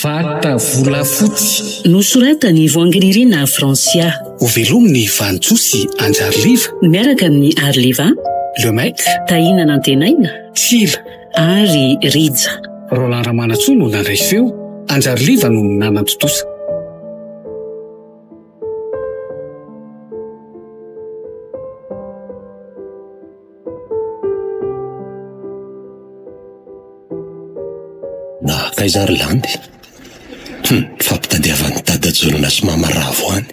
Vata volafotsy. Nosoratan'i Voangiririna Francia. Ho velomin'i Vanintsoa sy Anjariliva. Miaraka amin'i Arliva. Le Maître. Tahina Nantenaina. Tsila. Ary Rija. Roland Ramanantsoa no nandray feo, Anjariliva no nanatontosa. Nankaiza ry Landy? Hum, nifampitadiavan'i Dada Jaona sy Mama Ravo any.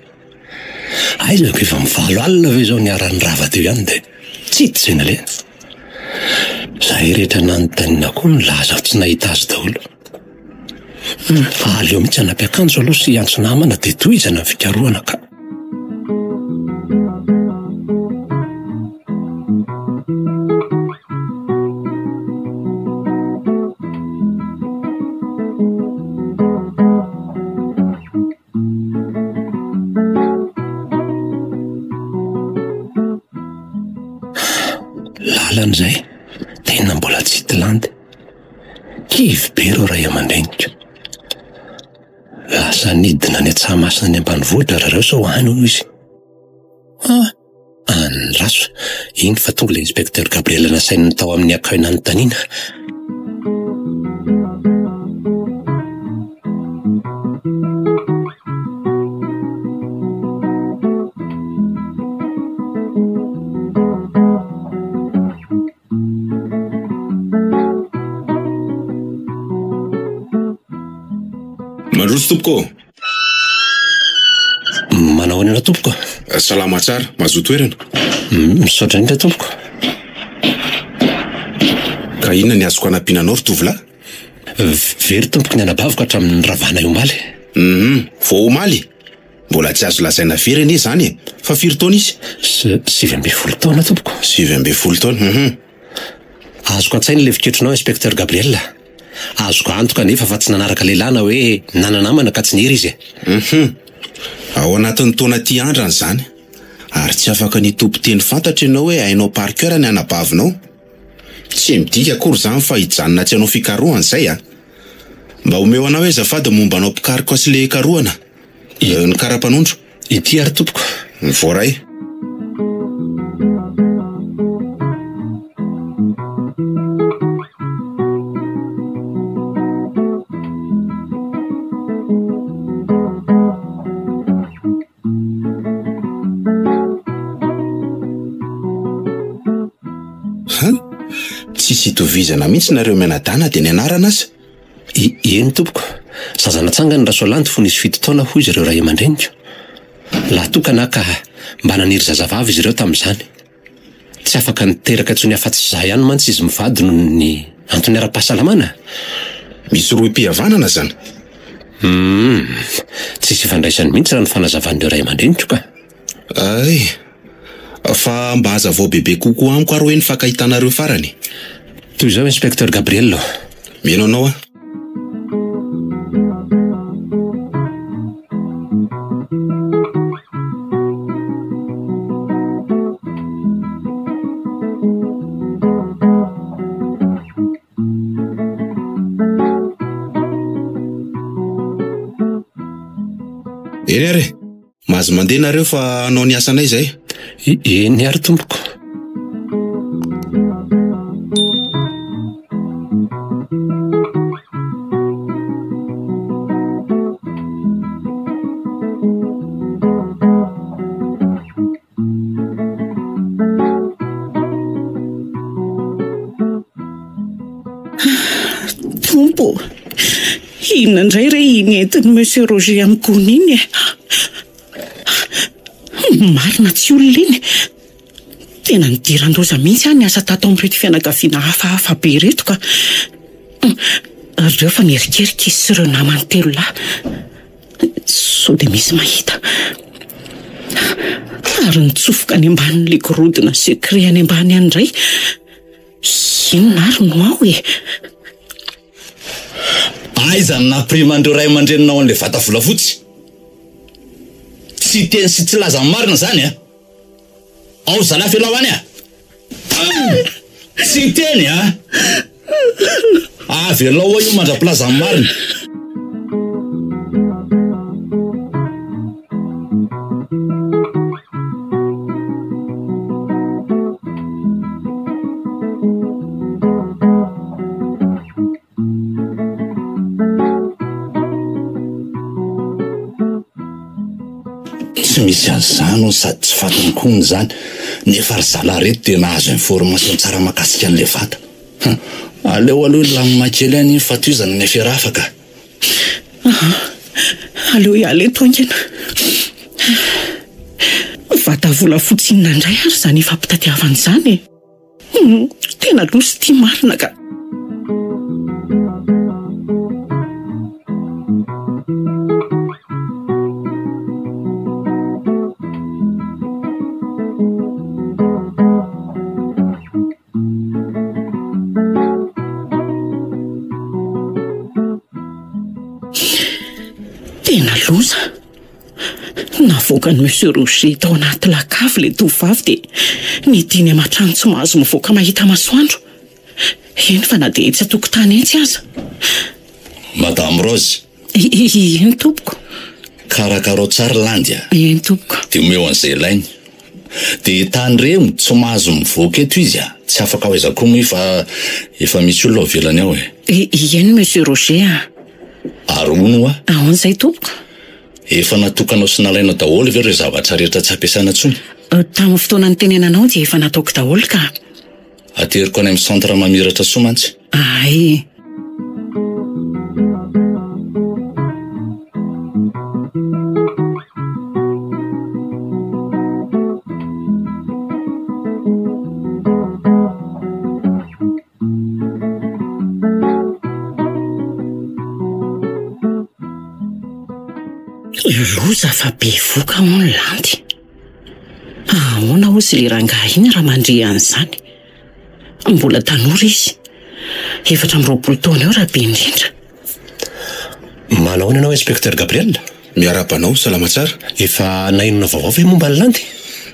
Aiza ko efa mivalo alina ve izao niara-nirava teo ihany dia tsy hita izay nalehany. Izahay rehetra nanontaniana koa nilaza ho tsy nahita azy daholo. Hum, aleo mihitsy hanampy akanjo aloha sy hiantso namana dia tohizana ny fikarohana ka. Lalana izay, tena mbola tsy hita landy. Kivy be ireo ray aman-dreniko. Lasa nidina any Antsahamasina any ambanivohitra ry zareo sao any hono izy. Ah, andraso, iny fa tonga ilay inspecteur Gabriel nasain'ny tao amin'ny accueil nanontaniana. Mandroso tompoko ô! Manao ahoana tompoko? Salama tsara, mazoa toerana. Misaotra indrindra tompoko. Ka inona ny azoko anampiana anao ry tovolahy? Very tompoko ny anabaviko hatramin'ny niravanay omaly. Hum, vao omaly? Mbola tsy azo lazaina very anie izany e! Fa firy taona izy? 19 taona tompoko. 19 taona, hum. Azoko an-tsaina ilay fiketronao Inspecteur Gabriel. Azoko antoka anefa fa tsy nanaraka lehilahy na hoe nana-namana ka tsy niery izy e. Hum. Ao anatin'ny taona aty andrana izany. Ary tsy afaka ny hitompo teny fantatra ianao hoe hainao par cœur ny anabavinao. Tsy midika akory izany fa hijanona tsy hanao fikarohana izay a! Mba omeo anao hoe azafady ny momba anao mpikaroka sy le karohana. Ny kara-panondro. Ity ary tompoko. Ny voaray. Huh? Tsisy itovizana mihitsy nareo mianadana dia ny anarana aza. Eny tompoko, zaza natsangany Rasoalandy fony izy fito taona hoy izy ireo ray aman-dreniko. Lahy tokana aho ka mba naniry zazavavy izy ireo tamin'izany. Tsy afaka niteraka intsony afa-tsy izaho ihany mantsy izy mivady noho ny antony ara-pahasalamana. Misy rohim-pihavanana izany? Humm, tsisy ifandraisany mihitsy raha ny fanazavan'ireo ray aman-dreniko ka. Ay! Fa mba hazavao bebe kokoa amiko ary hoe ny fankahitanareo farany. Toy izao Inspecteur Gabriel ô. Mino anao aho. Eny ary e! Mahazo mandeha nareo fa hanao ny asanay izay. Eny ary tompoko. Tompo ô! Inona indray re iny entin'i Monsieur Roger amin'ny gony iny e? Marina tsy olona iny. Tena nidiran-doza mihitsy aho niasa tato amin'ireto fianakaviana hafahafa be ireto ka. Ireo fa nierikerika izy sy ireo namany telo lahy. Sao dia misy mahita. Ary nitsofoka any ambanin'ilay gorodona secret any ambany any indray. Inona ary no ao e? Aiza no nampiriman'ireo ray aman-dreninao an'ilay vata volafotsy? Tsy hiteny sy tsy hilaza ny marina izany a! Ao zalahy f'ianao any a! Tsy hiteny a! Avelao ao io mandra-pilaza ny marina. Tsy misy an'izany hono sady tsy fantany koa hono izany nefa ry zalahy reto dia nahazo information tsara mahakasika an'ilay vata. Hum, aleo aloha hilamina kely any iny fa tohizana ny afera hafa ka. Aha, aleo hiala eto haingana. Vata volafotsy inona indray ary izany ifampitadiavana izany e? Hum, tena loza ity marina ka. Tena loza. Navoakan'i Monsieur Roger tao anaty lakavy ilay tovovavy dia nidiny aman-trano tsy mahazo mivoaka mahita masoandro. Eny fa na dia etsy an-tokotany etsy aza. Madame Rose. Eny tompoko. Karakarao tsara Landy a. Eny tompoko. Dia omeo an'izay ilainy. Dia tandremo tsy mahazo mivoaka eto izy a. Tsy afaka ho aiza koa moa fa efa misy olona ao ivelany ao e. Eny Monsieur Roger a. Ary hono hoa. Ahoana izay tompoko? Efa natokanao sy nalainao daholo ve ireo zavatra rehetra tsy ampiasaina intsony? Tamin'ny fotoana nitenenanao dia efa nataoko daholo ka. Ateriko any amin'ny centre mamiratra soa mantsy. Ay. Loza fa bevoka hono Landy. Ahoana hozy ilay rangahy iny raha mandre an'izany? Mbola tanora izy. 24 taona eo raha be indrindra. Manao ahoana ianao Inspecteur Gabriel? Miarahaba anao, salama tsara. Efa nahenoana vaovao ve momba an'i Landy?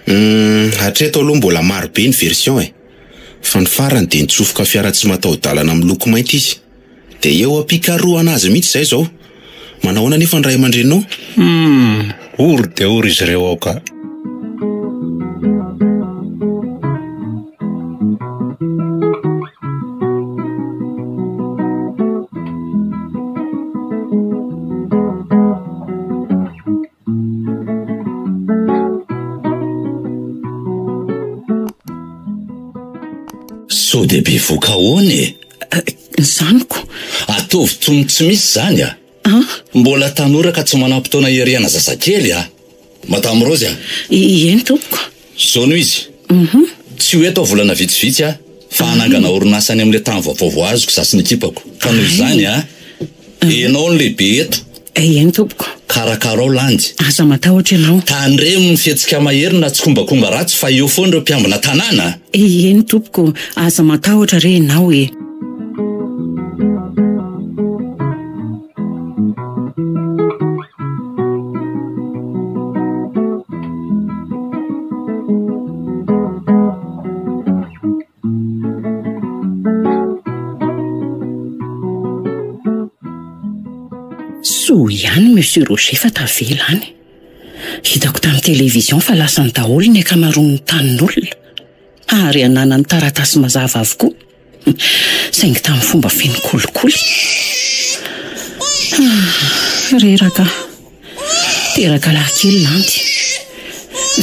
Hum, hatreto aloha mbola maro be ny version e. Fa ny farany dia nitsofoka fiara tsy mataho-dalana miloko mainty izy. Dia eo am-pikarohana azy mihitsy izay izao. Manahoana anefa ny ray aman-dreninao? Humm, ory dia ory izy ireo ao ka. Sao dia bevoka ahoana e? Izany ko. Ataovy toy ny tsy misy izany a! Mbola tanora ka tsy manam-potoana hierihana zazakely a! Madame Rose a! Eny tompoko. Izao no izy. Tsy ho eto aho volana vitsivitsy a, fa hanangana orinasa any amin'ilay tany vaovao vao azoko izaho sy ny ekipako. Ka noho izany a, ianao no lehibe eto. Eny tompoko. Karakarao Landy. Aza matahotra ianao. Tandremo ny fihetsika mahery na tsikombakomba ratsy fa eo foana ireo mpiambina tanàna a! Eny tompoko, aza matahotra re ianao e! Soa ihany Monsieur Roger fa tavela any. Hitako tamin'ny télévision fa lasany daholo ny ankamaroan'ny tanin'olona. Ary ananany taratasy mazava avokoa. Saingy tamin'ny fomba feno kolikoly. Ah, reraka aho. Teraka lahy kely Landy.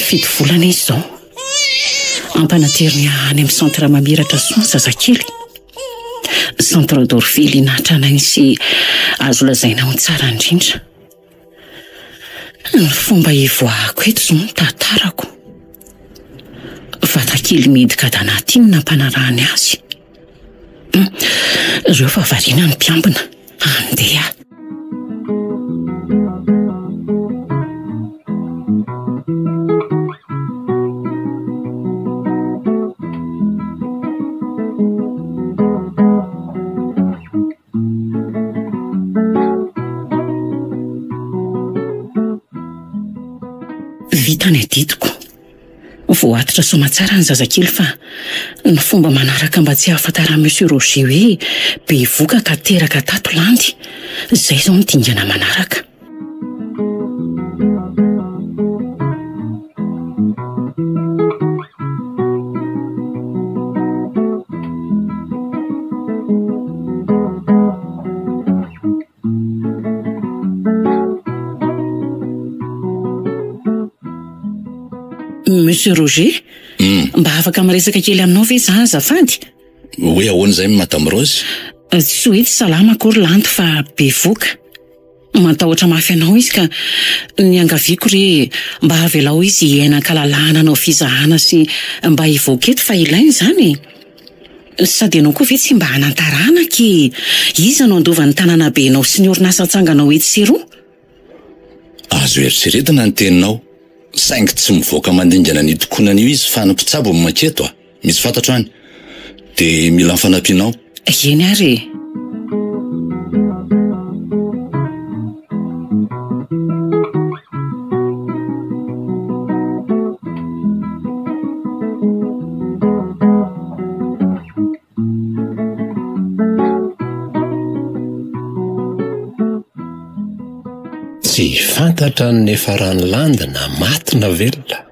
Fito volana izy izao. Ampanateriny any amin'ny centre mamiratra soa ny zazakely. Centre d'orphelinat tranainy sy azo lazaina ho tsara indrindra. Ny fomba hivoahako eto izao no tantarako. Vatakely mihidy kadana ity no nampanarahany azy. Ireo fa variana ny mpiambina. Andeha. Vita ny adidiko. Voatitra soamatsara ny zazakely fa ny fomba manaraka mba tsy hahafantaran'i Monsieur Roger hoe bevoka ka teraka tato Landy, izay izao ny dingana manaraka. Monsieur Roger, mba afaka miresaka kely aminao ve za azafady? Hoe ahoana izay Madame Rose? Tsy hoe tsy salama akory Lanto fa bevoka. Matahotra mafy anao izy ka niangaviako re mba avelao izy hiaina an-kalalahana hanao fizahana sy mba hivoaka eto fa ilaina izany e! Sady ianao koa ve tsy mba hanan-taranaka e! Iza no handova ny tanànabenao sy ny orinasa atsanganao etsy sy eroa? Azo eritreretina ny teninao, saingy tsy mivoaka mandingana an'io tokonana io izy fa ny mpitsabo no manketo a! Misy fantatro any. Dia mila ny fanampianao. Eny ary e! Tsy fantatra ny niafaran'i Landy na maty na velona.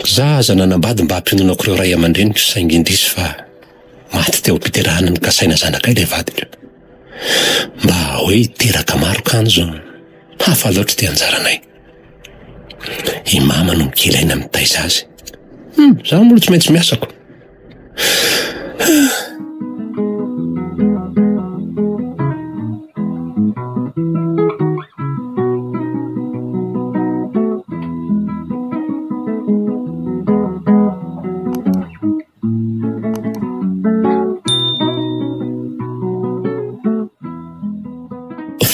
Za aza nanambady mba hampiononako ireo ray aman-dreniko saingy indrisy fa maty teo am-piterahana ny kasaina zanakay ilay vadiko. Mba hoe hiteraka maro kanjo hafa loatra ity anjaranay. I mama no mikely aina mitaiza azy. Hum, za moa tsy maintsy miasako.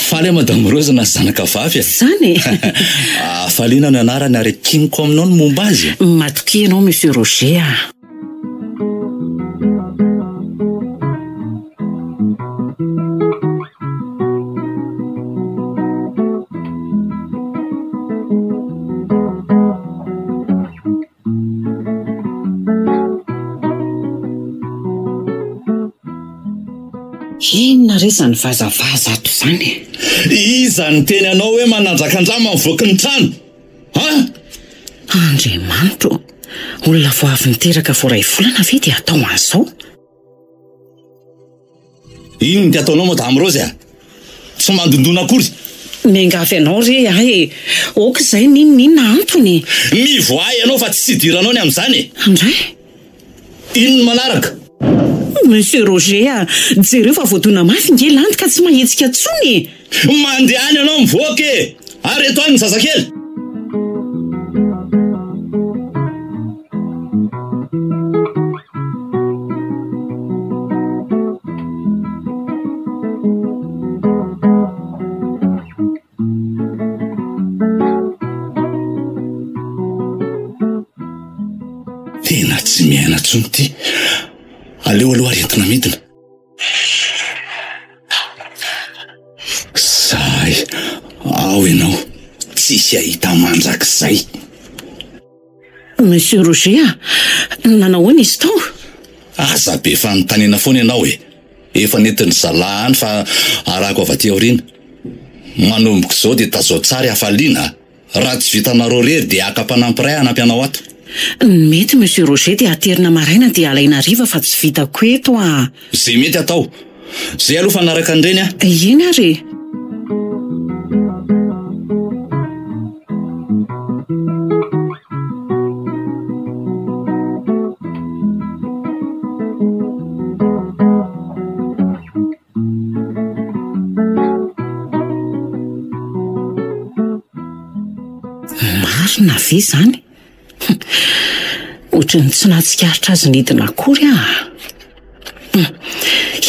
Faly aho Madame Rose na zanaka vavy e. Zany e. Hafaliana no anarany ary ekiniko aminao ny momba azy e. Matokia ianao Monsieur Roger a. Inona re izany vazavaza ato izany e? Iza niteny anao hoe manandrakandrama mivoaky ny trano? An! Andriamanitro ô! Olona vao avy niteraka vao iray volana ve dia atao an'izao? Inona ity ataonao Madame Rose a? Tsy mandondona akory. Miangavy anao re ahy e! Aoka izay n'inon'inona antony e! Mivoaha ianao fa tsy idiranao ny amin'izany e! Andray! Inona manaraka? Monsieur Roger a! Jereo fa voadona mafy nge Landy ka tsy mahetsika intsony e! Mandehana ianao mivoaka e! Ary eto any ny zazakely! Tena tsy miaina intsony ity. Aleo aloha ary entina midina. Sahy ao ianao, tsisy ahita mandrakizay. Monsieur Roger a! Nanao ahoana izy tao? Aza be fanontaniana foana ianao e! Efa nentin-dry zalahy any fa arahako avy aty aoriana. Manomboka izao dia tazao tsara i Hafaliana a! Raha tsy vitanareo irery dia haka mpanampy iray hanampy anao ato. Ny mety Monsieur Roger dia aterina maraina dia alaina hariva fa tsy vitako eto a! Izay mety atao. Izay aloha fa hanaraka an'ireny aho. Eny ary e! Marina ve izany? Ohatran'ny tsy nahatsikaritra azy nidina akory aho.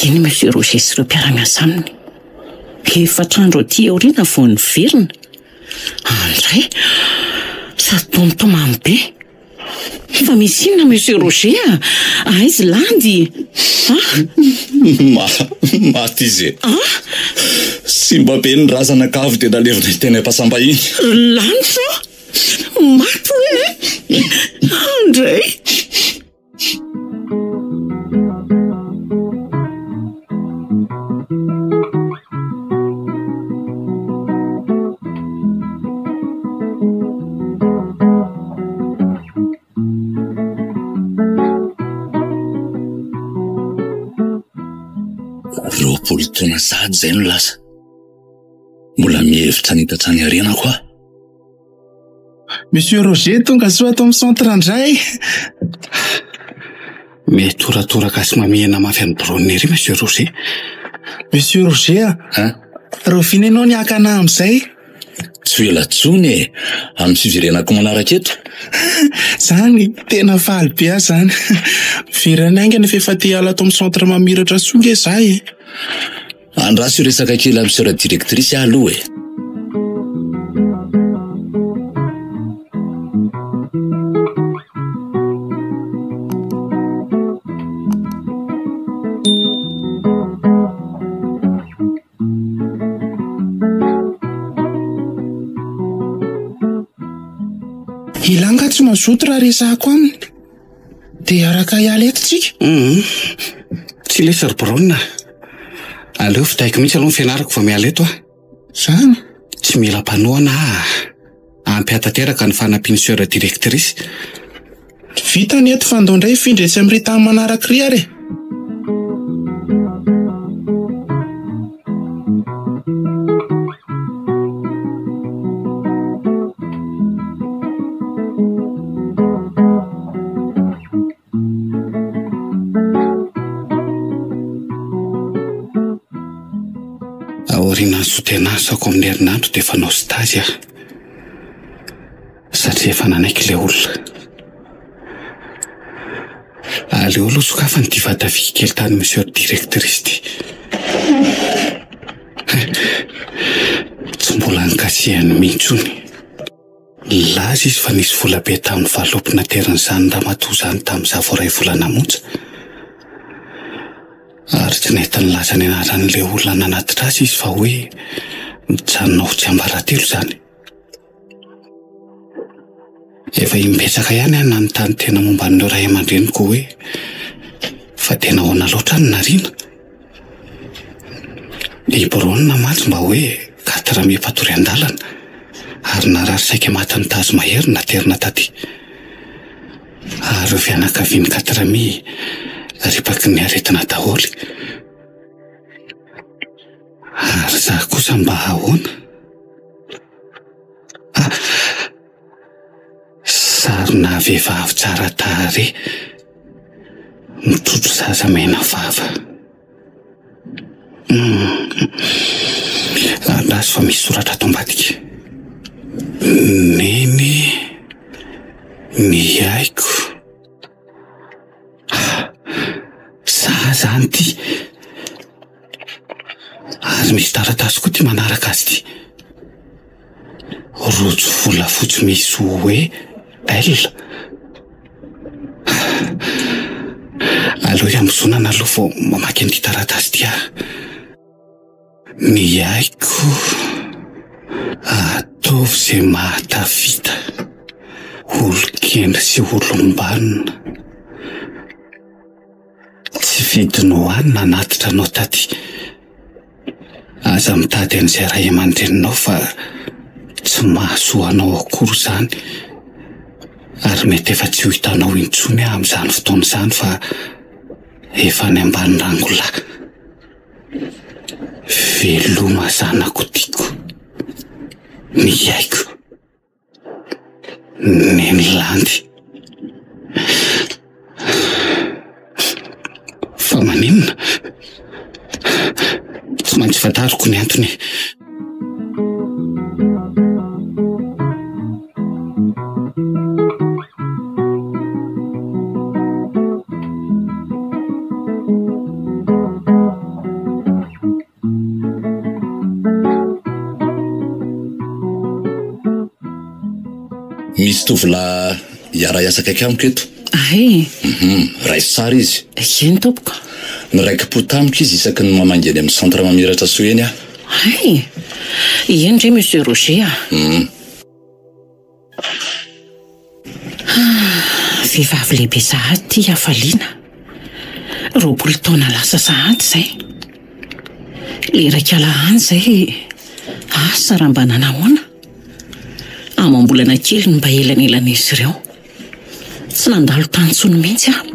Iny Monsieur Roger sy ireo mpiara-miasa aminy. Efatra andro aty aoriana vao niverina. Andray! Sady toa mitomany be. Fa misy inona Monsieur Roger a? Aiza Landy? A? Ma, maty izy e. A? Simba be ny razana ka avy dia nalevina teny am-pasam-bahiny. Ry lanitra ô! 20 taona sahady izay no lasa. Mbola mihevitra ny hitatra any aorianako aho. Monsieur Roger tonga soa ato amin'ny centre indray. Mitoratoraka sy mamihina mafy an'i Brone ery Monsieur Roger. Monsieur Roger a! Hein? Rahoviana ianao ny haka anah amin'izay? Tsy ho ela intsony e! Amin'ny fiverenako manaraka eto. Zany, tena faly be aho zany. Miverina haingana fa efa te hiala ato amin'ny centre mamiratra soa nge za e. Andraso hiresaka kely amin'i Soeur Directrice aho aloha e. Ilah nga tsy mazoto raha resahako aminy. Dia hiaraka hiala eto tsika. Hum. Tsy lesy ry Brown a. Aleo vitaiko mihitsy aloha ny fianarako vao miala eto aho. Zany? Tsy mila mpanohana aho a. Ampy ahy tanteraka ny fanampian'ny soeur directrice. Vita ny eto fa ndao indray hifindra etsy amin'ry tany manaraka ry ary e. Aorianan'ny soutenance-ko amin'ny herinandro dia efa hanao stage aho. Satria efa nanaiky ilay olona. Aleo aloha sokafana ity vata vy kely tany monsieur directrice ity. Tsy mbola nikasihany mihitsy hono. Nilaza izy fa nisy vola be tamin'ny valopy naterin'izany ramatoa izany tamin'izaho vao iray volana monja. Ary tsy nety nilaza ny anaran'ilay olona nanatitra azy izy fa hoe mijanona ho tsiambaratelo izany. Efa imbetsaka ihany aho nanontany tena momba an'ireo ray aman-dreniko hoe fa tena ahoana loatra ny nariana? I Brona mantsy mba hoe quatre mai mpatory an-dalana ary narary saika matin'ny tazo mahery naterina taty. Ary ireo fianakavian'i quatre mai ripaky ny aretina daholo. Ary za kosa mba ahoana? Ah! Sarina vehivavy tsara tarehy mitrotro zaza mena vava. Hmm. Andraso fa misy soratra ato ambadika. Neny ny aiko. Za zany ity. Ary misy taratasy koa ity manaraka azy ity. Rojo volafotsy misy hoe L. Aleo hiambozonana aloha vao mamaky an'ity taratasy ity aho. Ny aiko ataovy izay mahatafita olon-kendry sy olom-banona. Tsy vidiny ho ahy ny nanatitra anao taty. Aza mitady an'izay ray aman-dreninao fa tsy mahasoa anao akory izany. Ary mety efa tsy ho hitanao intsony aho amin'izany fotoana izany fa efa any ambany rangolahy. Veloma zanako tiako. Ny aiko. Neny Landy. Fa maninona? Tsy maintsy fantariko ny antony. Misy tovolahy hiara-hiasa akaiky amiko eto. Ay! Mhm, raiso tsara izy. Eny tompoko. Niraiki-po tamiko izy isaky ny mamangy eny amin'ny centre Mamiratra Soa eny aho. Hay! Eny re Monsieur Roger a! Hum. Ah, vehivavy lehibe sahady ity hafaliana. 20 taona lasa sahady izay. Ilay iraikalahy any izay, asa raha mba nanahoana. Amam-bolana kely no mba elanelan'izy ireo. Tsy nandalo tany intsony mihitsy aho.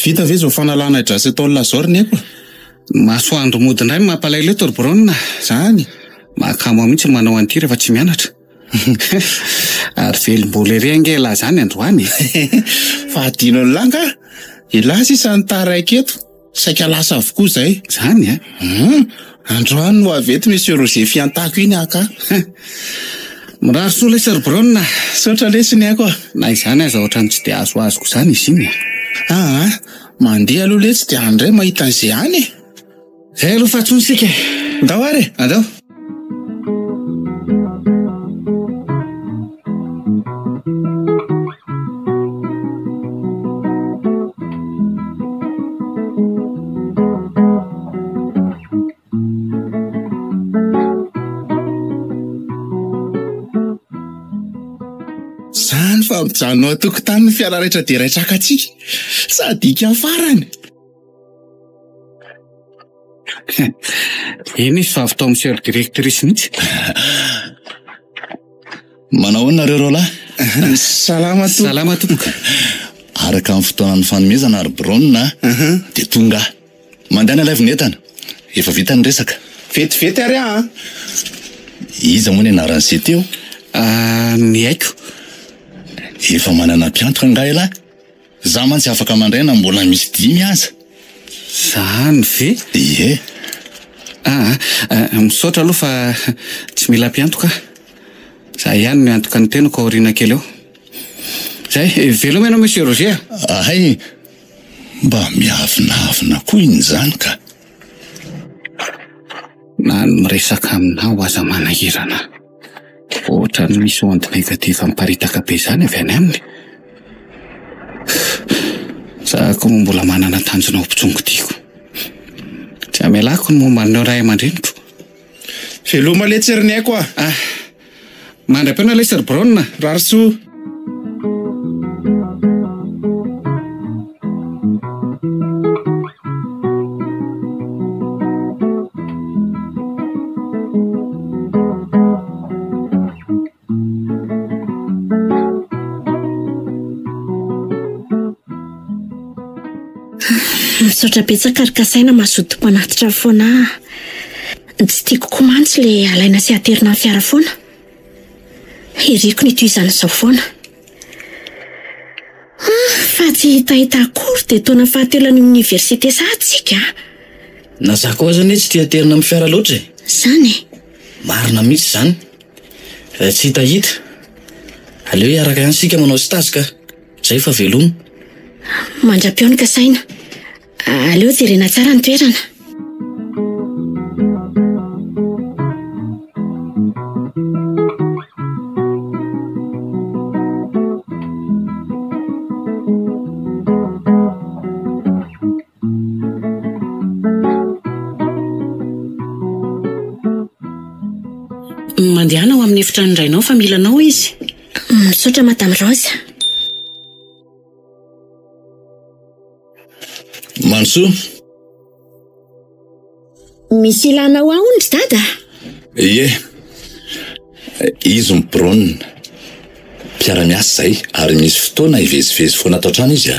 Vita ve izao fanalana hydracetol izao ry Neko? Masoandro mody indray no mampalahelo eto ry Brown. Zany? Mahakamo ahy mihitsy ny manao an'ity rehefa tsy mianatra. Ary velom-bolo ery ange elah izany androany e. Fa adinon'lah angaha? Elah sisa no taraiky eto. Saika lasa avokoa izay. Izany a? Hum, androany no avy eto Monsieur Roger Fiantako iny aka. Mirary soa lesy ry Brown a. Misaotra lesy ny aiko a. Na izany aza ohatran'ny tsy dia azoazoko izany izy iny e. Aa, mandeha aloha letsy dia any indray mahita an'izay any e. Zay aloha fa tsony isika e. Ndao ary e. Andao. Zany fa mijanona ao an-tokotany ny fiara raitra dia raitraka antsika. Sadika farany. Iny izy fa avy tao amin'ny sœur directrice mihitsy. Manao ahoana nareo roalahy? Salama tompoko. Salama tompoko. Araka ny fotoana nifanomezana ry Brown a, dia tonga aho. Mandehana alaivo ny entana. Efa vita ny resaka. Vetivety ary aho an. Iza moa ny anaran'i se teo? Ah, ny haiko. Efa manana mpiantoka angaha ialahy? Za mantsy afaka mandray na mbola misy dimy aza. Zany ve? Ie. Aa, misaotra aloha fa tsy mila mpiantoka aho. Za ihany no miantoka ny tenako aoriana kely eo. Zay, veloma ianao Monsieur Roger a! Hay, mba miavonavona koa iny izany ka. Na ny miresaka aminao aza manahirana ahy. Ohatran'ny misy onde négative miparitaka be izany avy any aminy. Za koa moa mbola manana tanjona ho mpitsongo tiako. Tsy hamelako ny momba an'ireo ray aman-dreniko. Veloma letsy ry Niaiko a! Ah! Mandra-pihaona lesy ry Brown a! Rary soa! Misaotra betsaka ry Kasaina mazoto mpanatitra foana ahy. Tsy tiako koa mantsy le alaina sy aterina amin'ny fiara foana. Iriko ny hitohizan'izao foana. Ah, fa tsy hitahita akory dia taona fahatelo any oniversite sahady isika a! Na za koa aza anie tsy tia aterina amin'ny fiara loatra e! Izany e? Marina mihitsy izany. Eh, tsy hitahita. Aleo hiaraka ihany isika manao stage ka. Zay fa veloma. Mandra-peo ny kasaina. Aleo jerena tsara ny toerana. Mandehana ao amin'ny efitranon-drainao fa mila anao izy. Misaotra Madame Rose. Mandrosoa. Misy ilanao ahy hono ry dada? Ie. Izy no Brown. Mpiara-miasa izay ary misy fotoana hivezivezy foana ato an-trano izy a.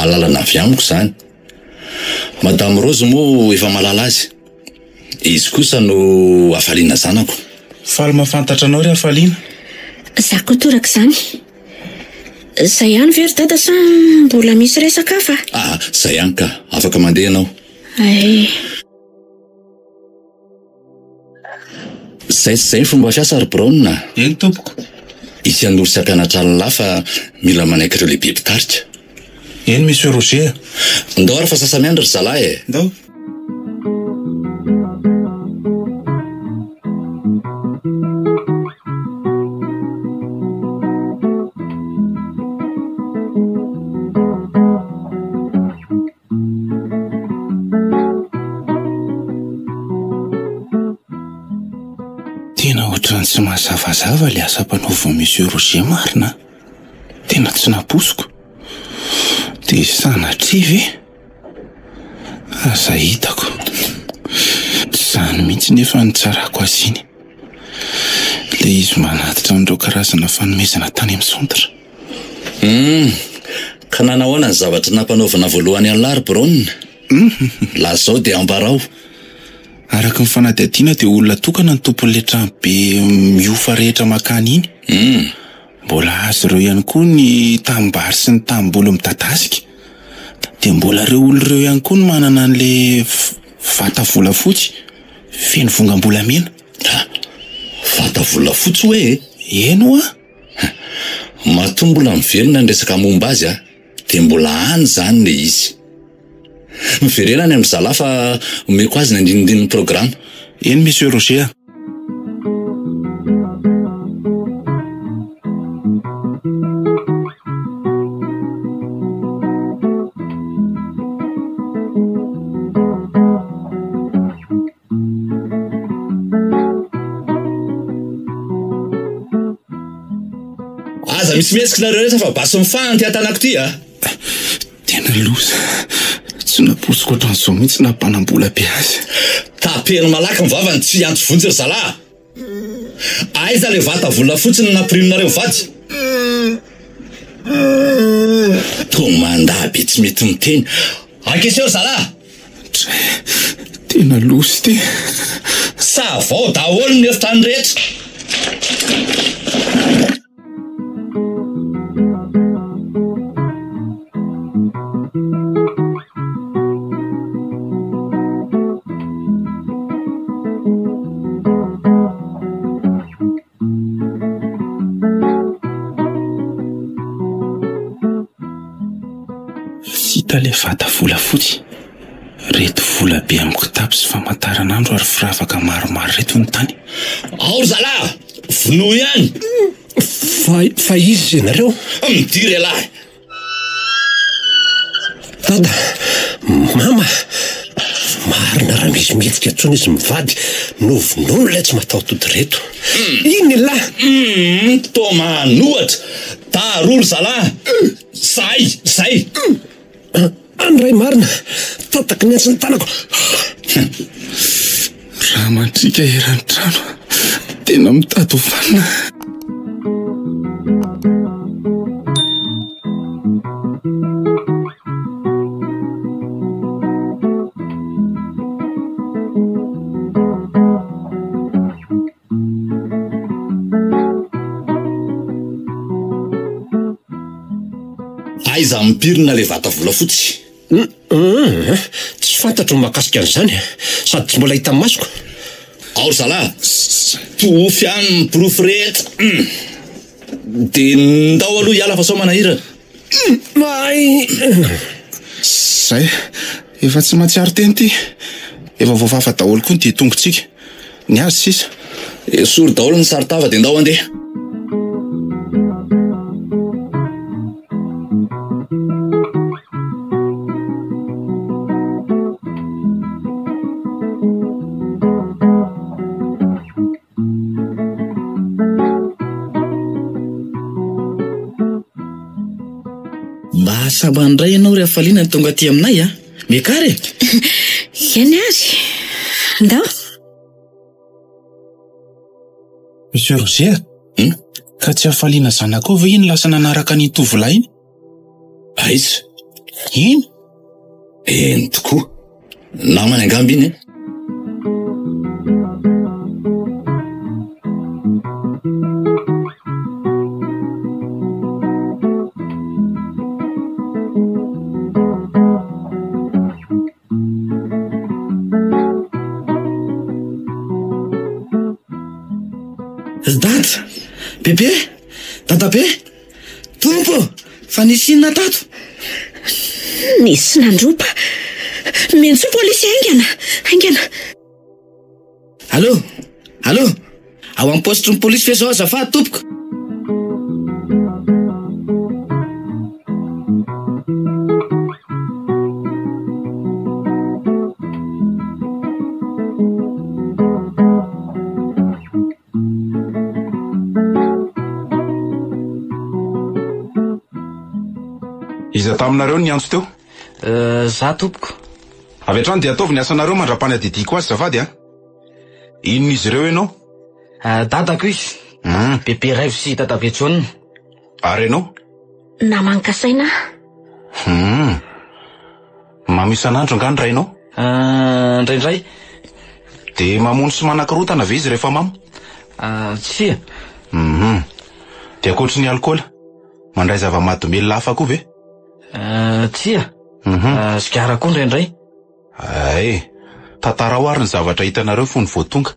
Alalana avy amiko izany. Madame Rose moa efa mahalala azy. Izy kosa no Hafaliana zanako. Faly mahafantatra anao ry Hafaliana. Za koa toraka izany. Zay ihany ve ry dada sa mbola misy resaka hafa? Aa, zay ihany ka. Afaka mandeha ianao. Ay. Zay sy zay ny fomba fiasa ry Brown a. Eny tompoko. Hisy hanoro sy hampianatra an'lah fa mila manaiky ireo lehibe mpitarika. Eny Monsieur Roger a. Ndao ary fa sasa-miandry ry zalahy e. Ndao. Tena ohatran'ny tsy mazavazava ilay asa ampanaovin'i Monsieur Roger marina a! Tena tsy nampoiziko. Dia sanatria ve? Aza hitako. Tsy izany mihitsy nefa no nitsarako azy iny. Ilay izy manatitra an'ireo karazana fanomezana tany amin'ny centre. Hum! Ka nanahoana ny zavatra nampanaovina voalohany an'lah ry Brown? Lazao dia ambarao. Araka ny fanadihadiana dia olona tokana ny tompon'ilay trano be mihofa rehetra makany iny. Mbola azy ireo ihany koa ny tanimbary sy ny tanimboly midadasika. Dia mbola ireo olona ireo ihany koa no manana an'ilay vata volafotsy feno vongam-bolamena. Ha! Vata volafotsy hoe e? Eny hoa! Matoa mbola miverina ny resaka momba azy a, dia mbola any izany ilay izy. Miverena any amin-dry zalahy fa omeko azy ny andinindininy programa. Eny Monsieur Roger a! Aza misy mihetsika nareo rehetra fa basy mifahana ity an-tanako ity a! Tena loza. Tsy nampoiziko ohatran'izao mihitsy na mpanam-bola be azy. Tapeno malaky ny vavany tsy hiantso vonjy ry zalahy a! Aiza le vata volafotsy no nampiriminareo mivady? Toa mandà be tsy mety miteny. Ankeseo ry zalahy! Tena loza ity. Savao daholo ny efitrano rehetra. Vita ilay vata volafotsy. Reto vola be amin'ny kitapo sy famantaranandro ary firavaka maromaro ireto ny tany. Ao ry zalahy! Vonoy ihany! Fa, fa iza ianareo? Midira ialahy! Dada, mama, marina raha misy mihetsika intsony izy mivady no vonono ilay tsy mataho-tody ireto. Iny ialahy! Humm, toa manohatra! Daroa ry zalahy! Zay! Zay! Any ray marina, tataky ny antsy ny tanako. Raha mandriaka eran'ny trano, tena mitady ho vanona. Aiza ampirina le vata volafotsy? Hum, tsy fantatro ny mahakasika an'izany, sady tsy mbola hita masoko. Ao ry zalahy, tohofy any ny porofo rehetra. Hum. Dia ndao aloha hiala fa sao manahirana. May. Zay, efa tsy mahatsiaro tena ity. Efa voafafa daholo koa ny dian-tongotsika. Ny azy sisa. Esory daholo ny saron-tava dia ndao handeha. Mba sambany indray ianao ry hafaliana ny tonga aty aminay a! Miakara e! Eny ary! Ndao! Monsieur Roger a! Ka tsy hafaliana zanakao ve iny lasa nanaraka an'iny tovolahy iny? Aiza? Iny? Eny tokoa. Namany angamba iny e. Ry dada, bebe, dadabe, Tompo ô! Fa nisy inona tato? Nisy nandroba. Miantsoa polisy haingana! Haingana! Allô? Allô? Ao amin'ny paositry ny polisy ve izao azafady tompoko? Iza taminareo no niantso teo? Euh, za tompoko. Avy hatrany dia ataovy ny asanareo mandra-panadidiako azy zafady a. Inona izy ireo ianao? Euh, dadako izy. Hmm. Bebe Raivo sy dadabe Jaona. Ary ianao? Naman'i Kasaina aho. Hum. Mamo isan'andro angaha ny rainao? Ah, indraindray. Dia mamono sy manakorontana ve izy rehefa mamo? Ah, tsia. Hum. Dia ankoatry ny alikaola, mandray zava-mahadomelina hafa koa ve? Ah, tsia. Mhm. Sigara koa indraindray. Hay, tantarao ary ny zavatra hitanareo fony vao tonga.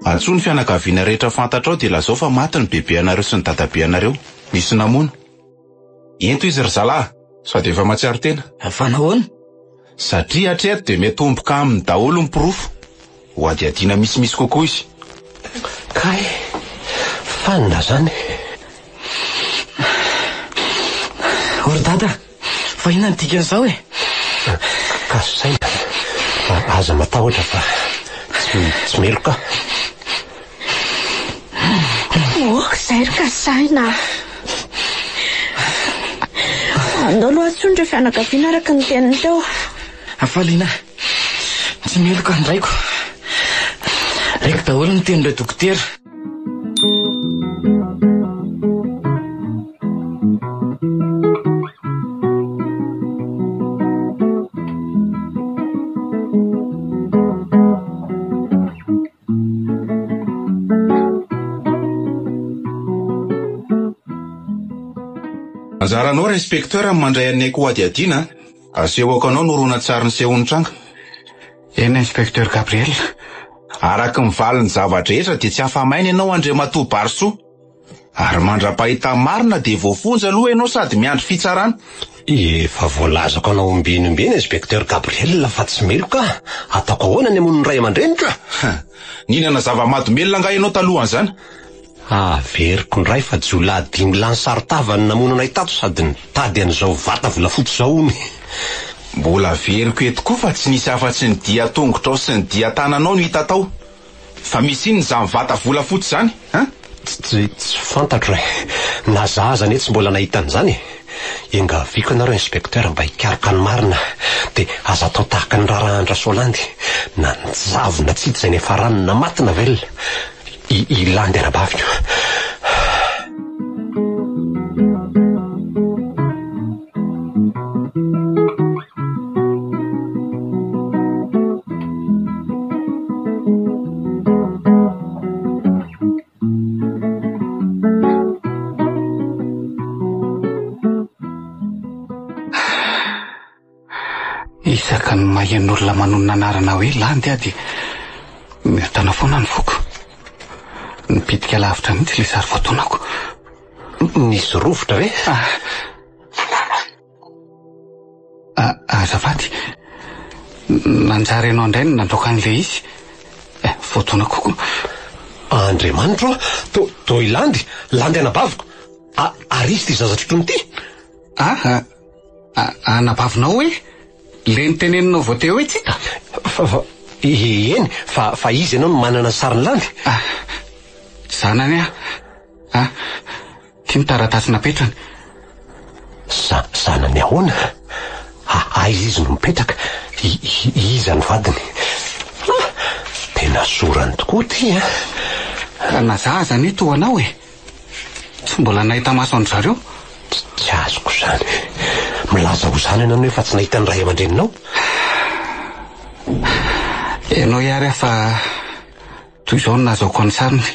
Antsoy ny fianakaviana rehetra fantatrao dia lazao fa maty ny bebeanareo sy ny dadabeanareo. Nisy namono. Ento izy ry zalahy, sady efa mahatsiaro tena. Fa nahoana? Satria hatreto dia miatomboka aminy daholo ny porofo. Ho hadihadiana misimisy kokoa izy. Kay, fanina zany. O ry dada, fa inona no dikan'izao e? Ka saina, aza matahotra fa tsy meloka aho. Ok izay ry kasaina a! Andao aloha antsoina ireo fianakaviana araka ny teniny teo. Hafaliana, tsy meloka ny raiko. Reko daholo ny tenin'ireo dokotera. Anjaranao ry inspecteur ny mandray an'i Aiko hadihadiana a. Asehoko anao ny horonantsary nisehoan'ny tranga. Eny inspecteur Gabriel. Araka ny valin'ny zava-drehetra dia tsy afa-maina ianao Andriamatoa Barisoa. Ary mandra-pahita marina dia voafonja aloha ianao sady miandry fitsarana. Efa voalazako anao ombieny ombieny Inspecteur Gabriel fa tsy meloka aho. Ataoko ahoana ny hamono ny ray aman-dreniko? Nihinana zava-mahadomelina angaha ianao talohan'izany? Averiko indray fa jiolahy dimy lahy nisaron-tava no namono anay tato sady nitady an'izao vata volafotsy izao hono. Mbola averiko eto koa fa tsy nisy afa-tsy ny dian-tongotrao sy ny dian-tananao no hita tao. Fa misy inona izany vata volafotsy izany an? Tsy tsy fantatro e! Na za aza anie tsy mbola nahita an'izany e! Iangaviako ianareo inspecteur mba hikaroka ny marina dia aza atao tahaka ny raharahan-dRasoalandy, na nijavona tsy hita izay niafarany na maty na velona i i Landy anabaviko. Isaka ny maheno olona manonona anarana hoe Landy aho dia mientana foana ny foko. Nipitika lavitra mihitsy ilay sary voatonako. Nisy rovitra ve? Ah. Azafady, nanjary ianao indray no nandoaka an'ilay izy. Eh, voadona kokoa. Andriamanitro a! To, to i Landy, Landy anabaviko. A, ary izy ity zaza trotroiny ity? Ah, anabavinao hoe? Le niteneninao vao teo hoe tsy hita? Fa, fa, eny, fa, fa izy ianao no manana ny sarin'i Landy? Ah, zanany aho. Ah. Ity ny taratasy napetrany. Za, zanany ahoana? A, aiza izy no mipetraka? I, i, iza ny vadiny? Ah! Tena zorany tokoa ity an! Ka na za aza anie toa anao e! Tsy mbola nahita maso an-dry zareo. Tsy, tsy azoko izany. Milaza ho zanany ianao nefa tsy nahita ny ray aman-dreninao? Henoy ary aho fa Toy izao no nahazahoako ny sariny.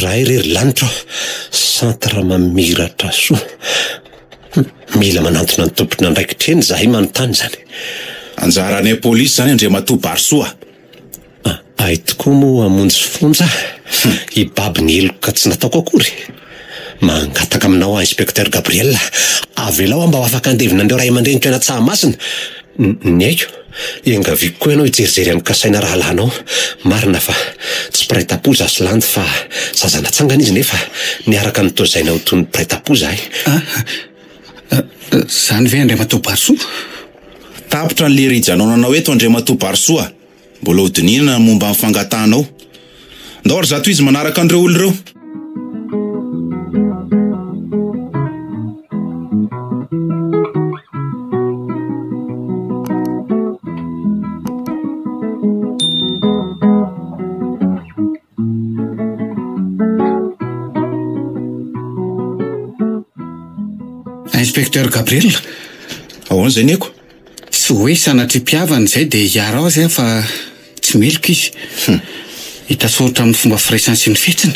Ray re ry lanitra ô, centre mamiratra soa. Mila manantona ny tompon'andraikitra eny izahay manontany izany. Anjaranay polisy izany Andriamatoa Barisoa a. Hay tokoa moa hamonjy fonja hibaby ny heloka tsy nataoko akory. Mangataka aminao aho Inspecteur Gabriel, avelao aho mba ho afaka handevina an'ireo ray aman-dreniko any Antsahamasina. Ny aiko. Iangaviako koa ianao hijerijery an'i Kasaina rahalahinao. Marina fa tsy mpiray tampo izaho sy Landy fa zaza natsangana izy nefa niaraka notozaina ho toy ny mpiray tampo izahay. Ah, izany ve Andriamatoa Barisoa? Tapitra ny lery hijanonanao eto Andriamatoa Barisoa. Mbola ho dinihina ny momba ny fangatahanao. Ndao ry zato izy manaraka an'ireo olona ireo. Inspecteur Gabriel. Ahoana izay Neko? Tsy hoe sanatria mpihavana izay dia hiaro azy aho fa tsy meloka izy. Hita soritra amin'ny fomba firaisany sy ny fihetsiny.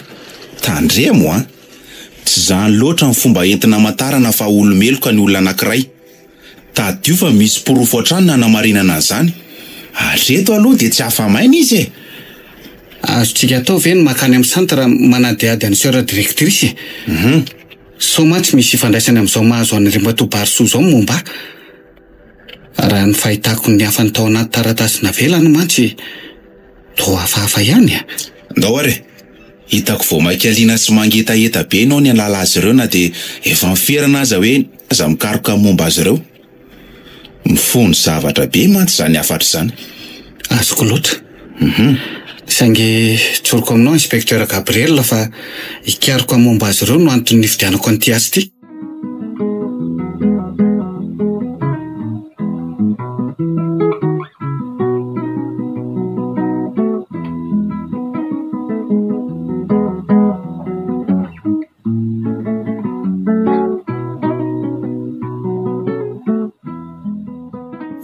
Tandremo an! Tsy izany loatra ny fomba entina hamantarana fa olo-meloka ny olona anankiray. Tadidio fa misy porofo hatrany nanamarinana an'izany. Hatreto aloha dia tsy afa-maina izy e! Azontsika atao ve ny mankany amin'ny centre manadihady an'i Soeur Directrice e? Sao mantsy misy ifandraisany amin'izao mahazo an'Andriamatoa Barisoa izao ny momba ahy. Raha ny fahitako ny hafany tao anaty taratasy navelany mantsy toa hafahafa ihany e! Ndao ary e! Hitako vao mainka liana sy mangetaheta be ianao ny hanala azy ireo na dia efa miferana aza hoe aza mikaroka ny momba azy ireo. Mifono zavatra be mantsy izany hafatra izany. Azoko loatra. Saingy tsoriko aminao Inspecteur Gabriel fa hikaroka momba azy ireo no antony nifidianako an'ity asa ity.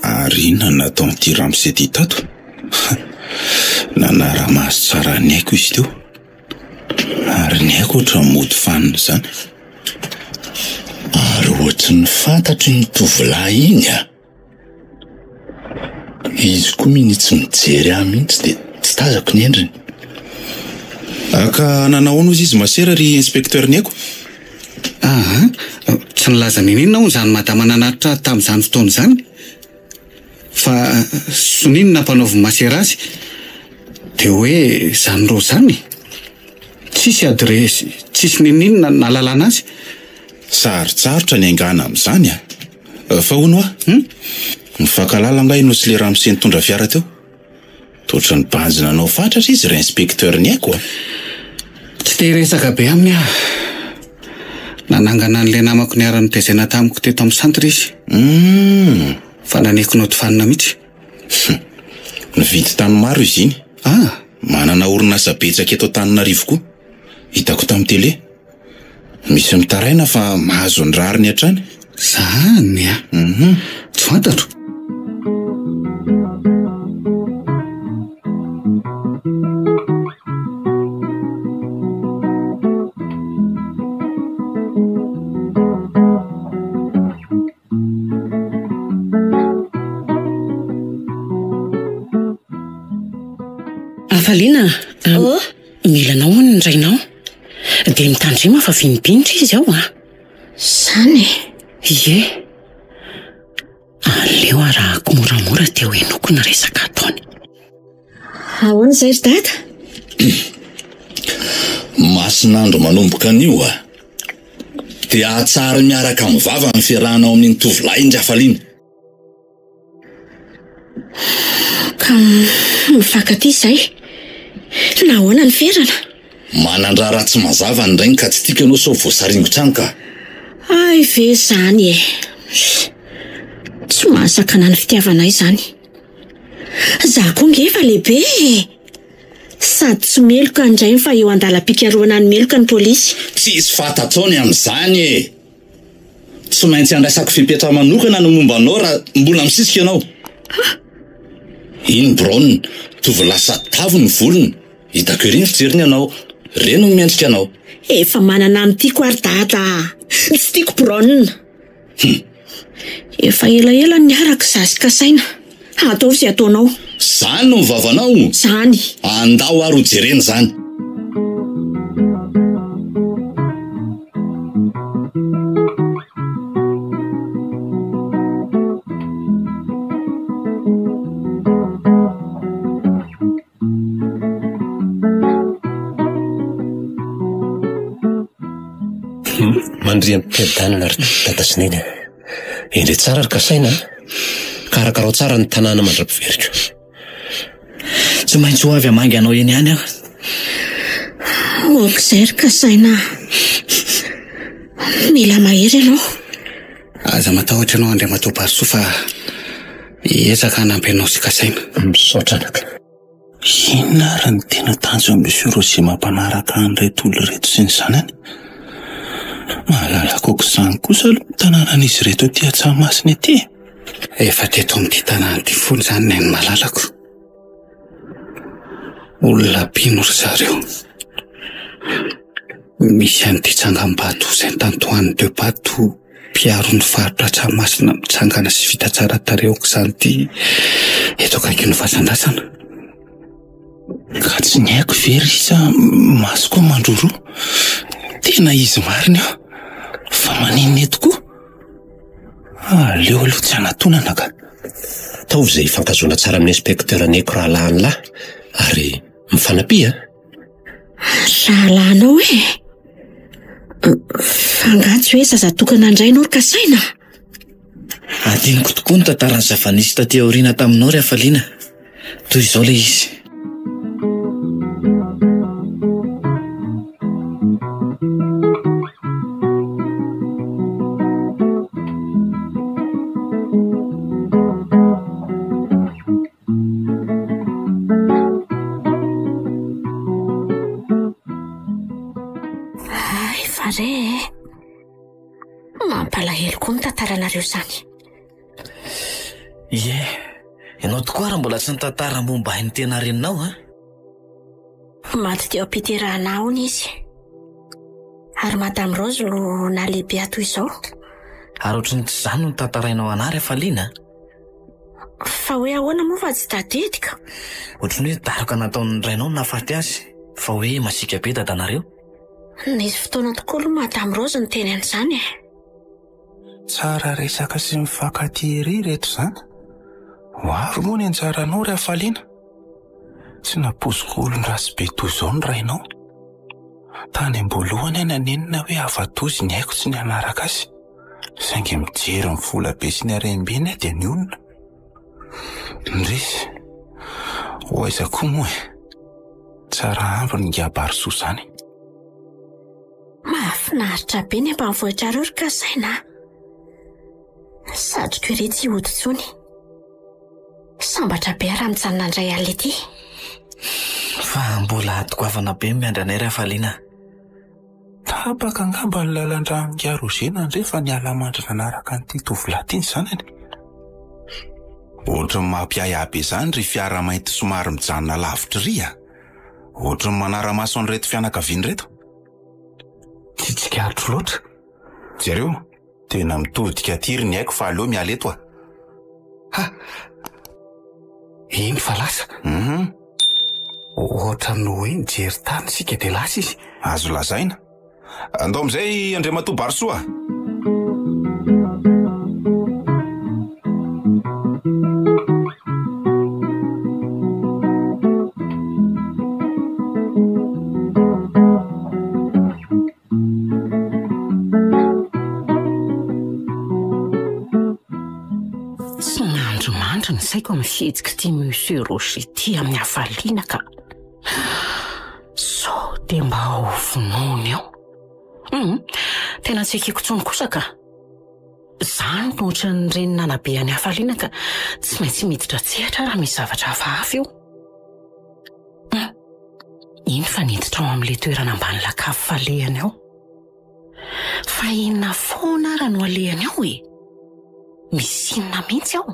Ary inona no nataon'ity ramose ity tato? Nanara-maso tsara ny aiko izy teo. Ary ny aiko ohatran'ny mody fanina izany. Ary ohatry ny fantatro iny tovolahy iny a! Izy koa minia tsy mijery ahy mihitsy dia tsy tazako ny endriny. Ka nanao ahoana ozy izy masera ry inspecteur Niaiko? Aa, tsy nilaza n'inon'inona hono izany madama nanatitra ahy tamin'izany fotoana izany. Fa sonia no nampanaovin'i masera azy. Dia hoe izany roa izany e. Tsisy adiresy, tsisy n'inon'inona nahalalana azy. Sarotsarotra ny haingana amin'izany a! Fa hono hoa, hum? Mifankahalala angaha ianao sy le ramose nitondra fiara teo? Toa ohatran'ny banjina anao fatratra izy ry inspecteur ny aiko a! Tsy te hiresaka be aminy aho. Nanangana an'ilay namako niara-notezaina tamiko teto amin'ny centre izy. Hum! Fa naneky nodifanina mihitsy. Hum! Nividy tany maro izy iny. Ah! Manana orinasa betsaka eto Antananarivo koa. Hitako tamin'ny télé. Misy mitaraina fa mahazo ny rariny hatrany. Zany a! Mhm. Tsy fantatro. Hafaliana a! Oh. Mila anao hono ny rainao. Dia mitandrema fa vinibinitra izy ao a! Zany e? Ie. Aleo arahako moramora dia ho henoko ny resaka ataony. Ahoana izay ry dada? Masin'andro manomboka anio a! Dia hatsary miaraka amin'ny vava ny fiarahanao amin'iny tovolahy iny ry Hafaliana. Ka mifankatia izay. Nahoana ny ferana? Manan-draharaha tsy mazava ny rainy ka tsy tiako ianao sao voasaringotra any ka. Hay ve izany e! Tsy mahasakana ny fitiavanay izany. Za koa nge efa lehibe e! Sady tsy meloka ny rainy fa eo an-dalam-pikarohana ny meloka ny polisy. Tsisy fantatrao ny amin'izany e! Tsy maintsy andraisako fepetra manokana ny momba anao raha mbola misisika ianao. Iny Brown, tovolahy sady tavy ny volony, hitako ery ny fijeriny anao, re no mendrika anao. Efa manana ny tiako ary dada a! Tsy tiako Brown. Hum. Efa elaela no niaraka izaho sy Kasaina. Ataovy izay ataonao. Zany no vavanao? Zany. Andao ary ho jerena izany. Mandria am-piadanana ry dada sy neny a. Endre tsara ry Kasaina a. Karakarao tsara ny tanàna mandra-piveriko. Tsy maintsy ho avy hamangy anao eny ihany aho. Aok'izay ry Kasaina a. Mila mahery ianao. Aza matahotra ianao Andriamatoa Barisoa fa hiezaka hanampy anao sy Kasaina. Misaotra anaka. Inona ary ny tena tanjon'i Monsieur Roger mampanaraka an'ireto olona ireto sy ny zanany? Malalaka aok'izany kosa aloha ny tanànan'izy ireto aty Antsahamasina ety e! Efa teto amin'ity tanàna ity foana izany neny malalako. Olona mpino ry zareo. Misy an'ity tsangambato Saint Antoine de Padoue mpiaro ny faritra Antsahamasina mitsangana sy vita tsara tarehy aok'izany ity eto akaikin'ny fasan-drazana. Ka tsy ny haiko ve ry sa masoko mandroroa? Tena izy marina io. Fa maninona eto koa? Aleo aloha tsy hanatonana ka. Ataovy izay hifankazoana tsara amin'ny inspecteur Neko rahalahin'lah ary mifanampia a! Rahalahinao e! Fa angaha tsy hoe zaza tokana indray ianao ry Kasaina? Adinoko tokoa ny tantaran'ny zava-nisy taty aoriana taminao ry Hafaliana. Toy izao ilay izy. Hay fa re e! Mampalahelo koa ny tantaranareo izany. Ie, ianao tokoa ary mbola tsy nitantara momba ahy ny tena reninao an? Maty teo am-piterahana hono izy. Ary Madame Rose no nahalehibe ahy toy izao. Ary ohatry ny tsy izany no notantarainao anah ry Hafaliana a! Fa hoe ahoana moa fa tsy tadidiko? Ohatry ny hoe daroka nataon'ny rainao no nahafaty azy, fa hoe masiaka be dadanareo. Nisy fotoana tokoa aloha Madame Rose niteny an'izany e. Tsara resaka sy mifankatia ery ireto izany. Ho avy moa ny anjaranao ry hafaliana. Tsy nampoiziko olon-dratsy be toy izao ny rainao. Tany am-boalohany aho nanenina hoe afa-doza ny aiko tsy ny hanaraka azy. Saingy mijery ny vola be sy ny harem-beny aho dia nionona. Indrisy, ho aiza koa moa e? Tsara ambiny ingahy Barisoa izany. Mahafinaritra be ny ambanivohitrareo ry Kasaina a! Satriko ery tsy hody intsony. Sambatra be aho raha mijanona indray alina ety. Fa mbola ady goavana be no miandry anay ry Hafaliana a! Tapaka angamba ny lalan-dranon'ingahy Roger nandre fa niala mandry nanaraka an'ity tovolahy ity ny zanany. Ohatran'ny mampiahiahy be izany ry fiara mainty somary mijanona lavitra ry a! Ohatran'ny manara-maso an'ireto fianakaviana ireto. Tsy tsikaritro loatra. Jereo, tena mitodika aty ry ny aiko fa aleo miala eto a! Ha! Iny fa lasa. Hum. Ohatran'ny hoe nijery tany isika dia lasa izy. Azo lazaina. Andao amin'izay Andriamatoa Barisoa a! Tsy mandrimandry ny saiko amin'ny fihetsik'ity Monsieur Roger ity amin'ny hafaliana ka. Sao dia mba ho vonoiny ao. Hum, tena tsy ekeko intsony kosa ka. Izaho no ohatran'ny reny nanabe an'i Hafaliana ka tsy maintsy miditra an-tsehatra raha misy zavatra hafahafa eo. Hum, iny fa niditra ao amin'ilay toerana ambany lakavy falehany ao. Fa inona foana ara no alehany ao e? Misy inona mihitsy ao?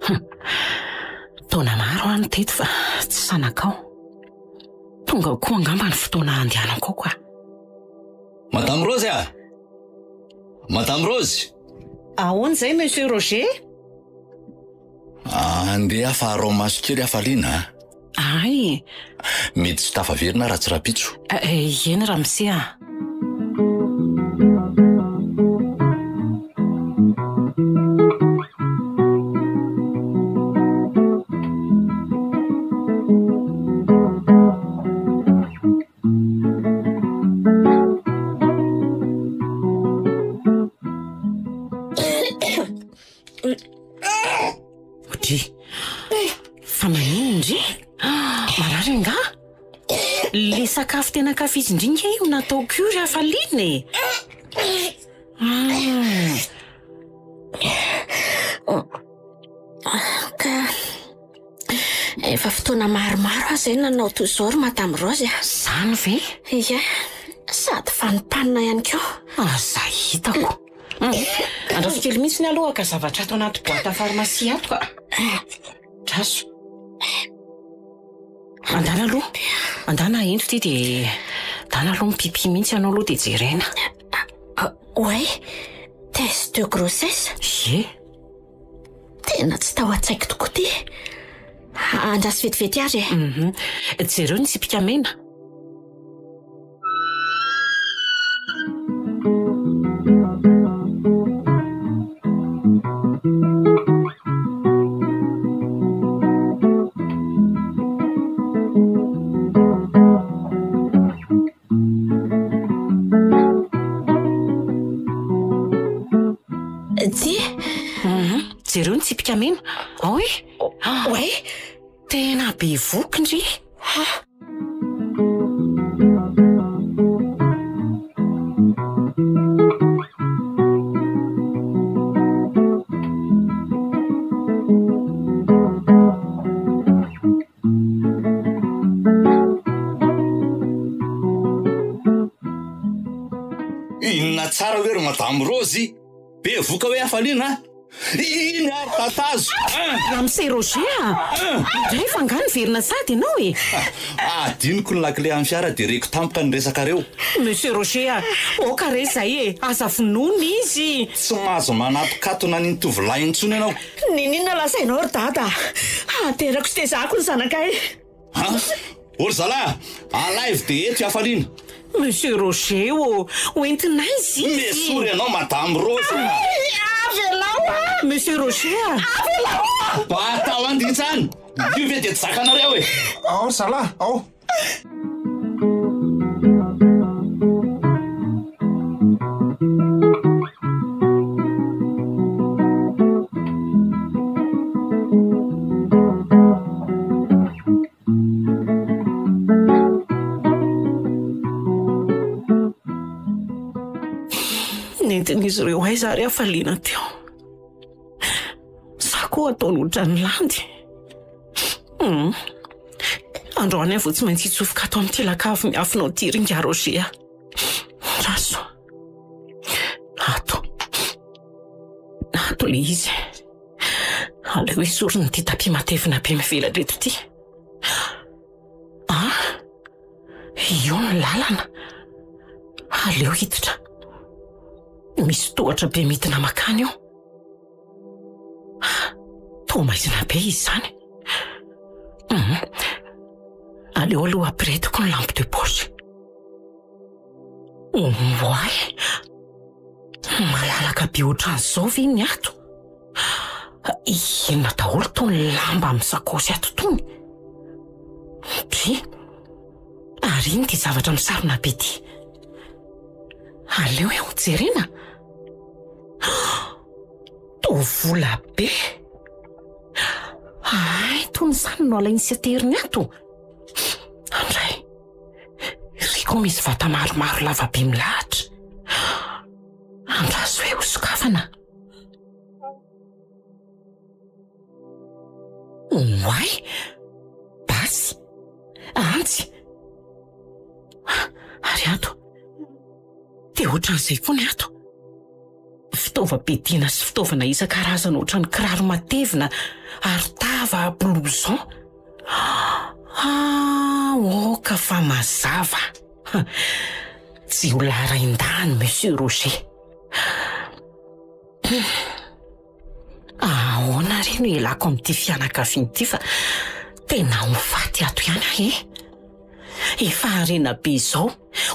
Hum, taona maro aho no teto fa tsy sanakao. Tonga koa angamba ny fotoana handehanako ao ka. Madame Rose a! Madame Rose! Ahoana izay Monsieur Roger? Andeha fa arao maso kely hafaliana a! Ay! Mety tsy tafaverina raha tsy rahampitso. Eny ramose a! Dry. Fa maninona ndry? Marary angaha? Le sakafo tena ankafizin-dry nge io nataoko io ry hafaliana e! Ka efa fotoana maromaro aho izay nanao toy izao ry Madame Rose a. Izany ve? Ie, sady fanimpanina ihany koa. Aza hitako. Andraso kely mihitsy aloha haka zavatra ato anaty boîte pharmacie ato ka. Draso. Andana aloha. Andana ento ity dia andana aloha mipipi mihitsy ianao aloha dia jerena. Oay, test de grossesse? Ie. Tena tsy tao an-tsaiko tokoa ity. Andraso vetivety ary e. Mhm. Jereo ny tsipika mena. Ty? Mhm. Jereo ny tsipika mena. Ao e. Oay. Tena bevoky ndry. Ha. Inona tsara hoe ry Madame Rose? Bevoka hoe hafaliana a! Iny ary tatazo! Ramose Roger a! Indray fa angaha niverina sady ianao e? Adinoko ny lakile amin'ny fiara dia reko tampoka ny resakareo. Monsieur Roger a! Aoka re izay e! Aza vonoina izy! Tsy mahazo manatokatona an'iny tovolahy intsony ianao. Niniana lazainao ry dada? Aterako sy tezako ny zanakay. An! Ô ry zalahy a! Alaivo dia eto i Hafaliana. Monsieur Roger ô! Ho entina aiza izy? Nesory ianao Madame Rose a! Avelao aho! Monsieur Roger a! Avelao aho! Batao anditsany! Io ve dia tsy zakanareo e! Ao ry zalahy, ao! Nentin'izy ireo aiza ary hafaliana teo. Sa koa ataony ohatran'ny landy. Hum. Androany aho vao tsy maintsy hitsofoka ato amin'ity lakavy miafina ao ity ry Ingahy Roger a. Raso. Ato. Ato ilay izy. Aleo esorina ity tapis matevina be mivelatra eto ity. Ah! Io ny lalana. Aleo hiditra. Misy tohatra be midina makany io. Toa maizina be izy izany. Hum. Aleo aloha ampiretiko ny lampe de poche. Oay! Malalaka be ohatran'izao ve ny ato? Inona daholo itony lamba amin'ny sakaosy ato itony? Dry! Ary ino ity zavatra misarona be ity? Aleo e ho jerena. Toa vola be! Hay, itony izany no alainy sy ateriny ato? Andray! Ry koa misy vata maromaro lava be milahatra. Andraso hoe hosokafana. Oay! Basy! Antsy! Ary ato? Dia ohatran'izay koa ny ato. Fitaovam-piadiana sy fitaovana isan-karazany ohatran'ny kiraro matevina, arotava, blouson. Ah, aoka fa mazava. Jiolahy rain-dahiny Monsieur Roger. Ahoana re no ialako amin'ity fianakaviana ity fa tena ho faty ato ihany aho e. Efa harena be izao,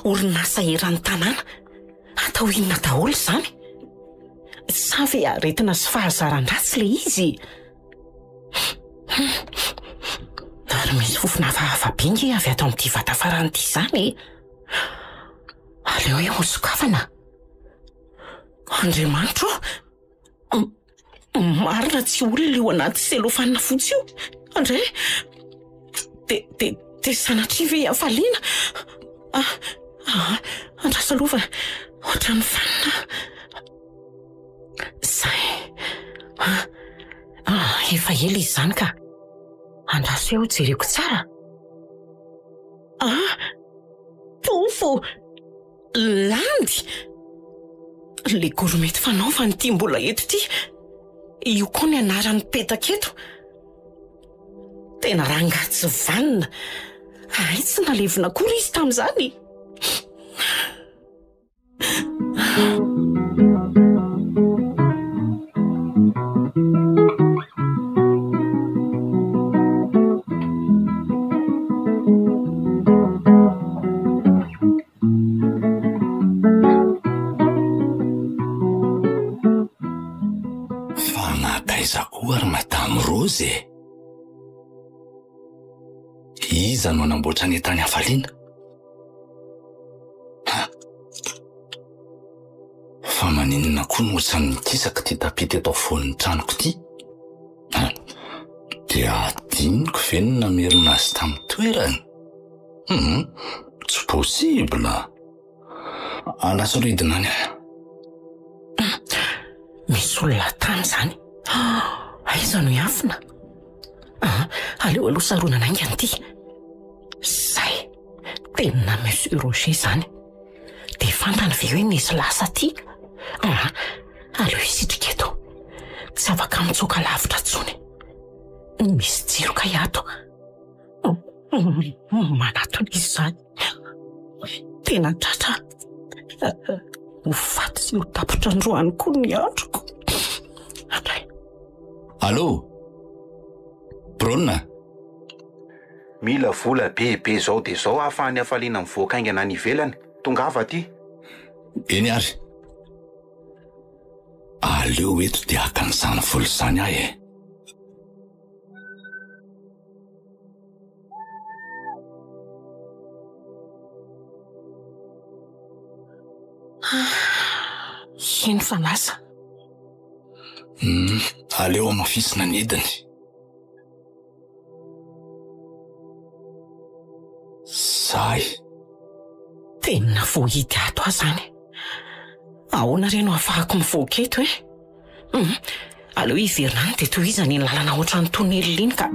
orinasa eran'ny tanàna. Atao inona daholo izany? Sa ve aretina sy fahazaran-dratsy ilay izy? Ary misy fofona hafahafa be nge avy ato amin'ity vata farany ity izany e. Aleo hoe hosokafana. Andriamanitro ô! Marina tsy olona io anaty cellophane fotsy io. Andray. De de de sanatria ve hafaliana? Ah, ah, andraso aloha fa ohatran'ny fanina. Zay. Ah, ah, efa ela izy izany ka. Andraso eo jereko tsara. Ah, Tompo! Landy! Le gourmette fanaovany ity mbola eto ity. Io koa ny anarany mipetaka eto. Tena rangahy tsy vanona. Hay tsy nalevina akory izy tamin'izany. Fa nankaiza koa ry Madame Rose e? Iza no hanamboatra ny tany hafaliana? Ha! Fa maninona koa no ohatran'ny mikisaka ity tapis teto afovoan'ny tranoko ity? Ha! Dia adinoko ve ny namerina azy tamin'ny toerany? Hum, tsy possible. Andraso aloha hidina any aho. Misy olona tany izany. Aiza no hiafina? Ah, aleo aloha saronana haingana ity. Zay, tena Monsieur Roger izany. Dia fantany ve hoe nisy lasa aty? Ah, aleo hisitrika eto. Tsy afaka mitsoaka lavitra intsony. Misy jiro kay ato. Manatona izy izany. Tena tratra. Ho faty sy ho tapitra androany koa ny androko. Andray. Allô? Brona? Mila vola be be zao dia zao ahafahan'i Hafaliana mivoaka haingana any ivelany. Tongava aty. Eny ary. Aleo eto dia haka an'izany vola izany aho e. Iny fa lasa. Hmm, aleo hamafisina ny hidiny. Sahy. Tena voahidy ato aho izany. Ahoana re no ahafahako mivoaka eto e? Hum, aleo hiverina any dia tohizana iny lalana ohatran'ny tonelina iny ka.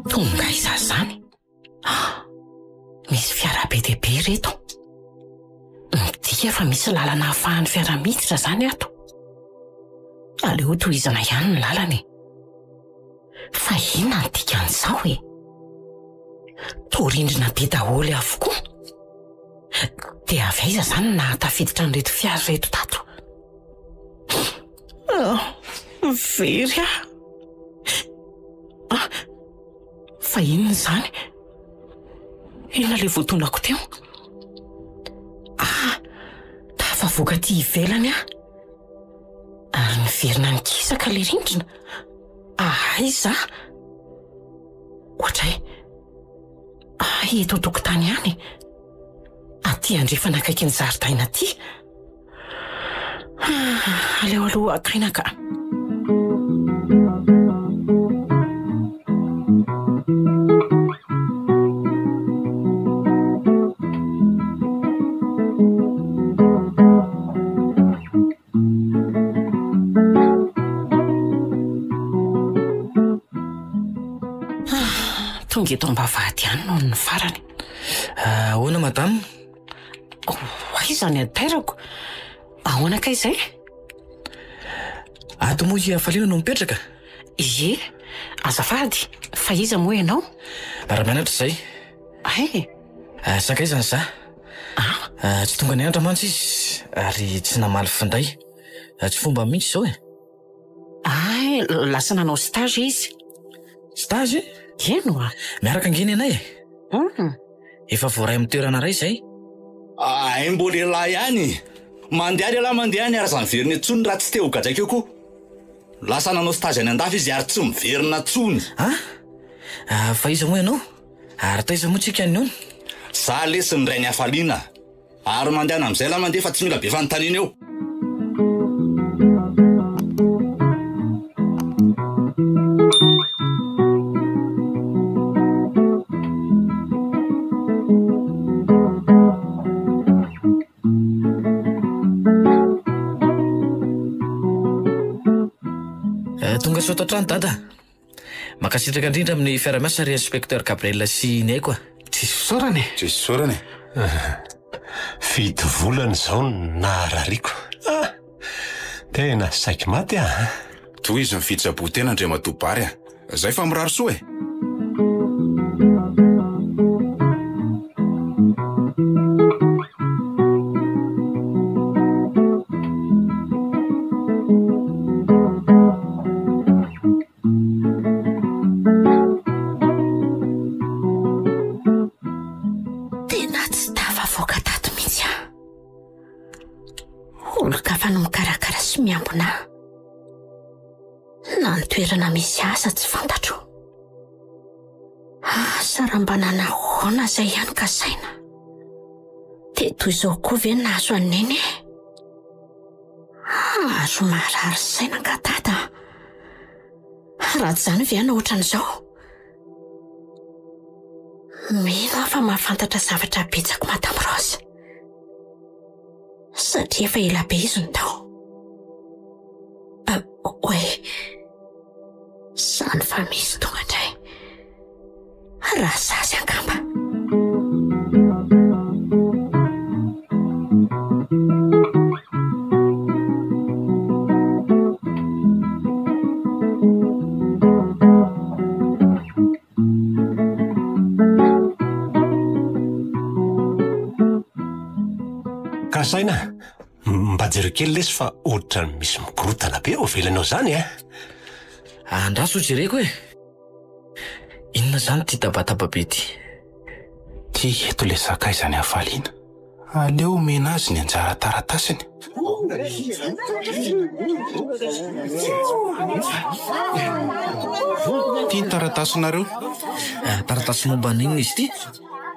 Tonga aiza izany? Ah! Misy fiara be dia be ireto. Midika fa misy lalana ahafahan'ny fiara miditra izany ato. Aleo tohizana ihany ny lalana e. Fa inona ny dikan'izao e? Toa rindrina be daholo avokoa. Dia avy aiza izany no nahatafiditra an'ireto fiara ireto tato? Ah, very aho. Ah, Fa inona izany? Inona ilay voatonako teo? Ah, tafavoaka aty ivelany aho. Ary niverina nikisaka ilay rindrina. Aiza? Ohatray. Ah, eto an-tokotany ihany. Aty andrefana akaikin'ny zaridaina aty. Ah, aleo aloha hakaina ka. Ah, tonga eto am-bavahady ihany noho ny farany. Ah, ahoana madame? Ho aiza ny hatairako? Ahoana kay izay? Ato moa i Hafaliana no mipetraka? Ie, azafady, fa iza moa ianao? Miara-mianatra izay. Hay! Ah, sakaizany za. Ah? Ah, tsy tonga nianatra mantsy izy ary tsy namaly finday. Ah, tsy fomba mihitsy izao e. Hay, lasa nanao stage izy. Stage? Eny oa. Miaraka ange ny anay e. Hum. Efa voaray amin'ny toerana iray izay. Ay mbo lehilahy ihany. Mandehana ialahy mandehana ary aza miverina intsony raha tsy te ho gadraiko eo koa. Lasa nanao stage any andafy izy ary tsy miverina intsony. An? Ah, fa iza moa ianao? Ary taiza moa tsika nihaona? Za lesy ny rain'i Hafaliana. Ary mandehana amin'izay lahy mandeha fa tsy mila be fanontaniana eo. Eh, tonga soa ato an-trano dada. Mankasitraka indrindra amin'ny fiara-miasa ry inspecteur Gabriel sy ny aiko a. Tsisy fisaorana e. Tsisy fisaorana e. Fito volana izao no naharariako. Ah! Tena saiky maty aho an. Tohizo ny fitsaboan-tena Andriamatoa Bary a. Zay fa mirary soa e. Tena tsy tafavoaka tato mihitsy aho. Olon-kafa no mikarakara sy miambina ahy. Na ny toerana misy ahy aza tsy fantatro. Asa raha mba nanahoana izay ihany ka saina. Dia toy izao koa ve ny nahazo an'i Neny e? Azo marary saina angaha Dada a? Raha tsy izany ve hanao ohatran'izao? Mino aho fa mahafantatra zavatra betsaka Madame Rose. Satria efa ela be izy no tao. Oay, izany fa misy tonga indray. Rasazy angamba. Kasaina, mba jereo kely lesy fa ohatran'ny misy mikorontana be ao ivelany ao izany eh. Andraso ho jereko e. Inona izany ity tabataba be ity? Ty eto ilay sakaizan'i Hafaliana. Aleo omena azy ny anjara taratasiny. Ty ny taratasinareo. Eh, taratasy momba an'inona izy ity?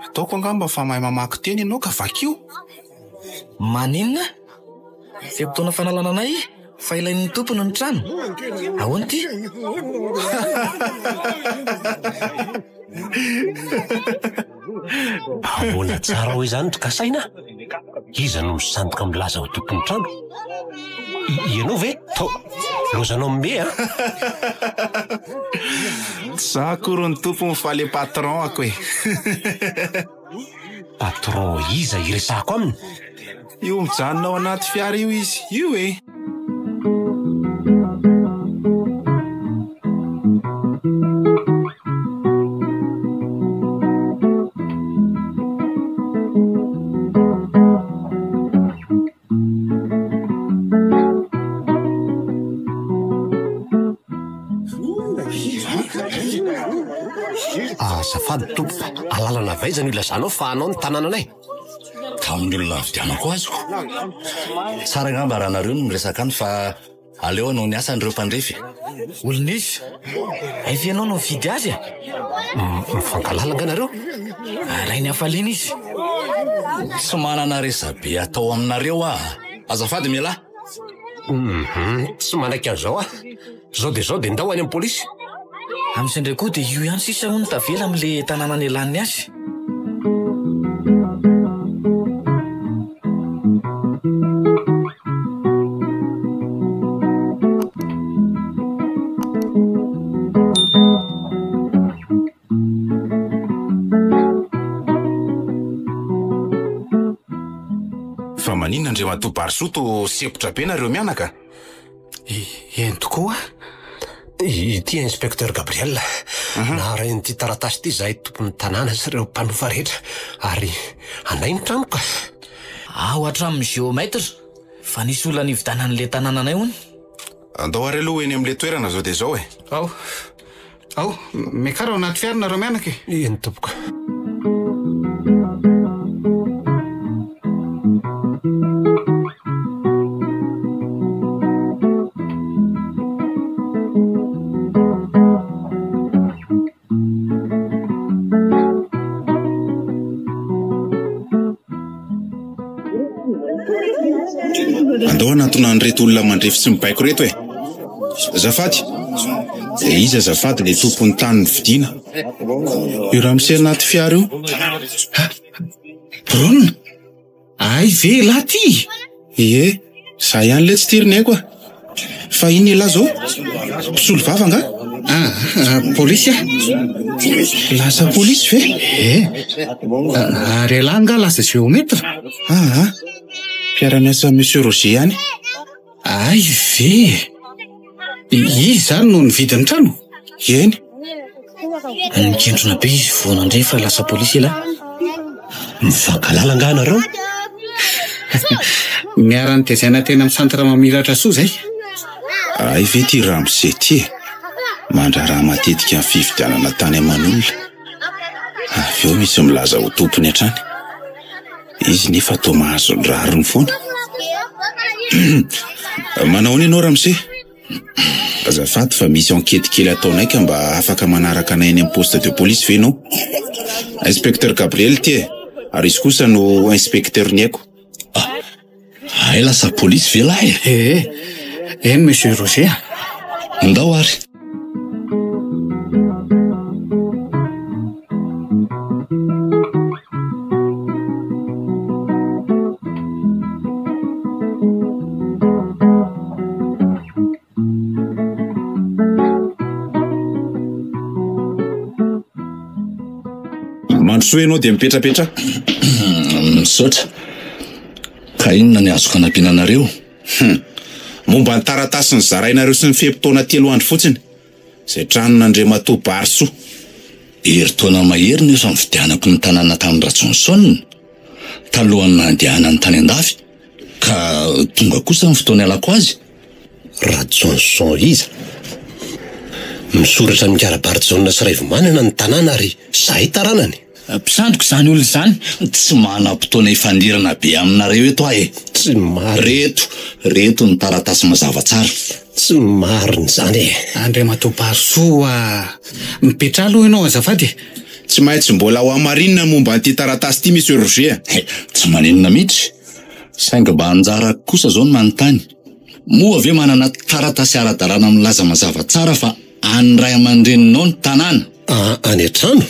Ataoko angamba fa mahay mamaky teny ianao ka vakio. Maninona? Fe-potoana fanalana anay fa ilain'ny tompony ny trano. Ahoana ity? Ahoana tsara hoe izany ry Kasaina? Iza no misandoka milaza ho tompon'ny trano? Ianao ve? To, lozanao mme a! Tsy za akory ny tompony fa le patron ako e. Patron iza iresahako aminy? Io mijanona ao anaty fiara io izy io e! Azafady tompoko, alalana avy aiza no ilazanao fa anao ny tanànanay? Tamin'ny olona nividianako azy ko. Tsara angamba raha nareo no miresaka any fa aleo hanao ny asany ireo mpandrefy e. Olona iza? Hay ve ianao no nividy azy e? Mifankahalala angaha nareo? Rain'i Hafaliana izy. Tsy manana resabe atao aminareo aho a. Azafady mialahy. Hum, tsy manaiky an'izao aho. Zao dia zao dia ndao any amin'ny polisy. Amin'izay indray koa dia io ihany sisa hono tavela amin'ilay tanàna nialan'ny azy. Fa maninona Andriamatoa Barisoa toa sempotra be nareo mianaka? Eny tokoa. Ity Inspecteur Gabriel. Naharay an'ity taratasy ity izahay tompon'ny tanàna sy ireo mpanofa rehetra ary anay ny trano ka. Aho hatramin'ny géomètre fa nisy olona nividianana an'ilay tanànanay hono. Andao ary aloha eny amin'ilay toerana izao dia izao e. Ao. Ao, miakara ao anaty fiara nareo mianaka e. Eny tompoko. Andao hanantona an'ireto olona mandrefy sy mibaiko ireto e! Azafady! Dia iza azafady ilay tompon'ny tany novidiana? Io ramose anaty fiara io? Ha! Brona! Hay ve elah ty? Ie, za ihany letsy ty ry Naiko a! Fa inona elah zao? Mpisolo vava angaha? Ah, polisy aho. Lasa polisy ve? Ie. Ary elah angaha lasa géomètre? Aa, mpiara-miasa amin'i Monsieur Roger ihany. Hay ve? Izy izany no nividy ny trano? Eny. Nikentrona be izy vao nandre fa lasa polisy elah. Mifankahalala angaha nareo? Niara-nitezaina teny amin'ny centre Mamiratra Soa izay. Hay ve ity ramose ity e? Mandraharaha matetika ny fividianana tany aman'olona. Avy eo misy milaza ho tompony hatrany. Izy nefa toa mahazo ny rariny foana. Manao ahoana ianao ramose? Azafady fa misy enquête kely ataonay ka mba afaka manaraka anay any amin'ny poste de police ve ianao? Inspecteur Gabriel ity e! Ary izy kosa no inspecteur ny aiko. Ah! Hay lasa polisy ve lahy e? Ee, eny monsieur Roger a! Ndao ary. Mandrosoa ianao dia mipetrapetraha. Misaotra. Ka inona ny azoko anampiana anareo? Hum. Momba ny taratasy nozarainareo sy ny fe-potoana telo andro fotsiny. Izay tranon'Andriamatoa Barisoa. Herintaona mahery no efa nividianako ny tanàna tany Rajohnson, talohan'ny nandehanany tany an-dafy, ka tonga kosa ny fotoana ialako azy. Rajohnson iza? Misoratra amin'i Karabarijaona sy Raivomanana ny tanàna ary izahay taranany. Mpisandoka izany olona izany. Tsy manam-potoana hifandirana be aminareo eto aho e. Tsy marina. Reto, reto ny taratasy mazava tsara. Tsy marina izany e. Andriamatoa Barisoa a! Mipetraha aloha ianao azafady e. Tsy maintsy mbola ho hamarinina ny momba an'ity taratasy ity Monsieur Roger a. He, tsy maninona mihitsy. Saingy mba anjarako kosa izao ny manontany. Moa ve manana taratasy ara-dalàna milaza mazava tsara fa an'ny ray aman-dreninao ny tanàna? Any an-trano?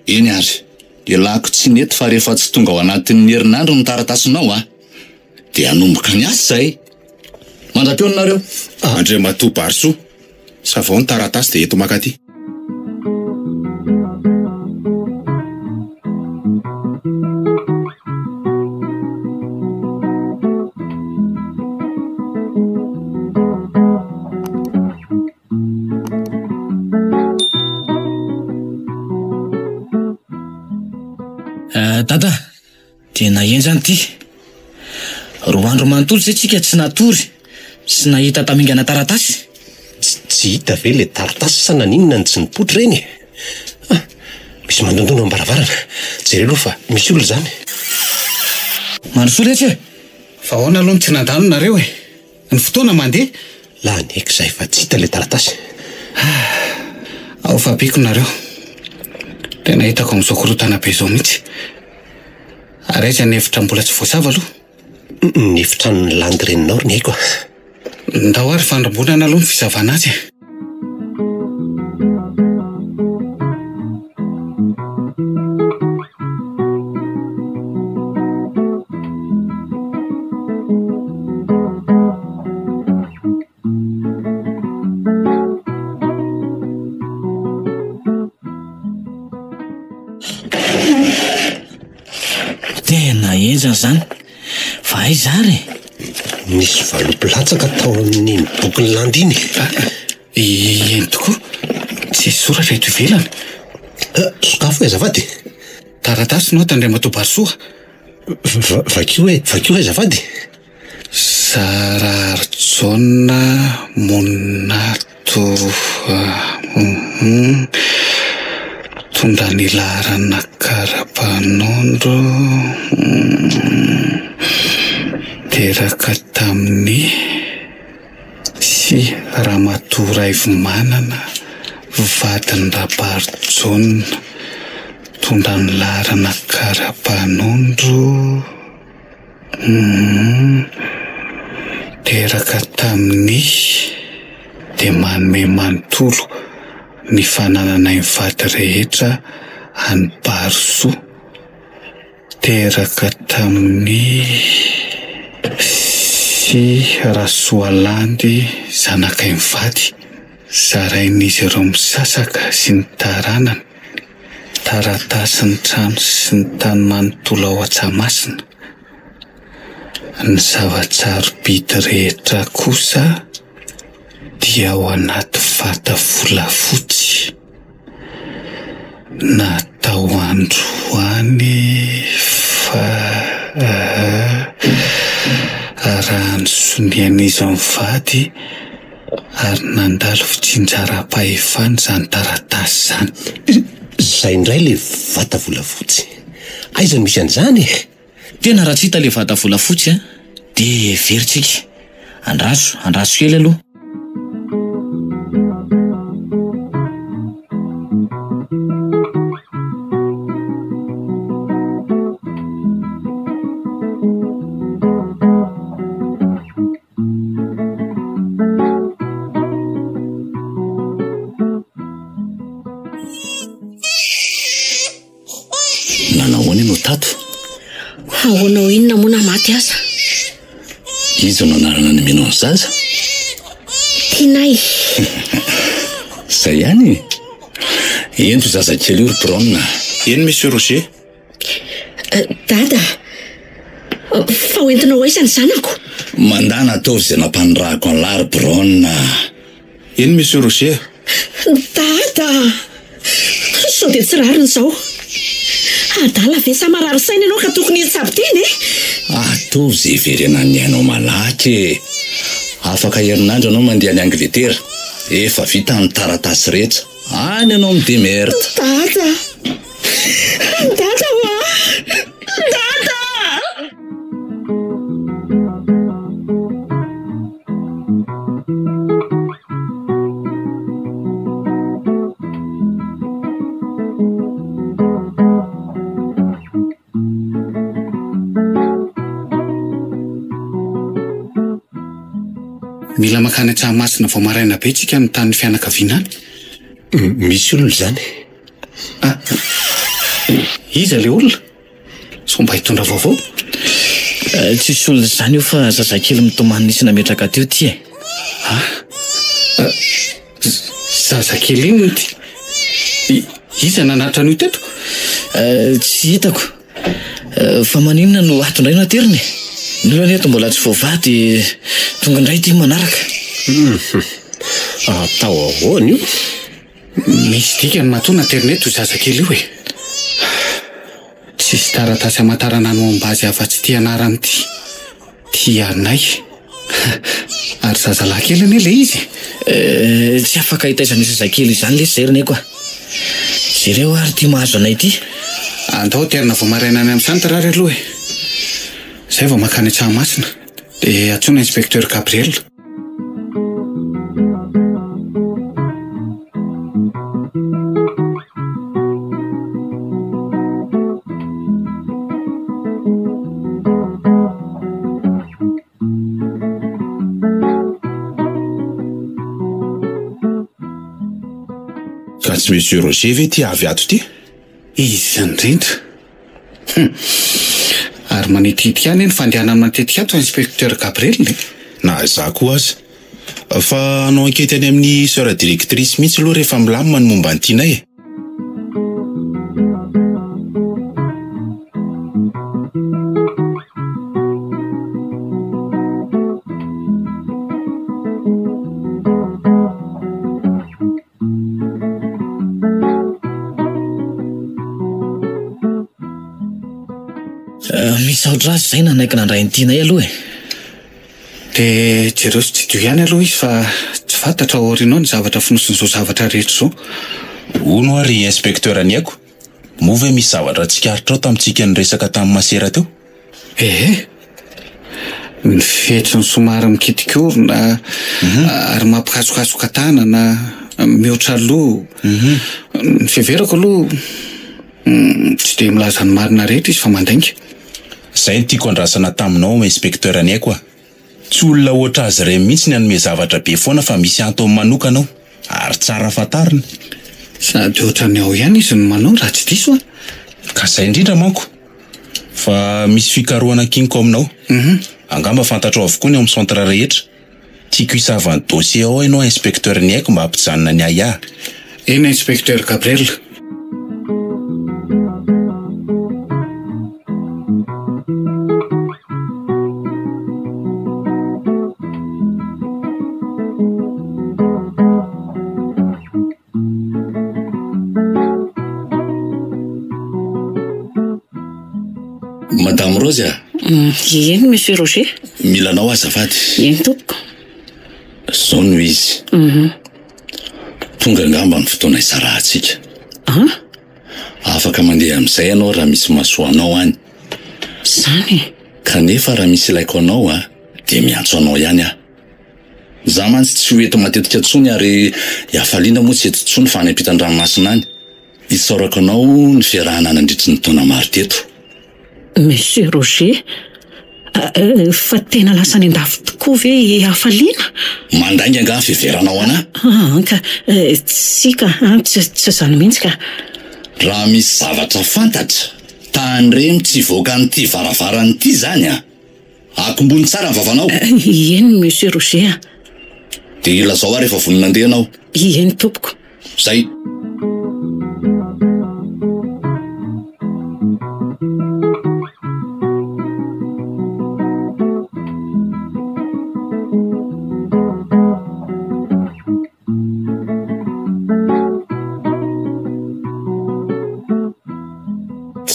Eny ary, ialako tsiny eto fa rehefa tsy tonga ao anatin'ny herinandro ny taratasinao a, dia hanomboka ny asa izahay. Mandra-peo nareo. Andriamatoa Barisoa, savao ny taratasy dia eto mankaty. Eh, dada, tena henjana ity. Roa andro manontolo izay tsika tsy natory sy nahita tamingana taratasy. Tsy tsy hita ve ilay taratasy sa naninona no tsy nipoitra ireny e? Ah, misy mandondona ao am-baravarana. Jereo aloha fa misy olona izany. Mandrosoa letsy e! Fa ahoana aloha no tsy nandalo nareo e? Ny fotoana mandeha. Lany eky izay fa tsy hita ilay taratasy. Ah, ao fa biko nareo. Tena hitako amin'izao korontana be izao mihitsy. Ary aiza ny efitra mbola tsy voasava aloha? Ny efitranon'ny landy reninao ry Niaiko a. Ndao ary fandrombonana aloha ny fisavana azy e. Tena henjana izany. Fa aiza ary e? Nisy valopy latsaka tao amin'iny bokin'i Landy iny. Eny tokoa, tsy soratra eto ivelany. Sokafo e azafady. Taratasy no ato Andriamatoa Barisoa. Vakio e, vakio azafady. Zararijaona Monato Mitondra ny laharana karapanondro Teraka tamin'ny sy Ramatoa Raivomanana vadin'i Rabarijaona Mitondra ny laharana karapanondro. Humm. Teraka tamin'ny dia manome manontolo ny fanananay mivady rehetra an'i Barisoa. Teraka tamin'ny sy Rasoalandy zanakay mivady. Zarain'izy ireo misasaka sy ny taranany, taratasin'ny trano sy ny tany manontolo ao Antsahamasina. Ny zava-tsarobidy rehetra kosa dia ao anaty vata volafotsy. Natao androany fa raha ny sonian'izy mivady ary nandalo fitsinjaram-pahefana izany taratasy izany. Izay indray ilay vata volafotsy. Aiza no misy an'izany e? Tena raha tsy hita ilay vata volafotsy an, dia very tsika. Andraso, andraso kely aloha. Nanahoana ianao tato? Ahoana ho inona moa na maty aza? Iza no anarana nomenao ny zaza? Tianay. Zay ihany e. Ento zazakely io ry Brown. Eny Monsieur Roger. Eh, dada, fa ho entinao aiza ny zanako? Mandana ataovy izay nampanirahako an'lah ry Brown. Eny Monsieur Roger. Dada! Sao dia tsy rariny izao? Adala ve sa marary saina ianao ka tokony hitsabo tena e? Ataovy izay hiverenan'ny ainao malaky e! Afaka herinandro ianao mandeha any Angletera. Efa vita ny taratasy rehetra. Any ianao mi-demerde. Dada! Dada hoa! Dada! Mila mankany Antsahamasina vao maraina be tsika ny tanin'ny fianakaviana any. Misy olona izany. Ah, iza le olona? Sao mba hitondra vaovao? Eh, tsisy olona izany io fa zazakely mitomany nisy nametraka teo ty e. Ah, eh, zazakely inona ity? Iza nanatitra an'io teto? Eh, tsy hitako. Fa maninona no ato indray no aterina e? Ny olana eto mbola tsy voavaha dia tonga indray ity manaraka. Atao ahoana io? Misy dikany matoa naterina eto io zazakely io e. Tsisy taratasy hamantarana ny momba azy afa-tsy ity anarany ity. Tianay. Ary zazalahy kely anie ilay izy e. Eh, tsy afaka hitaiza an'io zazakely izany lesy izay ry Neko a. Jereo ary ity mahazo anay ity. Andao aterina vao maraina any amin'ny centre ary aloha e. Izay vao mankany Antsahamasina. Dia antsoina inspecteur Gabriel. Ka tsy Monsieur Roger ve ity avy ato ity? Izy indrindra. Hum. Ary manitikitika anie ny fandehanany matetika ato Inspecteur Gabriel e. Na izaho koa aza. Fa hanao ankety any amin'ny Soeur Directrice mihitsy aloha rehefa milamina ny momba an'i Tianay e. Eh, misaotra azy izay nanaiky nandray ny tianay aloha e. Dia jereo sy tsidiho ihany aloha izy fa tsy fantatra ao aoriana ao ny zavatra fonosin'izao zavatra rehetra izao. Hono hoa ry inspecteur Niaiko, moa ve misy zavatra tsikaritrao tamintsika niresaka tamin'i masera teo? Ehe. Ny fihetsiny somary mikitikorona ary mampikasokasoka tanana, mihoatra loha. Ny fiheverako aloha tsy dia milaza ny marina rehetra izy fa mandainga. Izay no tiako andrasana taminao Inspecteur ny aiko a! Tsy olona ohatra azy ireny mihitsy ny hanome zavatra be foana fa misy antony manokana ao, ary tsara fantarina. Sady ohatran'ny ao ihany izy no manao raha tsy diso aho. Ka izay indrindra manko. Fa misy fikarohana ankiniko aminao. Angamba fantatrao avokoa ny ao amin'ny centre rehetra. Tiako hisava ny dossier ao ianao Inspecteur ny aiko mba hampijanona ny ahiahy. Eny Inspecteur Gabriel. Madame Rose a! Eny Monsieur Roger. Mila anao aho azafady. Eny tompoko. Zao no izy. Tonga angamba ny fotoana hisarahantsika. An? Afaka mandeha amin'izay ianao raha misy mahasoa anao any. Izany e? Kanefa raha misy ilaiko anao a, dia miantso anao ihany aho. Za mantsy tsy ho eto matetika intsony ary i Hafaliana moa tsy eto intsony fa any ampitan-dranomasina any. Isaorako anao ny fiarahana nandritry ny taona maro teto. Monsieur Roger, fa tena lasa any an-dafy tokoa ve i Hafaliana? Mandainga angaha ny fiheveranao anà? An ka, tsia ka, tsy izany mihitsy ka. Raha misy zavatra fantatra, tandremo tsy hivoaka an'ity varavarana ity izany an! Akombony tsara ny vavanao. Eny Monsieur Roger a. Dia ilazao aho rehefa vonona handeha ianao. Eny tompoko. Zay.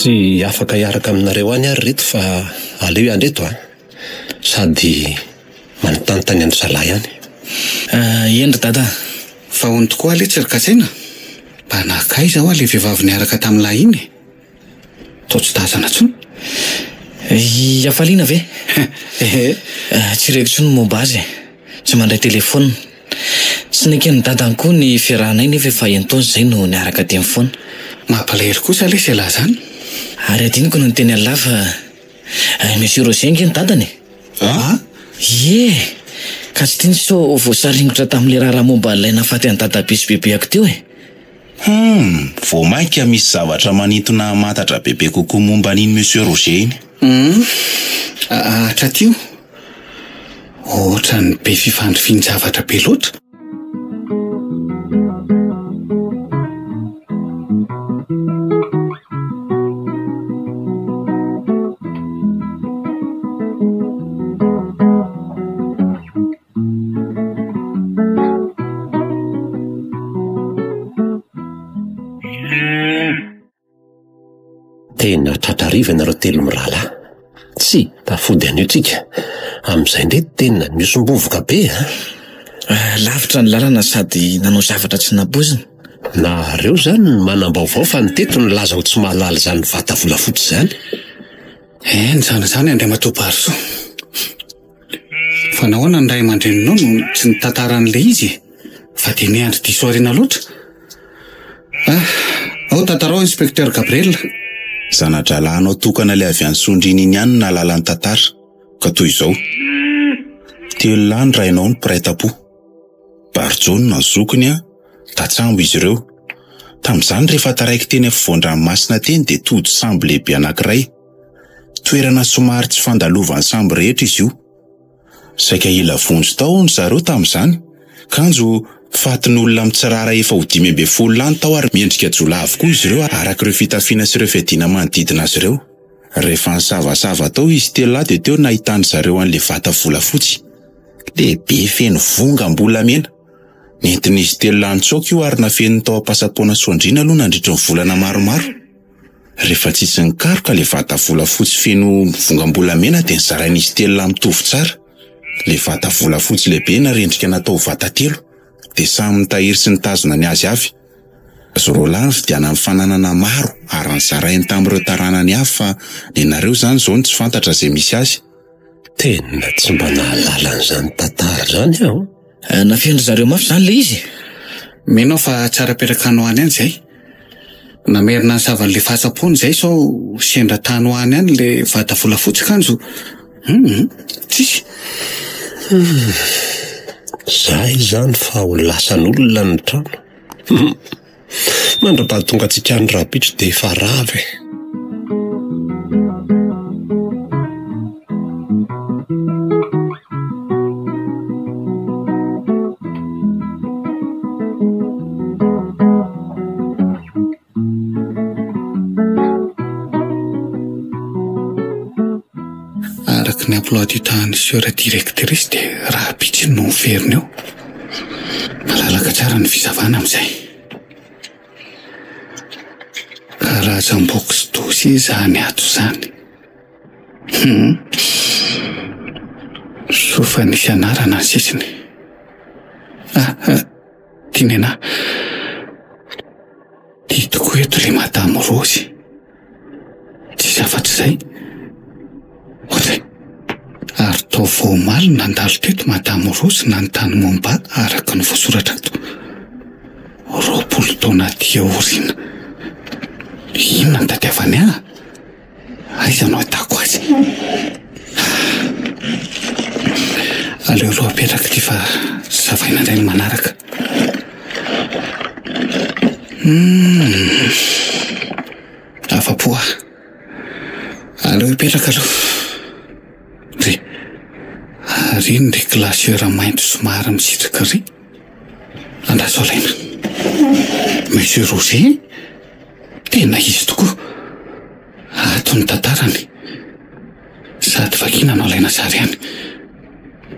Tsy afaka hiaraka aminareo any ary reto fa aleo hiandry eto a! Sady manontanintany an-dry zalahy any. Eny ry dada a! Fa hono tokoa letsy ry Kasaina? Mba nankaiza hoa le vehivavy niaraka tamin'lahy iny e? Toa tsy tazana intsony. I Hafaliana ve? Ehe. Tsy reko intsony ny momba azy e. Tsy mandray telefaonina. Tsy neken'ny dadany koa ny fiarahanay nefa efa enin-taona izay no niaraka teny foana. Mampalahelo kosa lesy ialahy izany. Ary adinoko ny niteny an'lah fa Monsieur Roger ange ny dadany e. Ah? Ie! Ka tsy tiany sao voasaringotra tamin'ilay raharaha momba an'ilay nahafaty an'i dadabe sy bebeako teo e. Humm, vao mainka misy zavatra manintona hamantatra bebe kokoa momba an'iny Monsieur Roger iny. Humm, hatratio, ohatran'ny be fifandrifian-javatra be loatra. Tena tratra hariva ianareo telo mirahalahy. Tsy tafody anio tsika. Amin'izay indray tena mihosom-bovoka be a! Ah, lavitra ny lalana sady nanao zavatra tsy nampoizina. Nareo izany no manam-baovao fa ny teto nilaza ho tsy mahalala izany vata volafotsy izany. Henjana izany Andriamatoa Barisoa. Fa nahoana ny ray aman-dreninao no tsy nitantara an'ilay izy e? Fa dia miandry diso aoriana loatra. Ah, ao tantarao Inspecteur Gabriel. Zana-drahalahinao tokana ilay avy any Sondriana iny ihany no nahalala ny tantara, ka toy izao. Telo lahy ny rainao no mpiray tampo. Barijaona ny zokiny an, tantsambo izy ireo. Tamin'izany rehefa taraiky teny afovoan-dranomasina teny dia tojo sambo lehibe anankiray. Toerana somary tsy fandalovan'ny sambo rehetra izy io. Saika hila vonjy tao hono zareo tamin'izany, kanjo fatin'olona mitsirara efa ho 15 lahy ny tao ary miendrika jiolahy avokoa izy ireo araka ireo fitafiana sy ireo fiadiana manodidina azy ireo. Rehefa nisavasava tao izy telo lahy dia teo no nahitan-dry zareo an'ilay vata volafotsy. Lehibe feno vongam-bolamena. Nentin'izy telo lahy nitsoaka io ary nafeniny tao am-pasapoana Soandriana aloha nandritry ny volana maromaro. Rehefa tsisy nikaroka ilay vata volafotsy feno vongam-bolamena dia nozarain'izy telo lahy mitovy tsara. Ilay vata volafotsy lehibe narendrika natao vata telo dia samy nitahiry sy nitazona ny azy avy. Azy roa lahy nividianany fananana maro ary nozarainy tamin'ireo taranany avy fa nenareo izany izao no tsy fantatra izay misy azy. Tena tsy mba nahalala an'izany tantara izany aho. Nafehin-dry zareo mafy izany ilay izy e? Mino aho fa tsara apetraka any ho any any izay. Namerina ny savan'ilay fahatsapony izay sao sendra tany ho any ihany ilay vata volafotsy kanjo hum tsisy. Hum, zay izany fa ho lasan'olona ny trano. Hum, mandra-pahatonga antsika any rahampitso dia efa rava e. Araka ny emploi du temps-n'ny soeur directrice dia rahampitso iny no miverina eo. Malalaka tsara ny fisavana amin'izay. Karazam-box dossier izany ato izany. Hum. Soa fa nisy anarana ny sisiny. Ah, ah. Ty nenah. Ty tokoa eto le madame Rose. Tsisy afa-tsy izay. Ohatray. Ary tao vao omaly no nandalo teto madame Rose nanontany momba araka ny voasoratra ato. 20 taona aty aoriana. Inona no tadiavany ahy? Aiza no ahitako azy? Aleo aloha apetraka ity fa savaina indray ny manaraka. Hmm. Afa-po aho. Aleo hipetraka aloha. Ry, ary iny ry classeur mainty somary misitrika ry. Andraso alaina. Monsieur Roger? Tena izy tokoa. Ato ny tantarany. Sady vakiana no alaina sary ihany.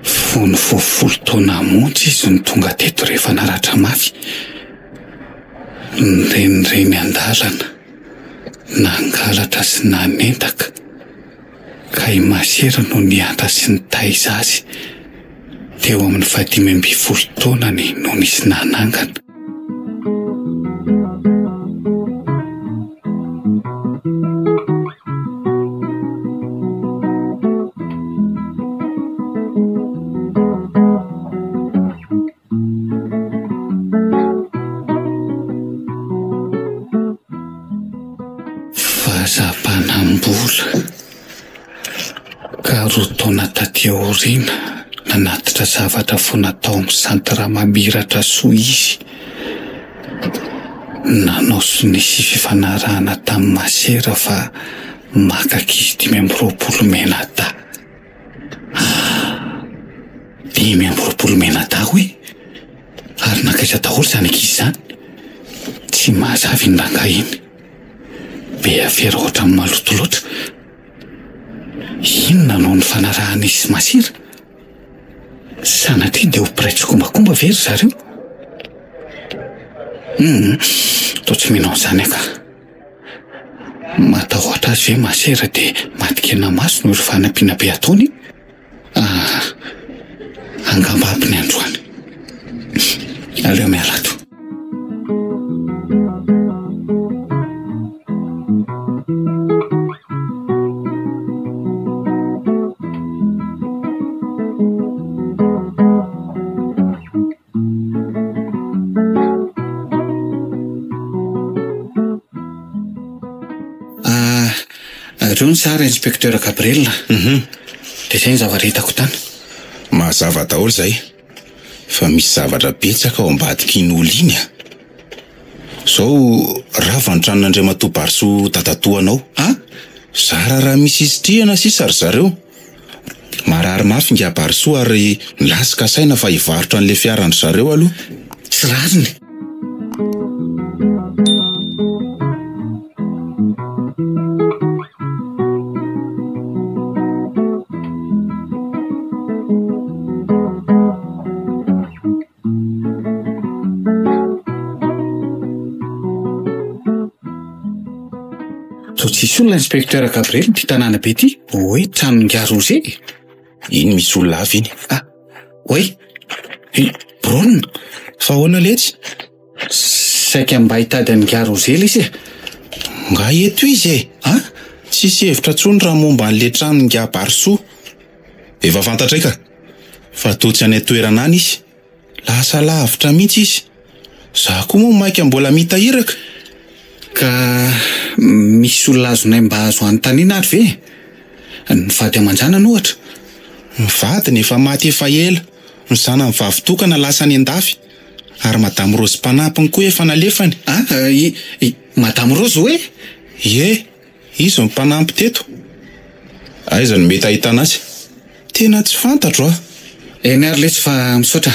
Fony vao folo taona monja izy no tonga teto rehefa naratra mafy. Nirenireny an-dalana, nangalatra sy nanendaka. Ka i Masera no niantra sy nitaiza azy. Teo amin'ny fahadimy ambin'ny folo taonany no nisy nanangana. Vazam-panambola. Ka roa taona taty aoriana, nanatitra zavatra foana tao amin'ny Centre Mamiratra Soa izy. Nanao sonia sy fifanarahana tamin'i Masera fa maka ankizy 25 mianadahy. Ah! 25 mianadahy hoe? Ary nankaiza daholo izany ankizy izany? Tsy mazava iny rangahy iny. Be afera ohatran'ny maloto loatra. Inona no nifanarahan'izy sy Masera? Sanatria dia ho mpiray tsikombakomba ve ry zareo? Hum, toa tsy mino an'izany aho ka. Matahotra azy ve Masera dia matin-kena-maso noho ireo fanampiana be ataony? Ah, angamba ampy ny androany. Aleo miala ato. Ah, ireo ny sary Inspecteur Gabriel. Mhm. Dia izay ny zavatra hitako tany. Mazava daholo izay. Fa misy zavatra betsaka ao ambadik'iny olona iny a. Izao rava ny tranon'Andriamatoa Barisoa dadatoanao. Ah? Zara raha misy hisitrihana sisa ry zareo. Marary mafy ingahy Barisoa ary nilaza kasaina fa hivarotra an'ilay fiaran-dry zareo aloha. Tsy rariny. Toa tsisy olona Inspecteur Gabriel ity tanàna be ity. Hoe tranon'ingahy Roger e. Iny misy olona avy iny. Ah, oay. I Brona. Fa ahoana letsy? Saika mba hitady an'ingahy Roger lesy e. Nga eto izy e? Ah? Tsisy hevitra intsony raha momba an'ilay tranon'ingahy Barisoa. Efa fantatray ka. Fa toa tsy any an-toerana any izy. Lasa lavitra mihitsy izy. Za koa moa maika mbola mita iraka. Ka misy olona azonay mba azo anontaniana ary ve? Ny vady aman-janany ohatra? Ny vadiny efa maty efa ela, ny zanany vavy tokana lasa any an-dafy, ary Madame Rose mpanampiny koa efa nalefany. Ah, i, i Madame Rose hoe? Ie, izy no mpanampy teto. Aiza no mety ahitana azy? Tena tsy fantatro a! Eny ary lesy fa misaotra.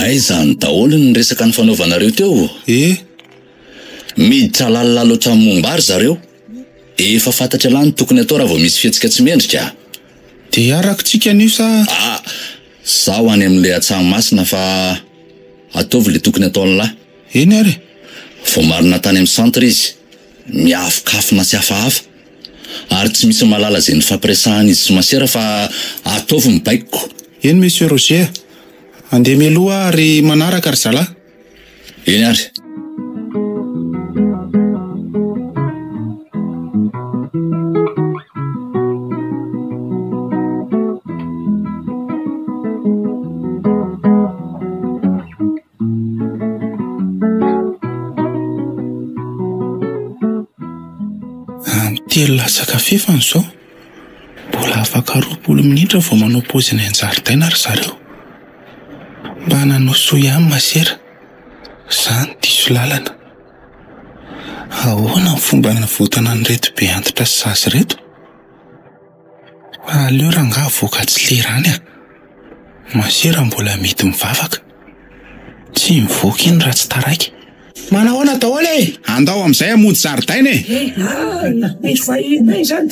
Aiza any daholo ny resaka nifanaovanareo teo? Eh! Miditra lalina loatra amin'ny momba ahy ry zareo. Efa fantatr'ialahy ny tokony atao raha vao misy fihetsika tsy mendrika a! Dia hiaraka tsika anio sa? Ah! Zaho any amin'ilay Antsahamasina fa ataovy ilay tokony ataon'lah. Eny ary e! Voamarina tany amin'ny centre izy, miafokafona sy hafahafa, ary tsy misy mahalala izay nifampiresahana izy sy masera fa ataovy ny baikoko. Eny Monsieur Roger a! Andeha mialoha aho ary manaraka ry zalahy. Eny ary. Amin'ny telo latsaka fefany izao, mbola afaka 20 minitra vao manao paozy any an-jaridaina ry zareo. Mba nanao soa ihany masera, za no diso lalana. Ahoana ny fomba hanavotana an'ireto be antitra sy zaza ireto? Fa aleo rangahy avoaka tsy lera any a! Masera mbola mety mivavaka. Tsy mivoaka iny raha tsy taraiky. Manahoana daholo e! Andao amin'izay hamonjy zaridaina e!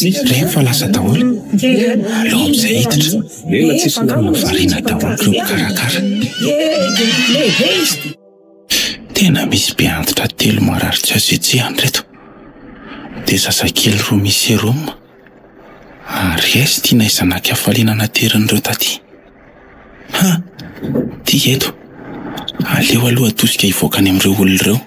Ireny fa lasa daholo. Aleo amin'izay hiditra. Variana daholo ireo mpikarakara. Tena misy be antitra telo marary tsy azo hetsehana ireto. Dia zazakely roa misy sérum. Ary aiza ity nay zanak'i hafaliana naterin'ireo taty? Ha! Ty eto. Aleo aloha atosika hivoaka any amin'ireo olona ireo.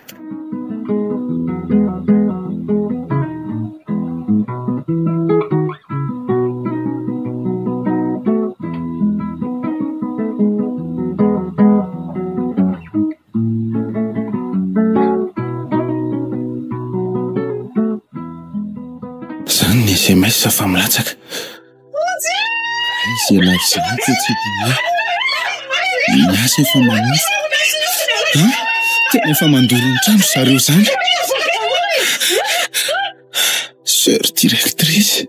Zany ny sms fa milatsaka. Aiza ialahy izany fa tsy dia. Ny asa efa manofa. An? Tena efa mandoro ny trano zareo izany. Sœur directrice,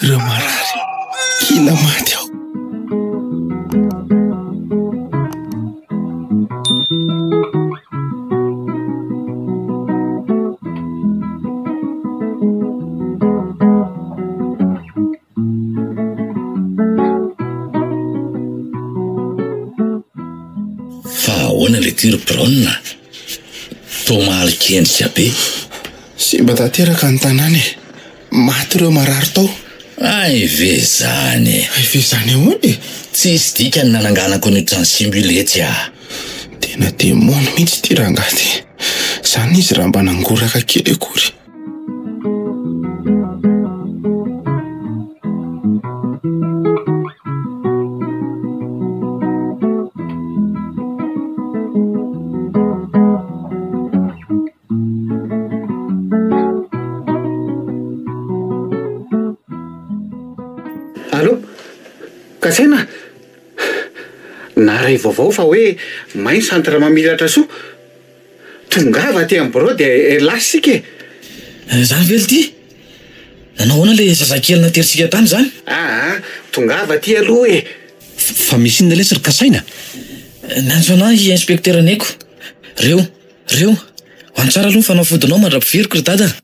ireo marary. Kila maty aho. Fa ahoana le ty ry Brown a? Toa mahalikendrika be. Simba tanteraka ny tanàna e. Maty ireo marary tao. Hay ve izany e! Hay ve izany ahoana e? Tsisy dikany nananganako an'io trano simba io letsy a! Tena demony mihitsy ity rangahy ity. Izany izy raha mba nangoraka kely akory. Allô? Kasaina? Naharay vaovao fa hoe may ny centre Mamiratra Soa. Tongava aty amin'ny birao dia lasa isika e! Zany ve lty? Nanao ahoana le zazakely nateritsika tany zany? Aa, tongava aty aloha e! Fa misy inona lesy ry Kasaina? Niantso anah i inspecteur Neko. Reo, reo, ho any tsara aloha ny fanafodinao mandra-piveriko ry dada a!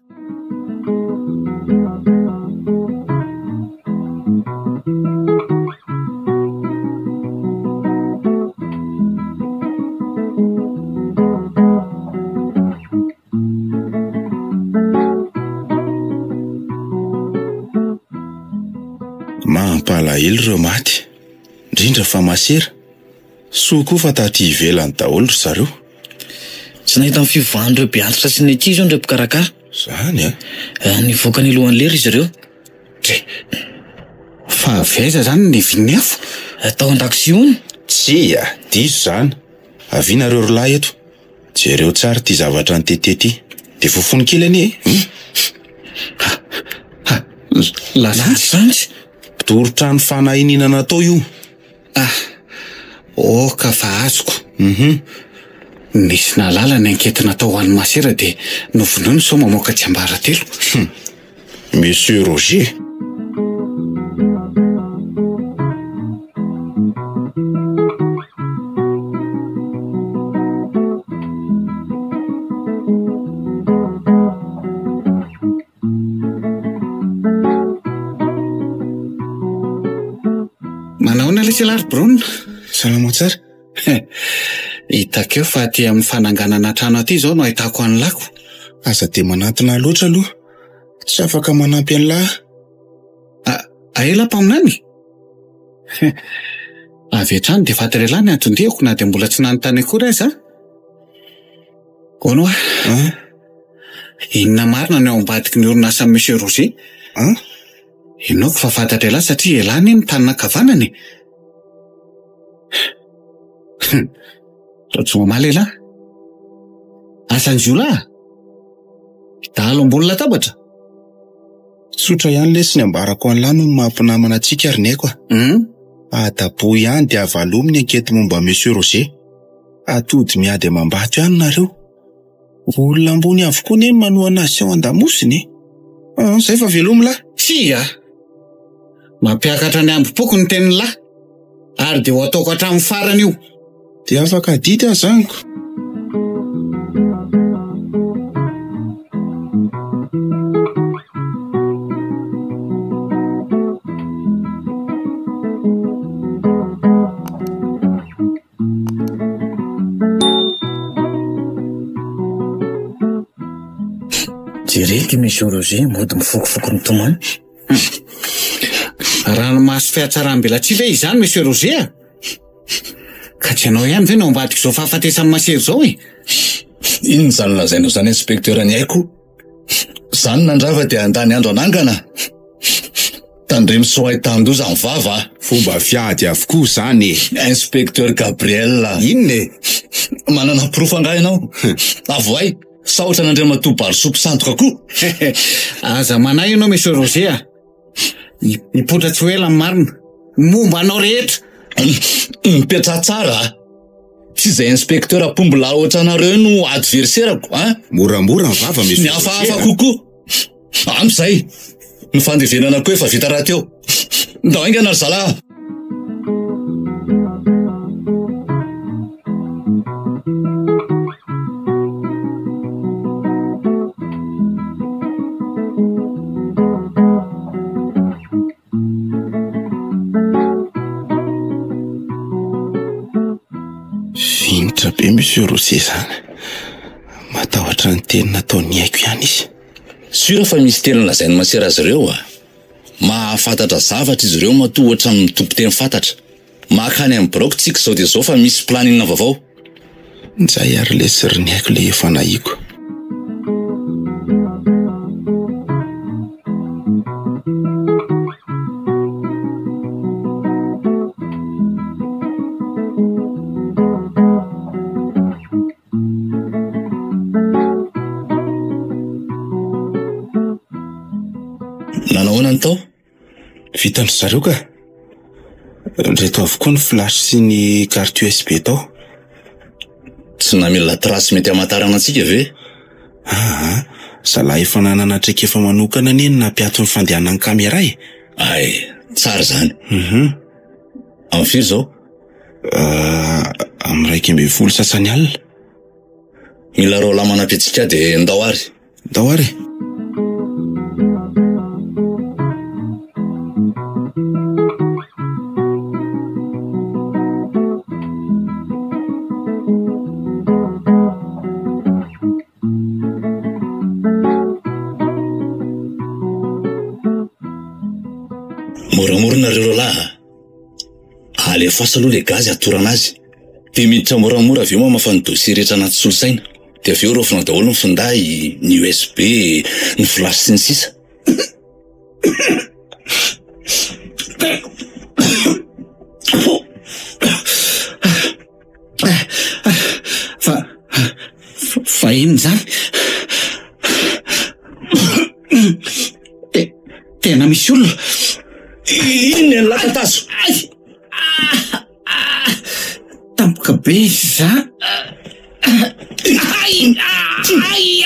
Mampalahelo ireo maty, indrindra fa masera. Soa koa fa taty ivelany daholo ry zareo. Tsy nahita ny fiovan'ireo be antitra sy ny ankizy hono ireo mpikarakara. Zany a? Eh, nivoaka ny lohan'ny lera izy ireo. Dre! Fa avy aiza zany ny nivian'ny afo? Eh, tao an-dakozia hono. Tsia, diso zany. Avia nareo ry lahy eto. Jereo tsara ity zavatra nitete ity. Dia fofony kely anie e! Hum! Ha! Ha! Lasantsy? Mpidoro trano fanahiniana natao io. Ah! Oka fa azoko. Hum! Nisy nahalala ny ankety natao ho an'i Masera dia novonoiny sao mamoaka tsiambaratelo. Hum! Monsieur Roger. Manahoana lesy ialahy ry Brun? Salama tsara. Hitako eo fa aty amin'ny fananganana trano aty izao no ahitako an'i lako. Aza dia manantona loatra aloha. Tsy afaka manampy an'lah aho. Aela mpaminany? Avy hatrany dia fantatr'ialahy ny anton-diako na dia mbola tsy nanontany akory aza aho. Hono hoa, inona marina no ao ambadiky ny orinasan'i Monsieur Roger? Inoako fa fantatr'ialahy satria ialahy anie no tanana ankavanana e. Toa tsy mamaly ialahy. Asan-jiolahy? Dahalo ambony latabatra? Tsotra ihany lesy ny ambarako an'lah noho ny maha mpinamana antsika ry Neko a. Adabohy ihany dia avalomy ny ankety momba Monsieur Roger. Atody miady amam-bato ihany nareo. Olona ambony avokoa anie ny manohana azy sy ao an-damosiny e. Ah, zay fa velomy lah. Tsia! Mampiakatra ny hambom-poko ny tenin'lah. Ary dia ho ataoko hatramin'ny farany io. Dia afaka adidy aho zaniko. Jereo ity Monsieur Roger mody mifokofoko mitomany. Ranomaso fihatsaram-belatsihy ve izany Monsieur Roger a? Ka tsy ianao ihany ve no ambadik'izao fahafatesan'i Masera izao e? Inona izany lazainao izany Inspecteur ny aiko? Izany nandrava dia handany andro hanangana? Tandremo sao ahitan-doza ny vava a! Fomba fiady avokoa izany e! Inspecteur Gabriel a! Inona e? Manana porofo angaha ianao? Avohay! Sa ohatran'Andriamatoa Barisoa mpisandoka koa? Aza manahy ianao Monsieur Roger a! Hipoitra tsy ho ela ny marina. Ny momba anao rehetra. Mipetraha tsara a! Tsy izay inspecteur mpomby lahy ohatranareo no adversaire-ko a! Moramora ny vava Monsieur Ny hafahafa kokoa. Ampy izay. Ny fandevenana koa efa vita rahateo. Ndao haingana ry zalahy. Vinitra be Monsieur Roger zany. Matahotra ny teny nataon'ny aiko ihany izy. Sûr fa misy teny lazain'i Masera azy ireo a! Mahafantatra zavatra izy ireo matoa ohatran'ny mitompo teny fantatra. Makany amin'ny biraoko tsika izao dia izao fa misy planning vaovao. Njay ary lesy ry ny aiko le efa nahiko. Nanao ahoana ny tao? Vitan-dry zareo ka. Ireto avokoa ny flash sy ny carte USB tao. Tsy namela trace mety hamantarana antsika ve? Aa, zalahy efa nanana traikefa manokana anie ny nampiato ny fandehanan'ny caméra e. Ay, tsara izany. Mhm. Amin'ny firy izao? Amin'ny 11 sasany alina. Mila roalahy manampy antsika dia ndao ary. Ndao ary e. Moramora nareo roalahy a. Alefaso aloha le gaz hatorana azy. Dia miditra moramora avy eo mamafa ny dossier rehetra anaty solosaina. Dia avy eo raofinao daholo ny finday, ny USB, ny flash sy ny sisa. Fa fa inona izany? Te- Tena misy olona. Inona ny lakantazo? Ay! Tampoka be izy izany. Ay! Ay!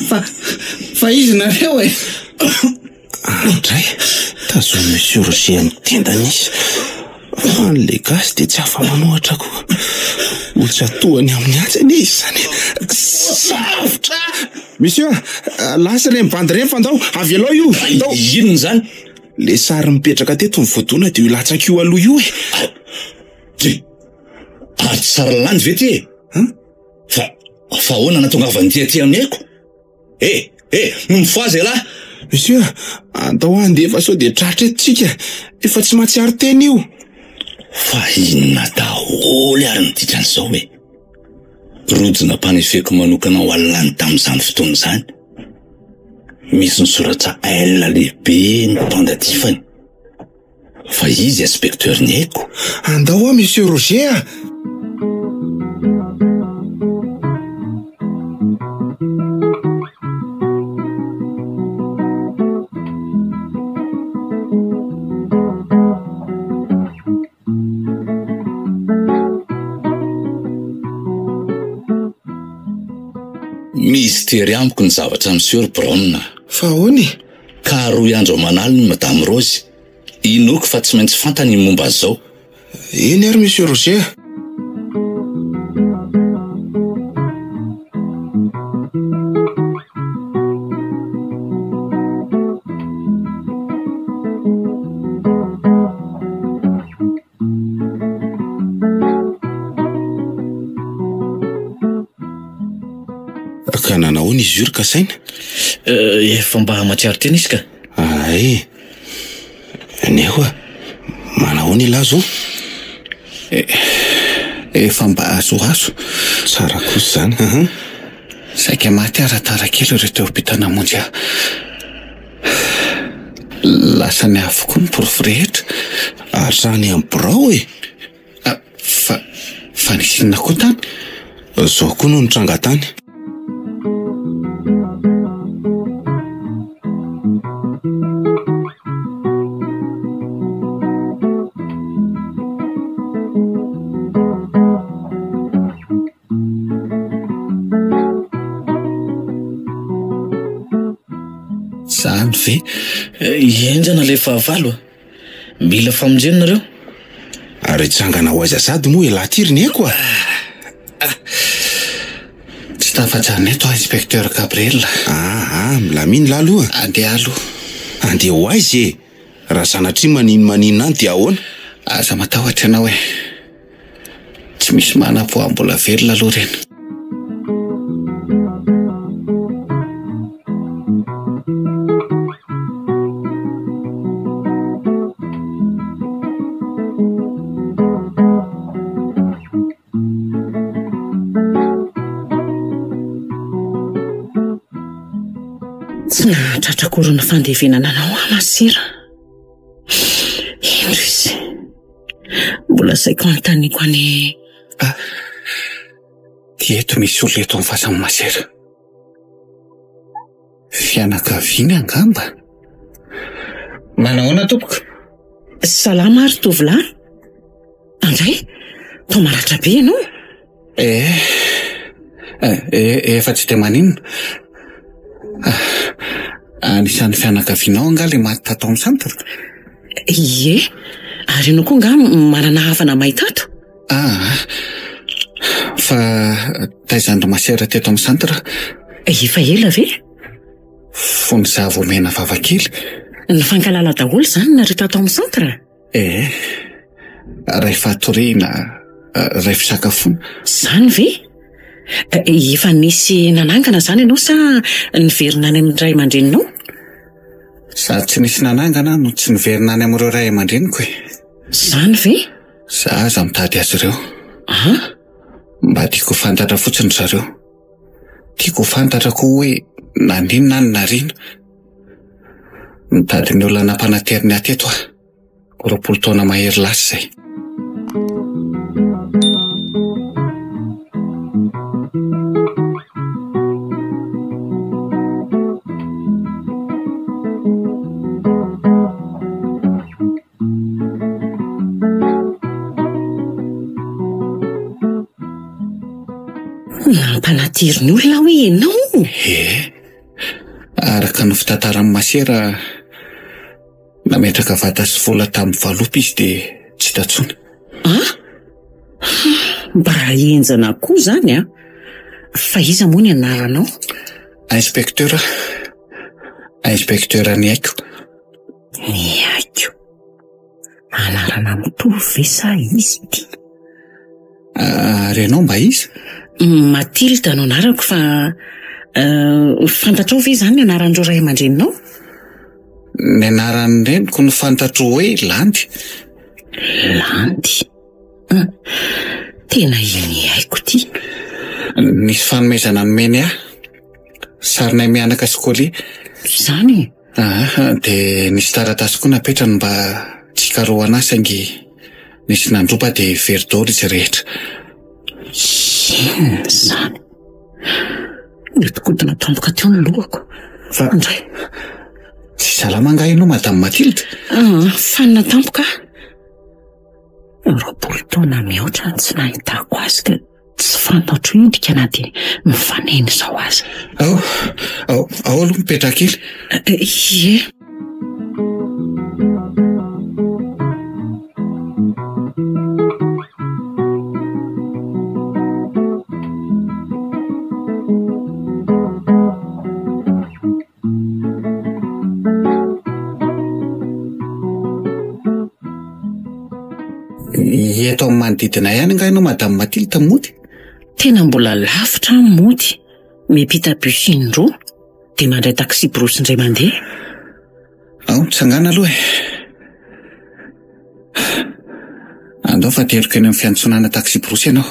Fa fa izy nareo e. Andray, tazomin'i Monsieur Roger amin'ny tendany izy. Fa ny le gasy dia tsy afa-manohatra koa. Hotsatohany amin'ny antsy anie izy izany e. Sarotra! Monsieur, lasa ireny bandy ireny fa ndao, avelao io. Ndao. Inona izany? Le sary mipetraka teto ny voadona dia io latsaka io aloha io e. Ty! Ary tsy sary lany ve ty e? Fa, fa ahoana nahatongavan'ity aty amin'aiko? Eh! Eh! Mifohaza ialahy! Monsieur, andao handeha fa sao dia tratra eto tsika. Efa tsy mahatsiaro tena io. Fa inona daholo ary ny dikan'izao e? Rojo nampanefeko manokana ho an'i Lany tamin'izany fotoana izany. Misy ny soratra L lehibe ny pendatifany. Fa izy inspecteur ny aiko. Andao hoa Monsieur Roger a! Mistery amiko ny zavatra miseho ry Brown. Fa ahoana e? Ka roy andro aman'alina i Madame Rose. Inoako fa tsy maintsy fantany ny momba an'izao. Eny ary Monsieur Roger a! Ka nanahoana izy io ry Kasaina? Efa mba mahatsiaro tena izy ka. Ay, nefa manahoana ialahy zao? Efa mba azoazo. Tsara kosa izany, aha. Saika maty aho raha tara kely ireo teo am-pita namonjy ahy. Lasany avokoa ny porofo rehetra. Ary zany amin'ny birao e! Fa, fa nisy inona koa tany? Zao koa no nitranga tany. Zany ve? Henjana ilay fahavalo a! Mila famonjena nareo. Ary hitsangana ho aiza sady moa elah ty ry Neko a? Tsy tafajanona eto aho Inspecteur Gabriel. Aa, milamina lah aloha. Andeha aloha. Andeha ho aiza e? Raha sanatria maninomaninona any dia ahoana? Aza matahotra ianao e. Tsy misy manam-po mbola velona aloha ireny. Tsy nahatratra akory ny fandevenana anao aho masera. Indro izy. Mbola saiko anontaniako any. Ah, dia eto misy olona eto amin'ny fasan'i masera. Fianakaviany angamba. Manahoana tompoko? Salama ary tovolahy. Andray, toa maratra be ianao. Eh, eh, efa tsy dia maninona. Anisan'ny fianakavianao angaha ilay maty tato amin'ny centre? Ie, ary ianao koa angaha manana havana may tato? Ah, fa taizan-dry masera teto amin'ny centre? Efa ela ve? Fony izaho vao mena vava kely. Nifankahalala daholo izany nareo tato amin'ny centre? Eh, ray fatoriana, ray fisakafoana. Izany ve? Efa nisy nanangana izany ianao sa niverina any amin'ny ray aman-dreninao? Sady tsy nisy nanangana aho no tsy niverina any amin'ireo ray aman-dreniko e. Izany ve? Za aza mitady azy ireo. Ah? Mba tiako ho fantatra fotsiny ry zareo. Tiako ho fantatra koa hoe naninona aho no nariana. Nitady ny olona nampanateriny ahy teto aho. 20 taona mahery lasa izay. Nampanatery ny olona hoe ianao? Ee, araka ny fitantaran'i Masera, nametraka vata sy vola tamin'ny valopy izy dia tsy hita intsony. Ah? Mba henjana koa izany an! Fa iza moa ny anaranao? Inspecteur aho. Inspecteur ny aiko. Ny aiko. Anarana mitovy ve sa izy ity? Ary ianao mba iza? Mathilde no anarako fa fantatrao ve izany ny anaran'ireo ray aman-dreninao? Ny anaran'ny reniko no fantatro hoe Landy. Landy? Tena iny haiko ity. Nisy fanomezana nomeny ahy. Sarinay mianaka sy colis. Izany e? Aa, dia nisy taratasy koa napetrany mba tsy hikarohana ahy saingy nisy nandroba dia very daholo izy rehetra. Inona izany? Nihodinkodina tampoka teo ny lohako. Fa Indray. Tsy salama angaha ianao Madame Mathilde? Aa, fanina tampoka aho. 20 taona mihoatra no tsy nahitako azy ka tsy fantatro endrika na dia mifanena izao aza. Ao, ao, ao aloha mipetraha kely. Ie. Eto amin'ny manodidina ihany angaha ianao Madame Mathilde mody? Tena mbola lavitra aho mody. Miampita bus indroa, dia mandray taxi-brousse indray mandeha. Ao, mitsangàna aloha e. Andao fa ateriko eny amin'ny fiantsonana taxi-brousse ianao.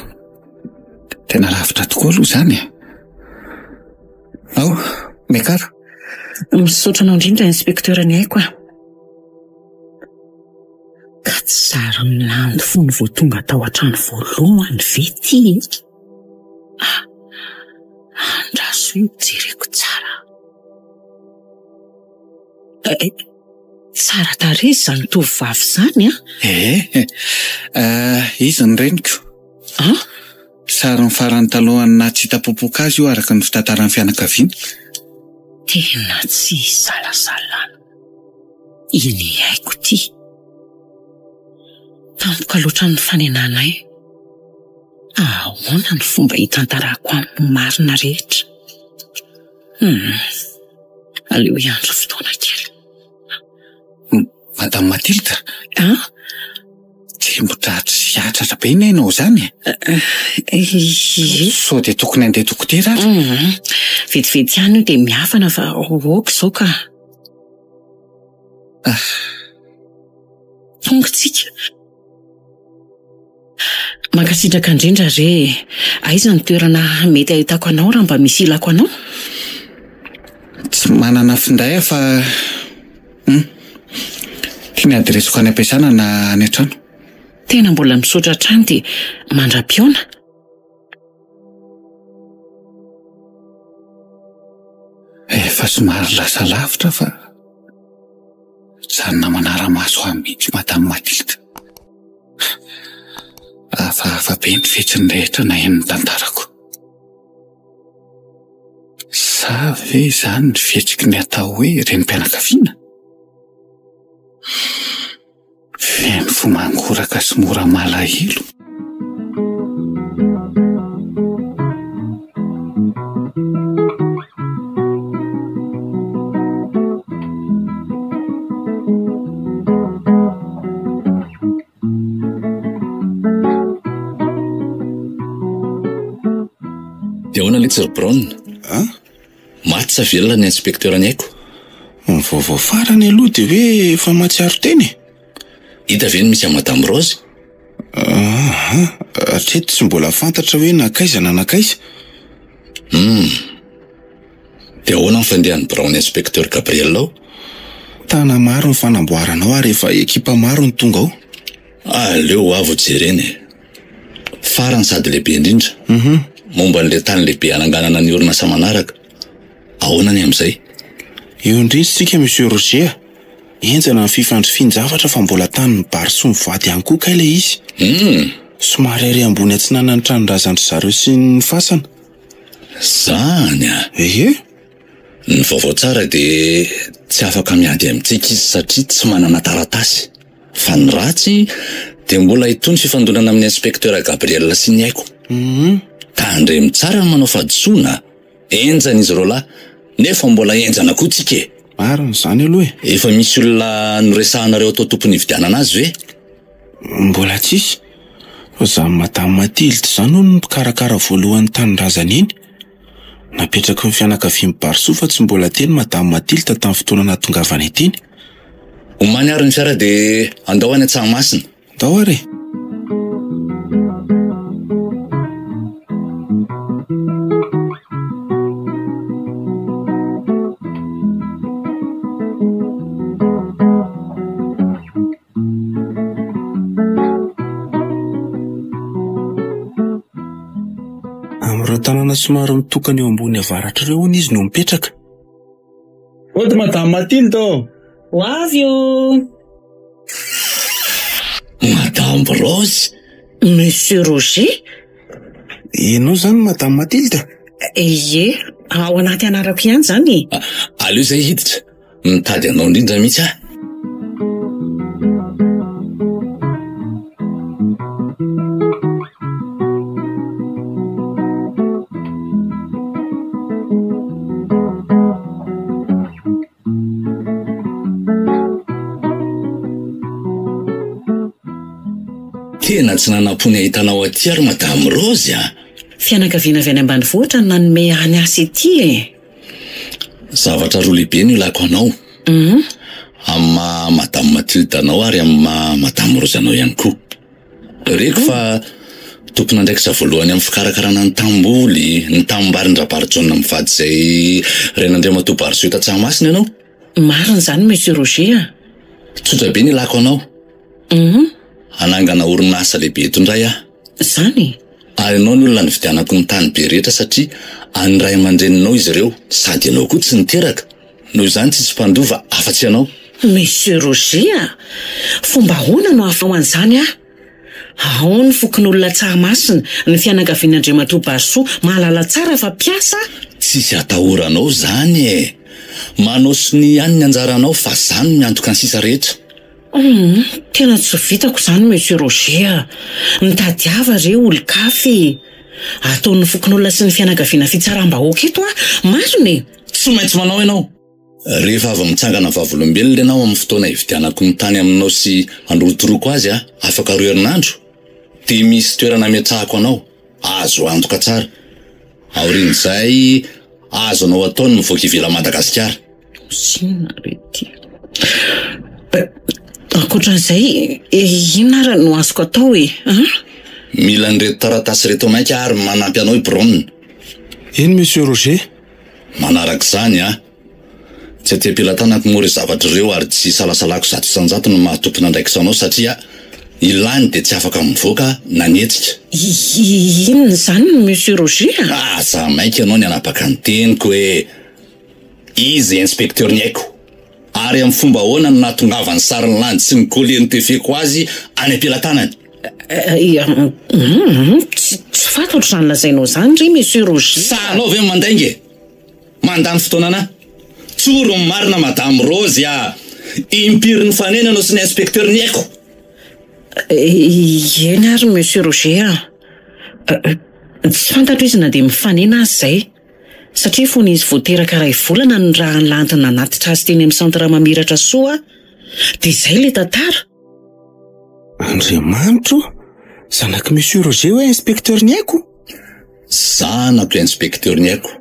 Tena lavitra tokoa aloha izany e. Ao, miakara. Misaotra anao indrindra inspecteur ny aiko a. Ka tsy zary milandy fony vao tonga tao an-trano voalohany ve ity e? Ah, andraso io jereko tsara. Eh, tsara tarehy izany tovovavy izany an! Eh, eh, izy ny reniko. An? Sarin'ny farany talohan'ny naha tsy hita popoka azy io araka ny fitantaran'ny fianakaviana. Tena tsy isalasalana. Iny haiko ity. Tampoka loatra ny fanenanay. Ahoana ny fomba hitantarako aminy ny marina rehetra? Hum, aleo hiandry fotoana kely. Madame Mathilde? An? Tsembo-dratsy sy hatratra be anie ianao izany e. Ie. Sao dia tokony handeha dokotera ary? Hum, vetivety ihany io dia miafana fa ok izao ka. Ah. Tonga tsika. Mankasitraka indrindra re e. Aiza ny toerana mety ahitako anao raha mba misy ilako anao? Tsy manana finday aho fa hum. Ity ny adiresiko any am-piasana na any an-trano. Tena mbola misaotra hatrany dia mandra-pihaona. Efa somary lasa lavitra fa janona manara-maso ahy mihitsy Madame Mathilde. Hafahafa be ny fihetsiny rehetra naheno ny tantarako. Sa ve izany ny fihetsiky ny atao hoe renim-pianakaviana? Feno fo mangoraka sy mora malahelo. Dia ahoana letsy ry Brown? An? Maty sa velona ny inspecteur ny aiko? Ny vaovao farany aloha dia hoe efa mahatsiaro tena e. Hita ve ny misy an'i Madame Rose? Aha, hatreto tsy mbola fantatra hoe nankaiza na nankaiza. Hum. Dia ahoana ny fandehan'ny biraon'ny inspecteur Gabriel ao? Tana maro ny fanamboarana ao ary efa ekipa maro no tonga ao. Aleo ho avy ho jerena e. Farany sady lehibe indrindra. Momba an'ilay tany lehibe hananganana ny orinasa manaraka. Ahoana ny amin'izay? Eo indrindra isika Monsieur Roger a! Henjana ny fifandrifian-javatra fa mbola tanin'i Barisoa mivady ihany koa kay ilay izy. Hum! Somary ery ambony atsinanan'ny tranon-drazan-dry zareo sy ny fasana. Zany a! Ie! Ny vaovao tsara dia tsy afaka miady amintsika izy satria tsy manana taratasy. Fa ny ratsy dia mbola hitohy ny fifandonana amin'ny inspecteur Gabriel sy ny aiko. Tandremo tsara ny manao fahadisoana a! Henjana izy roalahy nefa mbola henjana koa tsika e! Marina izany aloha e! Efa misy olona noresahanareo atao tompony hividianana azy ve? Mbola tsisy. Fa izany Madame Mathilde izany hono no mpikarakara voalohany tanindrazana iny. Napetraky ny fianakavian'i Barisoa fa tsy mbola teny Madame Mathilde tamin'ny fotoana nahatongavany teny. Omany ary ny fiara dia andao any Antsahamasina. Ndao ary e! Amin'ireo tanàna somary mitokana eo ambony avaratra ireo hono izy no mipetraka. Ody Madame Mathilde ô! Ho avy ô! Madame Rose! Monsieur Roger? Ianao izany Madame Mathilde? Ie, ao anaty anarako ihany izany e. Aleo izay hiditra. Mitady anao indrindra mihitsy aho. Tena tsy nanam-po ny hahita anao aty ary Madame Rose a! Fianakaviana avy any ambanivohitra no nanome ahy ny asa ity e! Zavatra roa lehibe no ilako anao. Amin'ny maha Madame Mathilde anao ary amin'ny maha Madame Rose anao ihany koa. Reko fa tompon'andraikitra voalohany amin'ny fikarakarana ny tanimboly, ny tanimbarin-dRabarijaona mivady izay rain'Andriamatoa Barisoa eto Antsahamasina ianao. Marina izany Monsieur Roger a! Tsotra be ny ilako anao. Hanangana orinasa lehibe eto indray aho. Izany e! Ary ianao ny olona nividianako ny tany be rehetra satria an'ny ray aman-dreninao izy ireo sady ianao koa tsy niteraka, noho izany tsisy mpandova afa-tsy ianao. Monsieur Roger a! Fomba ahoana no ahafaho an'izany aho? Ao ny fokonolona Tsahamasina, ny fianakavian'Andriamatoa Barisoa mahalala tsara fa mpiasa aho. Tsisy atahoranao izany e! Manao sonia ihany ny anjaranao fa za no miantoka ny sisa rehetra. Humm, tena tsy vitako izany Monsieur Roger a! Mitadiava re olon-kafa e! Ataon'ny fokonolona sy ny fianakaviana fitsaram-bahoaka eto aho, marina e! Tsy maintsy manao ianao! Rehefa avy mitsangana vavolombelona ianao amin'ny fotoana hividianako ny tany aminao sy handrotoroako azy afaka roa herinandro, dia misy toerana ametrahako anao, azo antoka tsara. Aorian'izay, azonao atao ny mivoaka ivelan'i Madagasikara. Inona re ity? Ankoatran'izay, inona ary no azoko atao e? An? Mila an'ireto taratasy ireto maika ary manampy anao i Brown. Eny Monsieur Roger. Manaraka izany an! Tsy aty am-pelatanako moa ireo zavatra ireo ary tsy isalasalako 100% ny maha tompon'andraikitra anao satria i Lany dia tsy afaka mivoaka na mihetsika. Inona izany Monsieur Roger a? Aza maika ianao ny hanapaka ny teniko e! Iza i inspecteur ny aiko? Ary amin'ny fomba ahoana no nahatongavan'ny sarin'i Landy sy ny collier notefeko azy any am-pelatanany? Tsy fantatro izany lazainao izany ry Monsieur Roger. Sahanao ve ny mandainga e? Mandany fotoana anah. Tsory ny marina Madame Rose a! Impiry nifanena ianao sy ny inspecteur ny aiko? Eny ary Monsieur Roger a! Tsy fantatro izy na dia mifanena aza izay. Satria fony izy vao teraka iray volana no nirahan'i Landy nanatitra azy teny amin'ny centre Mamiratra Soa dia izay ilay tantara. Andriamanitra o! Zanak'i Monsieur Roger hoe inspecteur ny aiko? Zanako inspecteur ny aiko,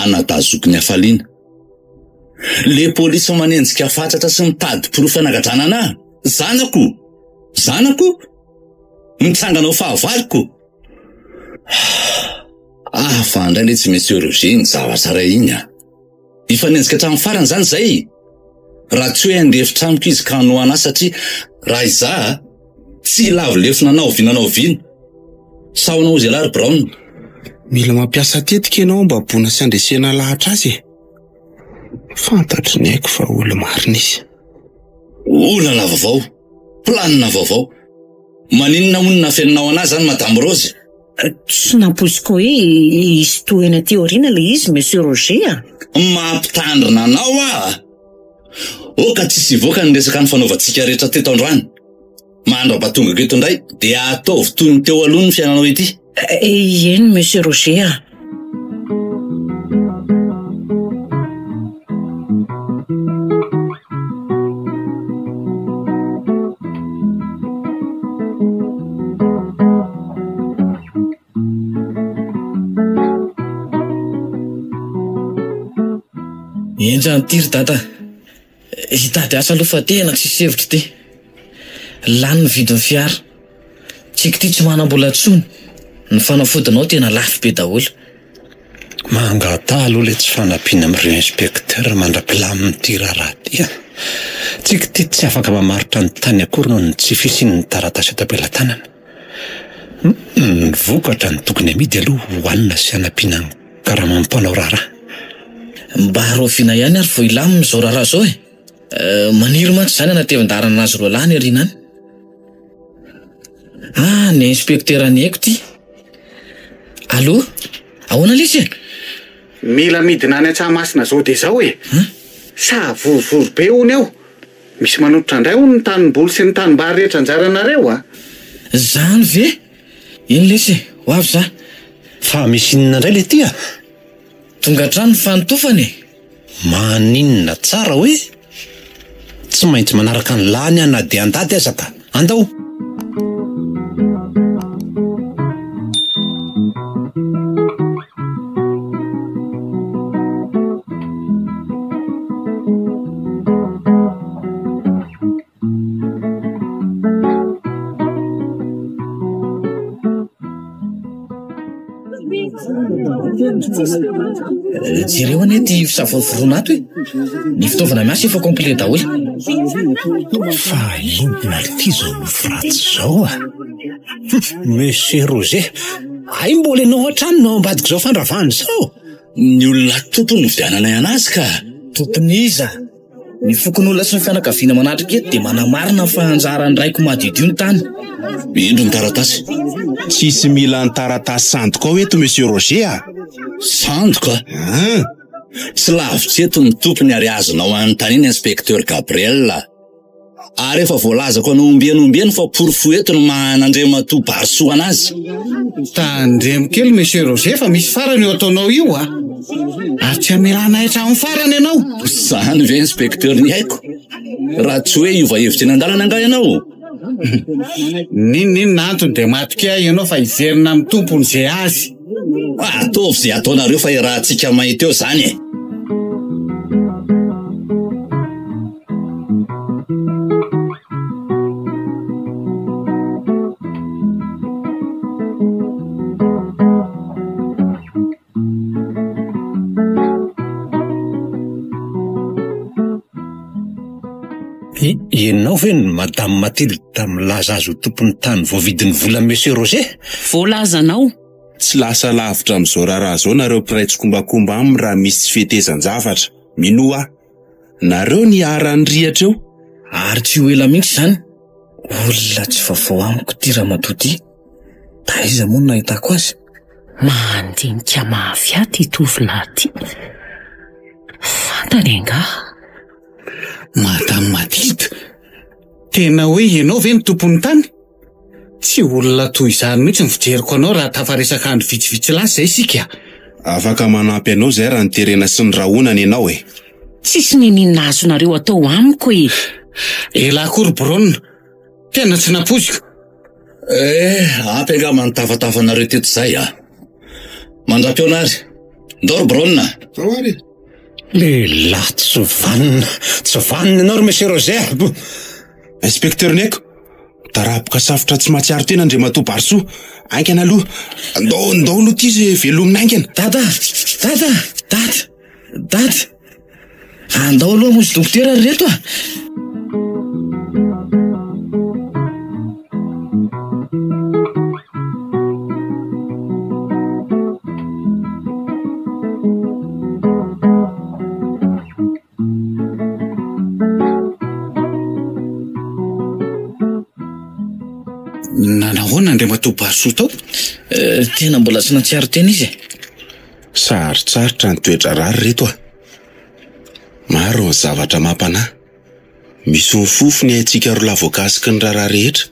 anadahy zokin'i Hafaliana. Le polisy manenjika fatratra sy mitady porofo hanagadrana anah! Zanako! Zanako! Mitsangana ho fahavaloko? Ah, fa indray le tsy Monsieur Roger iny zavatra iray iny a! Hifanenjika hatramin'ny farany izany izay? Raha tsy hoe handefitra amiko izy ka hanohana ahy satria raha izaho tsy hilavo lefona na oviana na oviana. Sahona hozy ialahy ry Brown. Mila mampiasa tetika ianao hambaboana sy handresena lahatra azy e! Fantatry ny aiko fa olo-marina izy. Olana vaovao, planina vaovao. Maninona hono nafeninao an'ahy izany Madame Rose? Tsy nampoiziko hoe hisy tohiny aty aoriana ilay izy Monsieur Roger a! Mampitandrina anao aho a! Oka tsisy hivoaka ny resaka nifanaovantsika rehetra teto androany. Mandra-pahatongako eto indray dia ataovy toy ny teo aloha ny fiainanao ity. Eny Monsieur Roger a! Henjana ity ry dada. Hitady asa aloha fa tena tsisy hevitra ity. Lany ny vidin'ny fiara. Tsika ity tsy manam-bola intsony. Ny fanafodinao tena lafo be daholo. Mangataha aloha ilay tsy fanampiana amin'ireo inspecteur mandra-pilamin'ity raharaha ity a! Tsika ity tsy afaka mamaritra ny tany akory noho ny tsy fisian'ny taratasy eto am-pelatanana. Ny vokatra no tokony amidy aloha hohanina sy hanampiana ny karaman'ny mpanao raharaha. Mba rahoviana ihany ary vao hilamina izao raharaha izao e? Maniry mantsy izany hanatevin-daharana azy roalahy any aoriana any. Ah, ny inspecteur ny haiko ity. Allô? Ahoana lesy e? Mila midina any Antsahamasina zao dia zao e! Savorovoro be hono eo! Misy manototra indray hono ny tanimboly sy ny tanimbary rehetra anjaranareo a! Zany ve? Eny lesy e, ho avy za. Fa misy inona indray le ty a? Tonga hatrany ny fanotofana e! Maninona tsara hoe? Tsy maintsy manaraka ny lany aho na dia handady aza ka! Andao! Jereo anie ity fisavorovoroana ato e! Ny fitaovana miasa efa complet daholo. Fa inona ary ity izao nofy ratsy izao a? Monsieur Roger, hay mbola ianao hatrany no ao ambadik'izao fandravana izao? Ny olona tompony no vidiananay anazy ka! Tompon'iza? Ny fokonolona sy ny fianakaviana manatrika eto dia manamarina fa anjaran'ny raiko madiodio ny tany. Indro ny taratasy. Tsisy mila ny taratasy sandoka ao eto Monsieur Roger a! Sandoka? An! Tsy lavitra eto ny tompony ary azonao anontaniana Inspecteur Gabriel a! Ary efa voalazako anao ombieny ombieny fa porofo eto ny maha an'Andriamatoa Barisoa anazy. Tandremo kely Monsieur Roger fa misy farany io ataonao io a! Ary tsy hamelana ahy hatramin'ny farany ianao. Zany ve Inspecteur ny haiko? Raha tsy hoe hiova hevitra eny an-dalana angaha ianao? N'inon'inona antony dia matokia ahy ianao fa hiverina amin'ny tompony izay azy. Ataovy izay ataonareo fa iarahantsika mahita eo izany e! Ianao ve no Madame Mathilde milaza azy ho tompon'ny tany voavidin'ny volan'i Monsieur Roger? Voalazanao. Tsy lasa lavitra amin'izao raharaha izao nareo mpiray tsikombakomba aminy raha misy tsy fetezan-javatra. Minoa ahy. Nareo ny hiharan'ny rihatra eo. Ary tsy ho ela mihitsy izany. Olona tsy vaovao amiko ity ramatoa ity. Taiza moa no nahitako azy? Mandinika mafy ahy ity tovolahy ity. Fantany angaha? Madame Mathilde, tena hoe ianao ve no tompon'ny tany? Tsy olona toy izany mihitsy ny fijeriko anao raha tafaresaka andro vitsivitsy lasa izay isika. Afaka manampy anao izay raha noterena sy norahonana ianao e. Tsisy n'inon'inona azonareo atao amiko e. Elah koa ry Brown, tena tsy nampoiziko. Eh, ampy angamba ny tafatafanareo teto izay a. Mandra-pihaona ary. Ndao ry Brown. Ndao ary e. Lehilahy tsy vanona, tsy vanona ianao ry Monsieur Roger. Inspecteur Neko. Taraboka safotra tsy mahatsiaro tena Andriamatoa Barisoa. Haingana aloha. Ndao, ndao aloha ity ze velomina haingana. Dada! Dada! Dada! Dada! Andao aloha hamonjy dokotera ry reto a! Nanahoana Andriamatoa Barisoa tao? Eh, tena mbola tsy nahatsiaro tena izy e. Sarotsarotra ny toe-draharaha ry reto a. Maro ny zavatra mampanahy. Misy mifofo ny aintsika roa lahy voakasiky ny raharaha rehetra.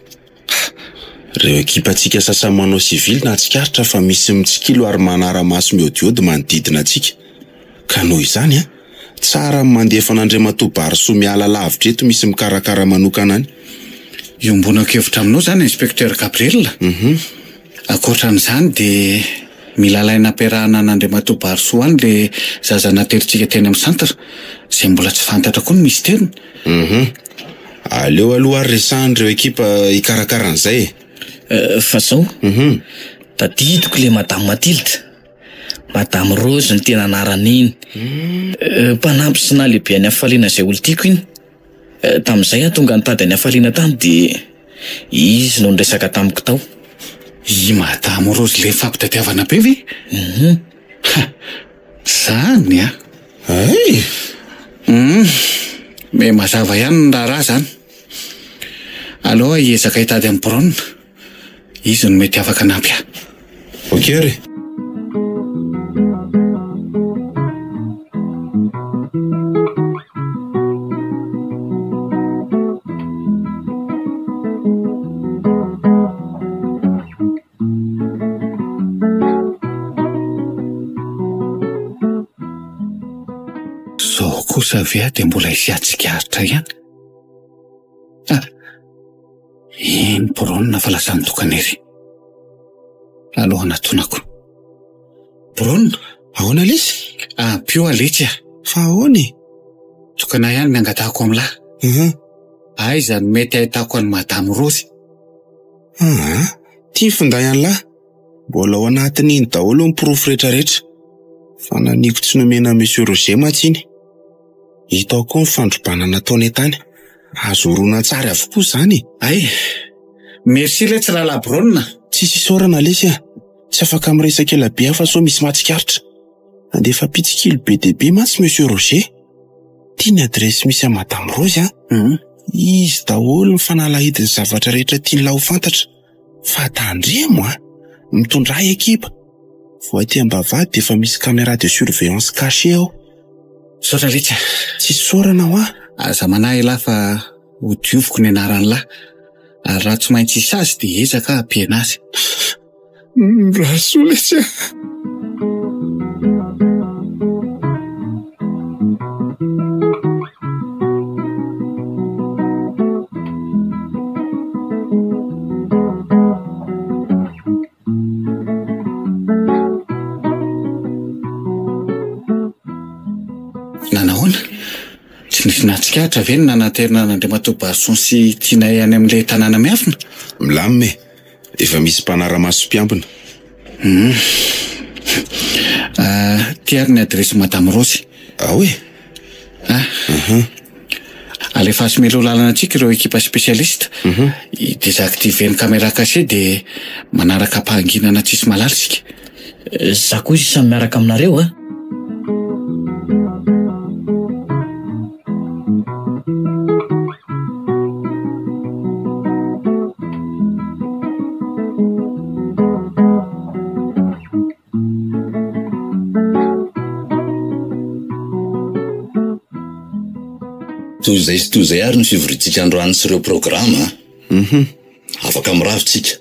Ireo ekipantsika sasany manao sivily nahatsikaritra fa misy mitsikilo ary manara-maso miodiody manodidina antsika. Ka noho izany, tsara ny mandefa an'Andriamatoa Barisoa miala lavitra eto misy mikarakara manokana any. Iombonako hevitra aminao izany Inspecteur Gabriel. Ankoatra an'izany dia mila alaina ampiarahana an'Andriamatoa Barisoa any ilay zaza naterintsika teny amin'ny centre, izay mbola tsy fantatra koa ny misteriny. Aleo aloha ary resahana ireo ekipa hikarakara an'izay e. Eh, fa zao, tadidiko le Madame Mathilde. Madame Rose no tena anarany iny. Eh, mpanampy sy nahalehibe an'i Hafaliana izay olon-tiako iny. Eh, tamin'izay aho tonga nitady an'i Hafaliana tany dia izy no niresaka tamiko tao. I Madame Rose le nifampitadiavana be ve? Ha! Zany an! Hay! Hum! Me mazava ihany ny raharaha zany. Aleo aho hiezaka hitady an'i Brown. Izy no mety afaka hanampy ahy. Ok ary e! Zao kosa ve aho dia mbola hisy hatsikaritra ihany? Ah, iny Brona fa lasa nitokana ery. Aleo hanatonako. Brona? Ahoana lesy? Ampio aho letsy ah. Fa ahoana e? Tokana ihany ny angatahako amin'lah. Uhum. Aiza no mety ahitako an'i Madame Rose? Aa, ty finday an'lah. Mbola ao anatin'iny daholo ny porofo retraretra. Fa naniako tsy nomena an'i Monsieur Roger mantsy iny. Hita ao koa ny fandrobana nataonay tany. Azo horonan-tsary avokoa izany e. Hay! Merci letsy rahalahy Brown a! Tsisy isaorana lesy a! Tsy afaka miresaka ela be aho fa sao misy mahatsikaritra. Nandefa mpitsikilo be dia be mantsy Monsieur Roger. Ty ny adiresy misy an'i Madame Rose a! Izy daholo ny fanalahidin'ny zavatra rehetra tian'lah ho fantatra. Fa tandremo a! Mitondrà ekipa. Vao aty am-bavahady dia efa misy caméra de surveillance cachée ao. Misaotra letsy a! Tsisy isaorana hoa. Aza manahy elah fa ho dioviko ny anaran'lah. Ary raha tsy maintsy hisy azy dia hiezaka aho hampihena azy. Mirary soa letsy a! Nanahoana? Tsy nisy nahatsikaritra ve ny nanaterina an'Andriamatoa Barson sy Tinay any amin'ilay tanàna miafina? Milamina e! Efa misy mpanara-maso sy mpiambina. Hum. Ah, ty ary ny adiresy Madame Rose. Ao e? Ah. Mhm. Alefaso mialoha lalana antsika ireo ekipa spécialiste. Mhm. Hi-désactiver ny caméra cachée dia manaraka am-pahanginana tsisy mahalala isika. Za koa izy samy miaraka aminareo a! Toy izay sy toy izay ary ny fivoriantsika androany sy ireo programa a. Mhm. Afaka miravo tsika.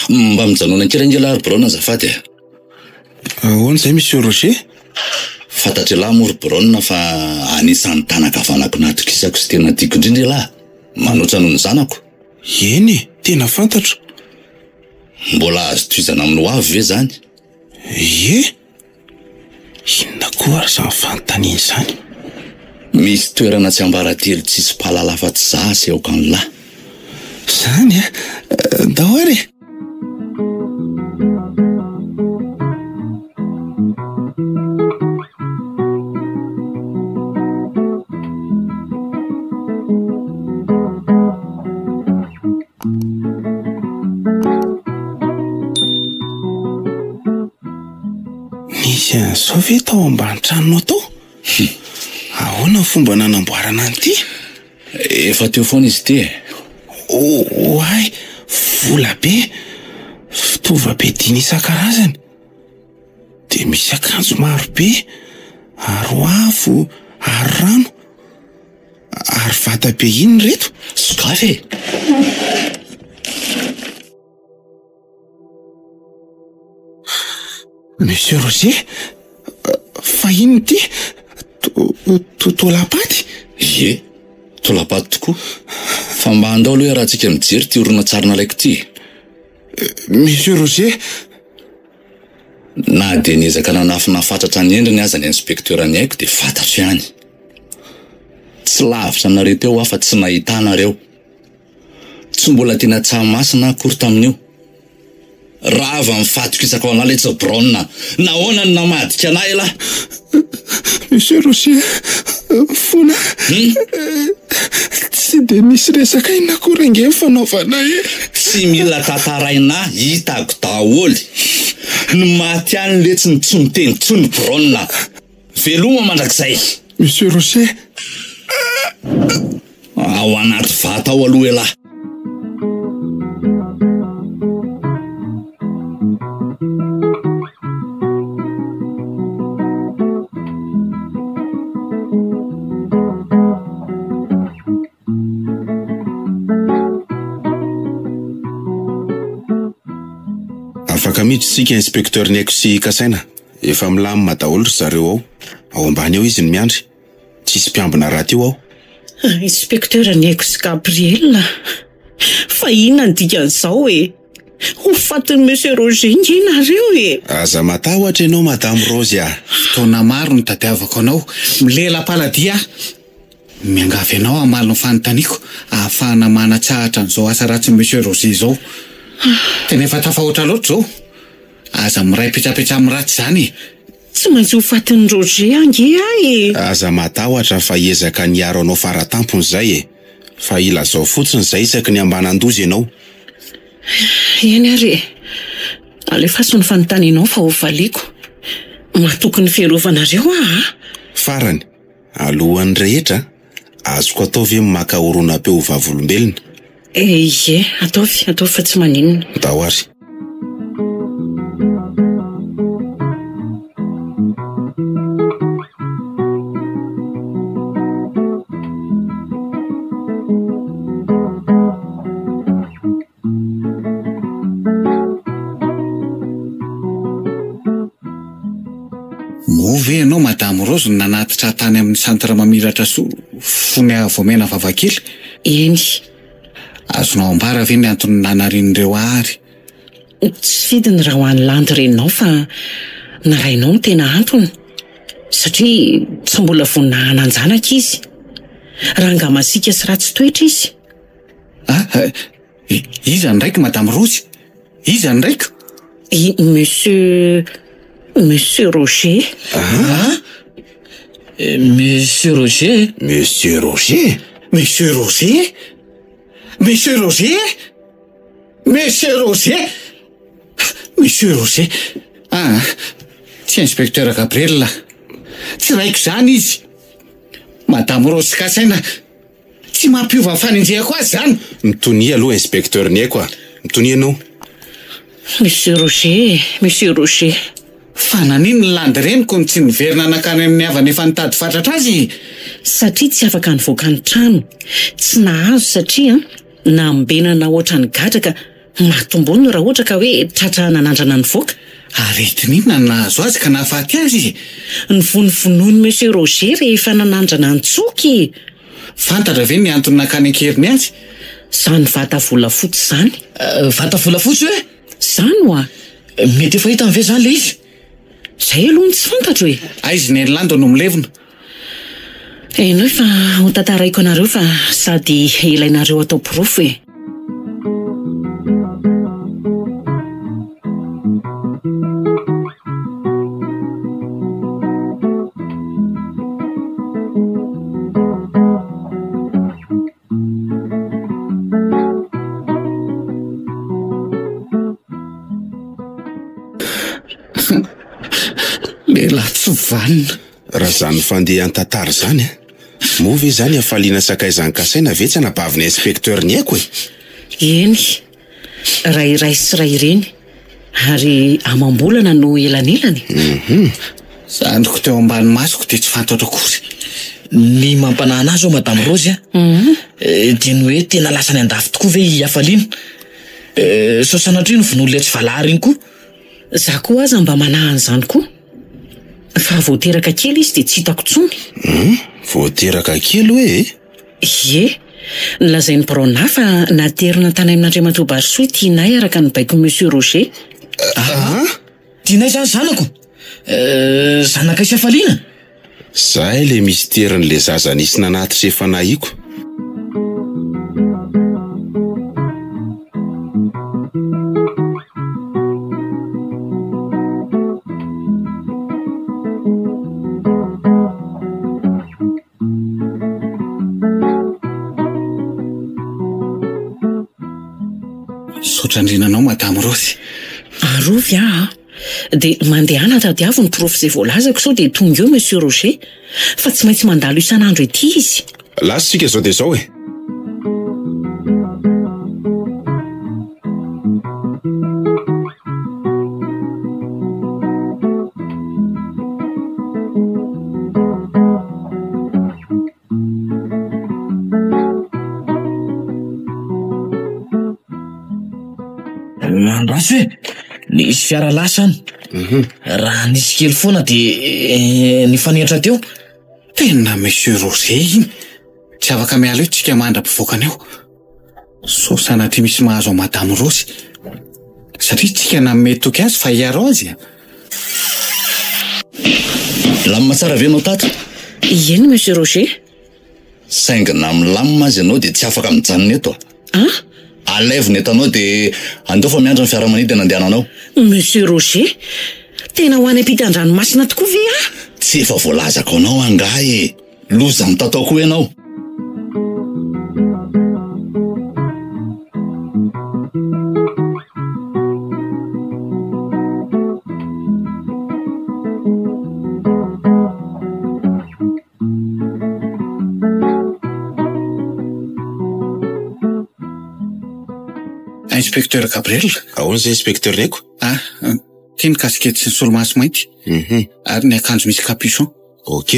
Mba mijanona kely ange lahy ry Brown azafady a. Ahoana izay Monsieur Roger? Fantatr'ialahy moa ry Brown fa anisan'ny tanan-kavanako natokisako sy tena tiako indrindra ialahy, manoatra noho ny zanako. Eny e, tena fantatro. Mbola azo tohizana amin'ny ho avy ve izany? Ie. Inona koa ary izany fanontaniana izany? Misy toerana tsiambaratelo tsisy mpahalala afa-tsy za asehoko an'lah. Zany a! Ndao ary e! Nisy an'izao ve tao ambany tranonao tao? Ahoana ny fomba nanamboarana an'ity? Efa teo foana izy ity e. Oay, vola be, fitaovam-piadiana isan-karazany. Dia misy akanjo maro be, aro afo, aro rano, ary vata be inona ireto? Sokafy e! Monsieur Roger, fa inona ity? Tolapaty? Ie, tolapaty tokoa. Fa mba andao aloha iarahantsika mijery ity horonantsary nalaiko ity e. Monsieur Roger. Na dia niezaka nanafina fatratra ny endriny aza ny inspecteur Niaiko dia fantatro ihany. Tsy lavitra anareo teo aho fa tsy nahita anareo. Tsy mbola teny Antsahamasina aho akory tamin'io. Rava ny fahatokisako anao letsy Brown a! Nahoana no namadika anah elah? Monsieur Roger, mifona. Tsy dia nisy resaka inona akory ange ny fanaovana e! Tsy mila tantaraina ahy, hitako daholo. Ny maty ihany letsy no tsy miteny intsony Brown a! Veloma mandrakizay. Monsieur Rocher. Ao anaty vata ao aloha elah. Afaka miditra isika Inspecteur Niaiko sy Kasaina. Efa milamina daholo ry zareo ao. Ao ambany ao izy no miandry. Tsisy mpiambina rahateo ao. Inspecteur Niaiko sy Gabriel a! Fa inona ny dikan'izao e? Ho fatin'i Monsieur Roger nge nareo e! Aza matahotra ianao Madame Rose a! Fotoana maro no tadiavako anao. Milela-paladia aho. Miangavy anao hamaly ny fanontaniako ahafahana manatsahatra an'izao asa ratsin'i Monsieur Roger izao. Tena efa tafahoatra loatra izao. Aza miray petsapetsa amin'ny ratsy izany e! Tsy maintsy ho fatin'i Roger ange aho e! Aza matahotra fa hiezaka ny hiaro anao faratampony izay e! Fa ilazao fotsiny izay isaky ny ambanan-doza ianao. Eny ary e! Alefaso ny fanontanianao fa ho valiako. Matoky ny fiarovanareo aho a! Farany, Alohan'ny rehetra, azoko atao ve ny maka horonam-peo ho vavolombelona? Ie, ataovy, ataovy fa tsy maninona. Ndao ary. Moa ve ianao Madame Rose no nanatitra ahy tany amin'ny Centre Mamiratra Soa fony aho vao mena vava kely? Eny. Azonao ambara ve ny antony nanarian'ireo ahy ary? Tsy fidiny raha ho an'i Landy reninao fa ny rainao no tena antony satria tsy mbola vonona hanan-janaka izy. Rangahy masiaka sy ratsy toetra izy. Ah, Iza ny raiko Madame Rose? Iza ny raiko? I Monsieur Monsieur Roger. Ah? Monsieur Roger? Monsieur Roger? Monsieur Roger? Monsieur Roger? Monsieur Roger? Monsieur Roger? Ah, tsy inspecteur Gabriel. Tsy raiko izany izy. Madame Rose kasaina Tsy mampiova ny fanenjehako azy izany! Mitonia aloha Inspecteur Niaiko a! Mitonia ianao. Monsieur Roger e! Monsieur Roger. Fa naninona ny landy reniko no tsy niverina nankany amin'ny havany efa nitady fatratra azy e? Satria tsy afaka nivoaka ny trano. Tsy nahazo satria nambenana ohatran'ny gadra ka Maty-mbony raha ohatra ka hoe tratra nanandrana nivoaka. Aretina inona no nahazo azy ka nahafaty azy e? Novonovonoin'i Monsieur Roger rehefa nanandrana nitsoaka e! Fantatra ve ny antony nakany an-keriny azy? Izany vata volafotsy izany. Vata volafotsy hoe? Izany hoa! Mety efa hitany ve izany ilay izy? Izay aloha no tsy fantatro e! Aiza i Neny no milevina? Henoy fa ho tantaraiko anareo fa sady ilainareo atao porofo e! vanona. Raha izany fandehan-tantara izany an! Moa ve izany hafaliana sakaizan'i Kasaina ve tsy anabavin'ny inspecteur ny aiko e? Eny, raha iray sy ray ireny, ary amam-bolana no elanelany. Hum. Zandriko teo ambany masoko dia tsy fantatro akory. Ny mampanahy anah zao Madame Rose a, dia ny hoe tena lasa any andafy tokoa ve i Hafaliana? Sao sanatria novonoin'ilay tsy valahara iny koa? Za koa aza mba manahy an'izany koa. Fa vao teraka kely izy dia tsy hitako intsony. Hum, vao teraka kely hoe e? Ie. Nolazain'ny biraonà fa naterina tany amin'Andriamatoa Barisoa i Tianay araka ny baikon'i Monsieur Roger. Ah! Tianay izany zanako? Zanakay sy hafaliana? Zay le mysterin'le zaza nisy nanatitra efa nahiko. Misaotra indrindra anao Madame Rose. Arovy aho a! Dia mandehana tadiavo ny porofo izay voalazako sao dia tonga eo Monsieur Roger fa tsy maintsy mandalo isan'andro ety izy. Lasa isika izao dia izao e! Andraso e! Nisy fiara lasa any. Mhm. Raha nisy kely foana dia nifanehitra teo. Tena Monsieur Roger iny. Tsy afaka miala eo tsika mandra-pivoakany eo. Sao sanatria misy mahazo an'i Madame Rose. Satria tsika nanome toky azy fa hiaro azy e. Milamina tsara ve ianao tato? Eny Monsieur Roger. Saingy na milamina aza ianao dia tsy afaka mijanona eto a! An? Alaivo ny entanao dia andao fa miandry ny fiaramanidina andehananao. Monsieur Roger, tena ho any ampitan-dranomasina tokoa ve aho? Tsy efa voalazako anao angaha e! Loza mitatao koa ianao. Inspecteur Gabriel. Ahoana izay inspecteur Reko? Ah, ity ny casquette sy ny solomaso mainty. Mhm. Ary ny akanjo misy capuchon. Ok.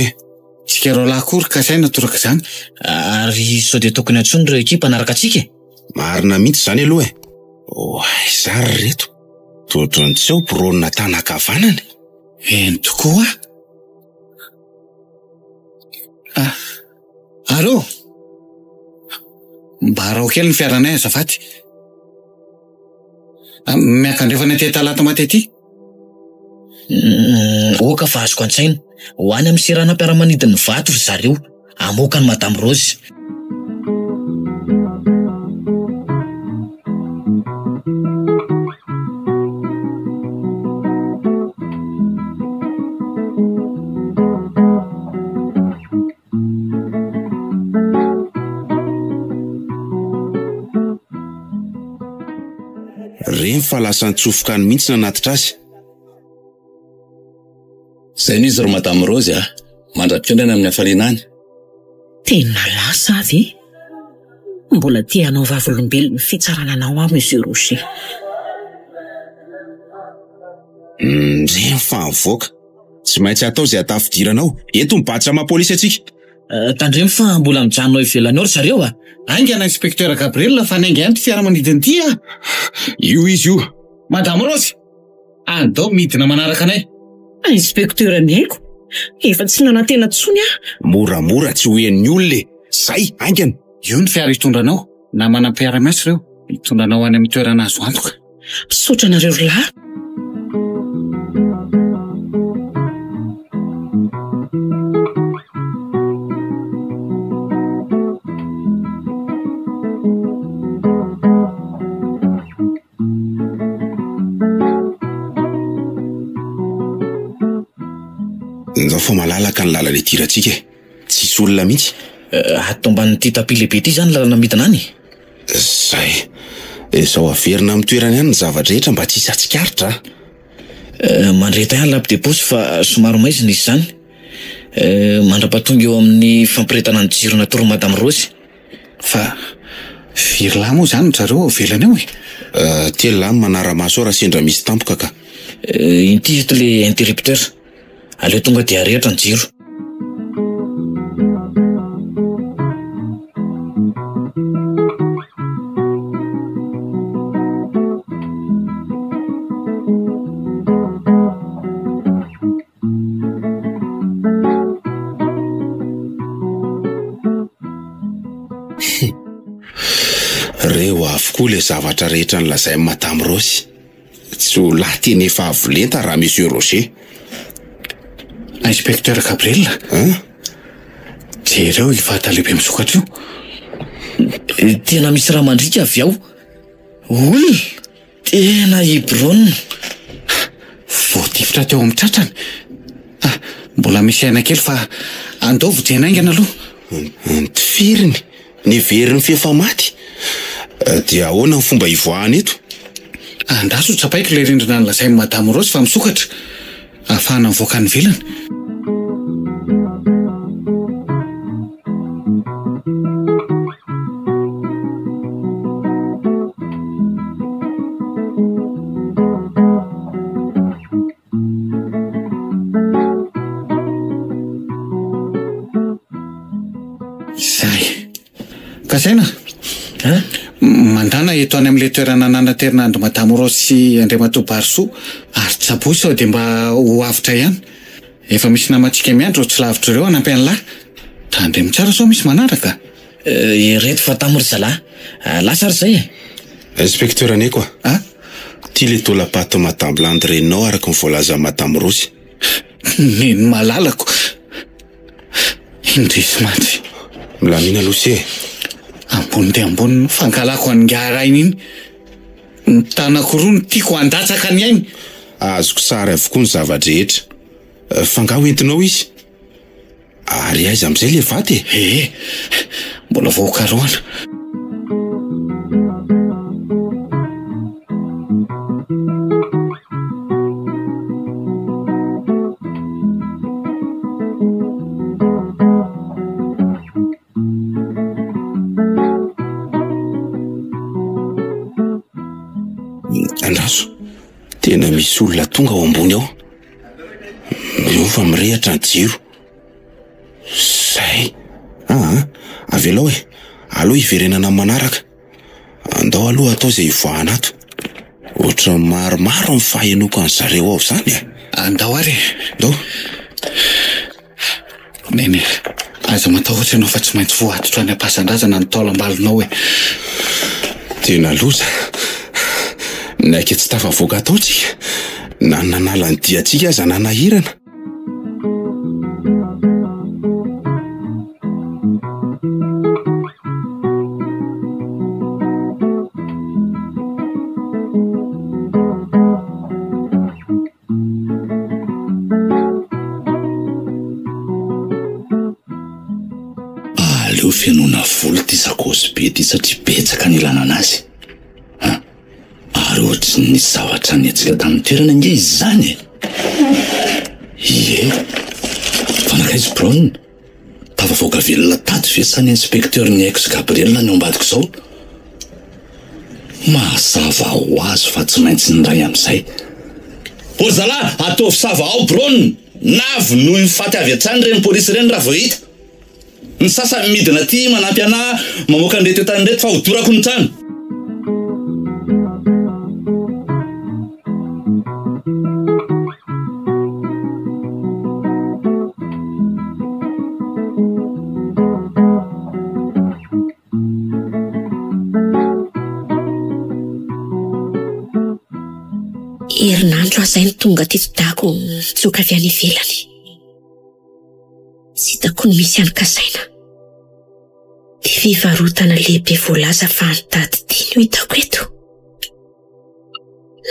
Tsika roalahy koa ry kasaina toraka izany. Ary sao dia tokony antsoina ireo ekipa hanaraka antsika e? Marina mihitsy izany aloha e. Oay, za ry reto. Toa ohatran'ny tsy ao bureau-n'i Nathan ankavanana e. Eny tokoa. Ah, allô? Mba araho kely ny fiaranay azafady. Ah, miakandrefana aty Talatamaty aty. Mm, oka fa azoko an-tsaina. Ho any amin'ny seranam-piaramanidin'ny Vato ry zareo. Hamoaka an'i Madame Rose. Reny fa lasa nitsofoka any mihitsy nanatitra azy. Zay no izy ry Madame Rose a! Mandra-pihaona any amin'ny hafaliana any. Tena lasa aho ve? Mbola te hanao vavolombelon'ny fitsarana anao aho Monsieur Roger. Reny fa mivoaka. Tsy maintsy atao izay hatafidirana ao. Eto ny badge maha polisy antsika. Tandremo fa mbola mijanona ao ivelany ao ry zareo a! Haingana Inspecteur Gabriel fa niainga ihany ity fiaramanidina ity a! Io izy io. Madame Rose! Andao midina manaraka anay. Inspecteur ny aiko, efa tsy nanantena intsony aho. Moramora tsy ho henon'ny olona e! Zay, haingana! Io ny fiara hitondra anao, namana mpiara-miasa ireo, hitondra anao any amin'ny toerana azo antoka. Misaotra anareo ry lahy. Ndao fa malalaka ny lalana idirantsika e. Tsisy olona mihitsy. Ato ambanin'ity tapis lehibe ity izany ny lalana midina any? Zay. Izao averina amin'ny toerany ihany ny zava-drehetra mba tsy hisy hatsikaritra a. Mandrehitra ihany lampe de poche fa somary maizina izy izany. Mandra-pahatonga eo amin'ny fampirehetana ny jiro natoron'i Madame Rose. Fa firy lahy moa izany ry zareo ao ivelany ao e? Telo lahy no manara-maso ao raha sendra misy tampoka ka. Inty eto le interrupteur. Aleo tonga dia arehitra ny jiro. Reo avokoa le zavatra rehetra nolazain'i Madame Rose. Tsy ho lahy tena efa avo lenta raha Monsieur Roger. Inspecteur Gabriel Hein? Jereo io vata lehibe misokatra io. Tena misy raha mandriaka avy ao. Olona! Tena i Brun. Voatifitra teo amin'ny tratrany. Ah, mbola misy aina kely fa andao vonjena haingana aloha. Notifiriny, neveriny f'efa maty. Dia ahoana ny fomba hivoahana eto? Andraso tsapaiko ilay rindrina nolazain'i Madame Rose fa misokatra, ahafahana mivoaka any ivelany. Izay. Kasaina? Hein? Mandana eto any amin'ilay toerana nanaterina an-dry Madame Rose sy Andriamatoa Barisoa ary tsaboy sao dia mba ho avotra ihany. Efa misy namantsika miandry eo tsy lavitra ireo hanampy an'lah. Tandremo tsara sao misy manaraka. Ireto fa tamy ry zalahy. Lasa ary zay e. Inspecteur Neko a! A? Ty le taolam-paty Madame Landy reninao araka ny voalazan'i Madame Rose. Neny malalako. Indrisy mantsy. Milamina aloha se e. Ambony dia ambony ny fankahalako an'ingahy rainy iny. Ny tanako roa no tiako handatsaka ny ainy. Azoko sary avokoa ny zava-drehetra. Fa angaha ho entinao izy? Ary aiza amin'izay ilay vato e? Ee, mbola vao hokarohana. Andraso, tena misy olona tonga ao ambony ao. Miova mirehitra ny jiro. Zay. Aa, avelao e. Aleo hiverenana amin'ny manaraka. Andao aloha atao izay hivoahana ato. Ohatran'ny maromaro ny fahenoako an'zareo ao izany e. Andao ary e. Andao. Neny, aza matahotra ianao fa tsy maintsy voaditra any am-pasandrazana ny taolam-balonao e. Tena loza. Naika tsy tafavoaka tao tsika. Na ny nanala ny diantsika aza nanahirana. Aleo fenoina vola ity sakaosy be ity satria betsaka ny ilana anazy. An! Ary ohatry ny nisy zavatra nihetsika tamin'ny toerana ange izy izany e! Ie! Fa nankaiza Brown? Tafavoaka velona tato ve sa ny inspecteur ny ex Gabriel no ao ambadik'izao? Mazava ho azy fa tsy maintsy ny iray amin'izay. O ry zalahy, ataovy sava ao Brown! Na vonoy ho faty avy hatrany ireny polisy ireny raha vao hita. Ny sasany midina aty manampy anà mamoaka an'ireto entana ireto fa hodorako ny trano. Herinandro aho izay no tonga teto Dago nitsoaka avy any ivelany. Tsy hitako ny misy an'i Kasaina. Ity fivarotana lehibe voalaza fa nitady ity no hitako eto.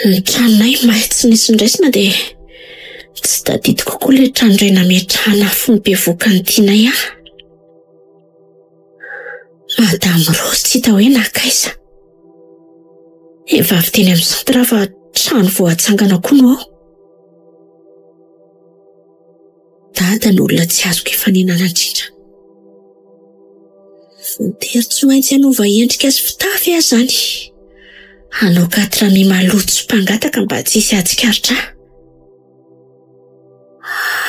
Ny tranonay may tsy nisy noraisina dia tsy tadidiko koa ilay trano iray nametrahana fony bevohoka ny tianay ahy. Madame Rose tsy hita hoe nankaiza. Efa avy teny amin'ny centre aho fa trano vao hatsangana koa no ao. Dada no olona tsy azoko ifanenana indrindra. Voatery tsy maintsy hanova endrika sy fitafy aho izany. Hanao quatre-mi maloto sy mpangataka mba tsy hisy hahatsikaritra ahy.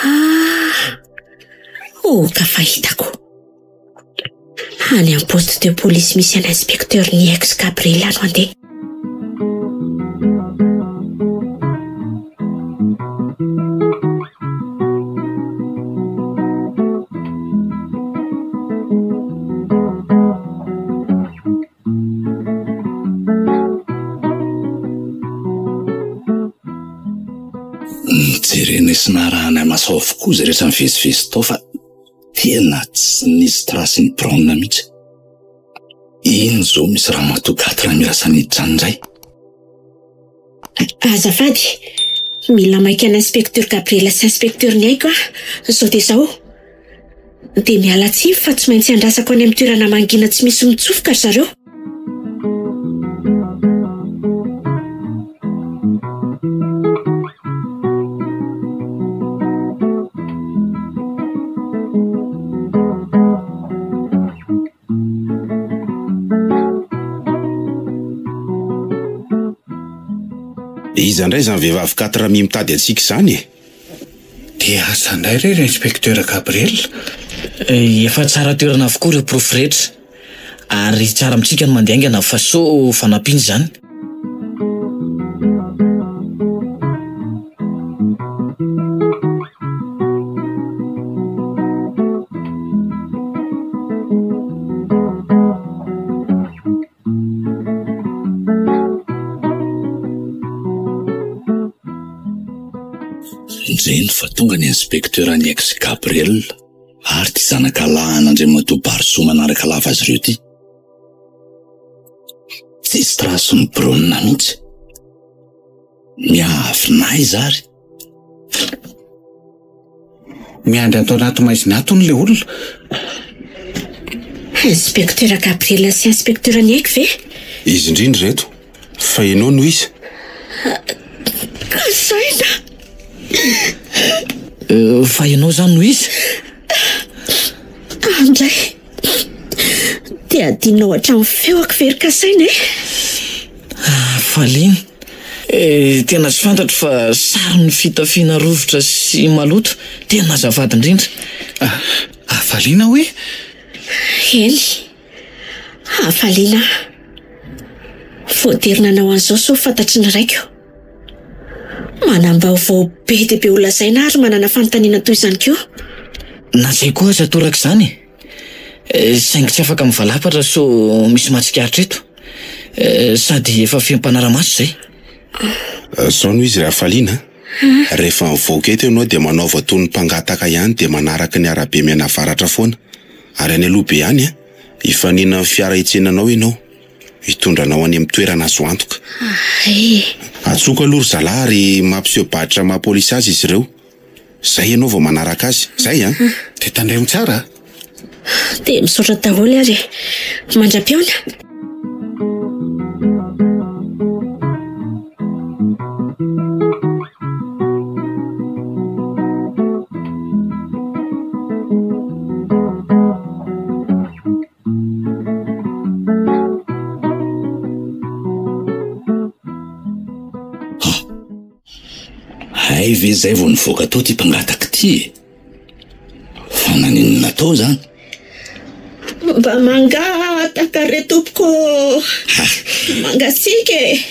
Ah! Oh, ka fahitako. Any amin'ny poste de police misy an'i inspecteur ny ex Gabriel no handeha. Nojerenay sy narahanay maso avokoa izay rehetra nivezivezy tao fa tena tsy nisy trace ny Brown mihitsy. Iny izao misy ramatoa gaty raha miasa niditra any indray. Azafady, mila maika an'i Inspecteur Gabriel sy Inspecteur Niaiko aho, izao dia izao. Dia miala tsiny fa tsy maintsy andrasako any amin'ny toerana mangina tsy misy mitsofoka ry zareo. Iza indray izany vehivavy quatre mi mitady antsika izany e? Dia asa indray re ry Inspecteur Gabriel? Efa tsara toerana avokoa ireo porofo rehetra ary tsara amintsika ny mandeha haingana fa sao fanampiana izany. Indreny fa tonga ny inspecteur an'i ex Gabriel ary ity zanaka lahin'Andriamatoa Barisoa manaraka lava azy ireo ity. Tsisy trace ny Brona mihitsy. Miavina aiza ary? Miandry ato anaty maizina ato hono ilay olona. Inspecteur Gabriel sy Inspecteur Niaiky ve? Izy indrindra ireto. Fa ianao no iza? Kasaina! Fa ianao izany no iza? Andray! Dia adinonao hatramin'ny feoko ve ry Kasaina e? Hafaliana. Eh, tena tsy fantatro fa saron'ny fitafiana rovitra sy maloto. Tena azafady indrindra. Hafaliana hoe? Eny, hafaliana aho. Voatery nanao an'izao sao fantatry ny raiko. Manam-baovao be dia be holazaina ary manana fanontaniana toy izany koa. Na izay koa aza toraka izany e. Saingy tsy afaka mivalapatra sao misy mahatsikaritra eto. Sady efa feno mpanara-maso izay. Zao no izy ry Hafaliana a! Rehefa mivoaka eto ianao dia manaova toy ny mpangataka ihany dia manaraka ny arabe mianavaratra foana. Ary any aloha be any a, hifanena amin'ny fiara hitsenanao ianao. Hitondra anao any amin'ny toerana azo antoka. Hay! Antsoiko aloha ry zalahy ary mampiseho badge maha polisy azy izy ireo. Zay ianao vao manaraka azy. Zay an! Dia tandremo tsara a! Dia misaotra daholo ary e! Mandra-pihaona! Hay ve zay vao nivoaka tao ty mpangataka ty e? Fa naninona tao zany? Mba mangataka re tompoko ô! Mangasiaka e!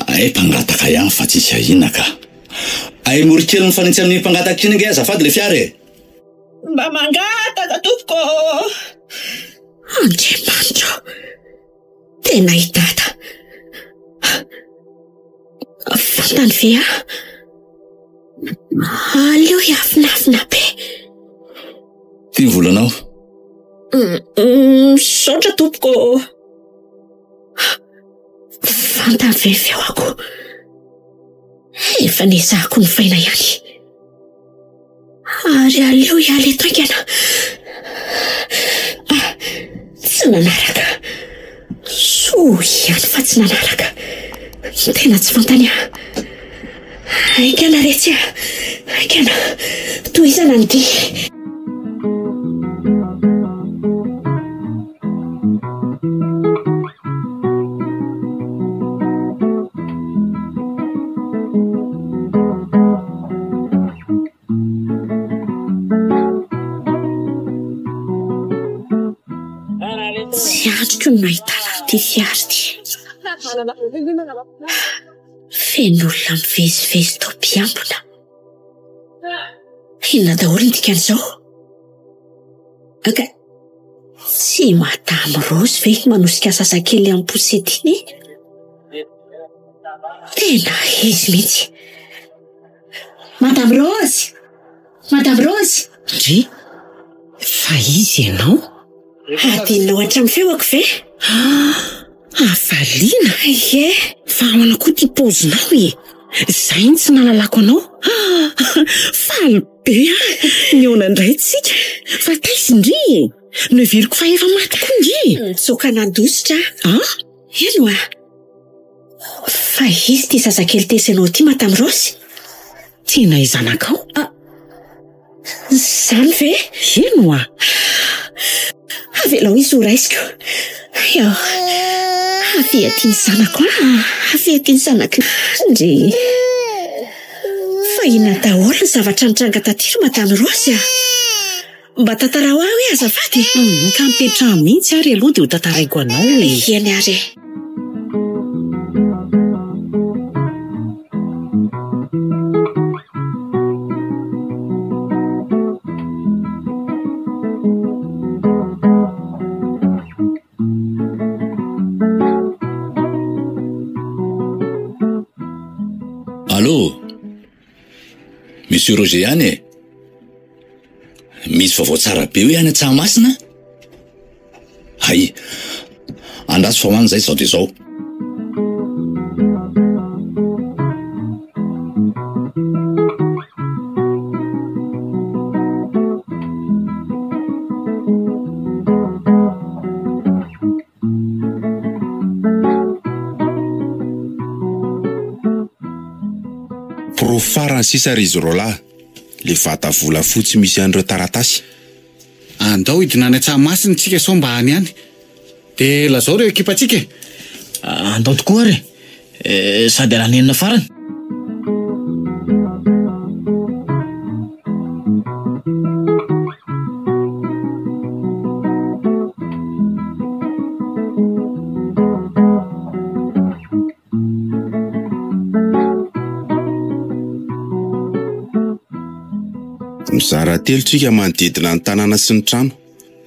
Hay mpangataka ihany fa tsisy ahiana ka. Hay mory kely mifanitsy amin'iny mpangataka iny ange azafady le fiara e! Mba mangataka tompoko ô! Andriamanitra ô! Tena i Dada! Fantany ve aho? Aleo hiafinafina be. Ty ny volanao. Misaotra tompoko ô. Fantany ve ny feoko? Efa nezahako nofaina ihany. Ary aleo hiala eto haingana. Ah, tsy nanaraka. Soa ihany fa tsy nanaraka. Tena tsy fantany aho. Haingana retsy a! Haingana! Tohizana ny dia. Tsy andriko ny nahitana an'ity fiara ity. Feno olona mivezivezy tao mpiambina. Inona daholo ny dikan'izao? Aka, tsy Madame Rose ve iny manosika zazakely amin'ny poussette iny e? Tena izy mihitsy. Madame Rose! Madame Rose! Ndry, fa iza ianao? Hadinonao hatramin'ny feoko ve? Ah, hafaliana! Ie! Fa ahoana koa ity paozinao e? Izay no tsy nahalalako anao. Ah, faly be aho nihaona indray tsika. Fa taiza ndry e? Noheveriko fa efa maty koa nge e! Nitsoaka nandositra aho. Ah? Heno a! Fa iza ity zazakely tezainao ity Madame Rose? Tena i zanakao? Ah, izany ve? Heno a! Avelao izy ho raisiko. Eo, avia aty ny zanako a! Avia aty ny zanako. Ndry. Fa inona daholo ny zavatra nitranga taty ry Madame Rose a? Mba tantarao ahy hoe azafady e! Hum, ka mipetraha mihitsy ary aloha dia ho tantaraiko anao e! Eny ary e! Allô? Monsieur Roger ihany e? Misy vaovao tsara be hoe any Antsahamasina? Hay, andraso fa ho any izay izao dia izao. Porofo farany sisa ry izy roalahy, le vata volafotsy misy an'ireo taratasy. Andao hidina any Antsahamasina tsika sao mba any ihany. Dia lazao ireo ekipantsika e! Andao tokoa ary e! Sady alanenina farany. Mizara telo tsika manodidina ny tanàna sy ny trano.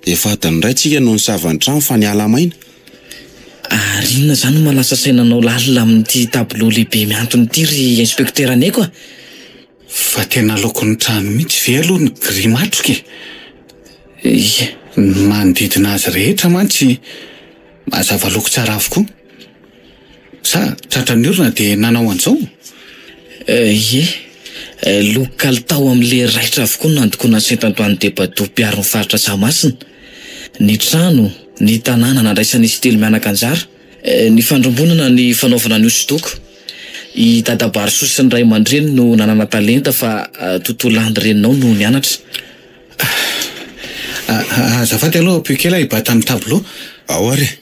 Efa adiny iray tsika no nisava ny trano fa niala maina. Ary inona izany no mahalasa saina anao lalina amin'ity tableau lehibe mihantona ity ry inspecteur Neko a? Fa tena lokon'ny trano mihitsy ve aloha ny gris matroka e? Ie. Ny manodidina azy rehetra mantsy mazava loko tsara avokoa. Sa tratran'ny orana dia nanao an'izao? Ie. Loko kalitao amin'ilay raitra avokoa no nandokoana Saint Antoine de Padoue mpiaro ny faritra Tsahamasina. Ny trano, ny tanàna nandraisan'izy telo mianaka anjara, ny fandrombonana ny fanaovana ny hosodoko. I Dada Barisoa sy ny ray aman-dreniny no nanana talenta fa Toto Landy reninao no nianatra. Azafady aloha ampio kely aho hibata ny tableau. Ao ary e.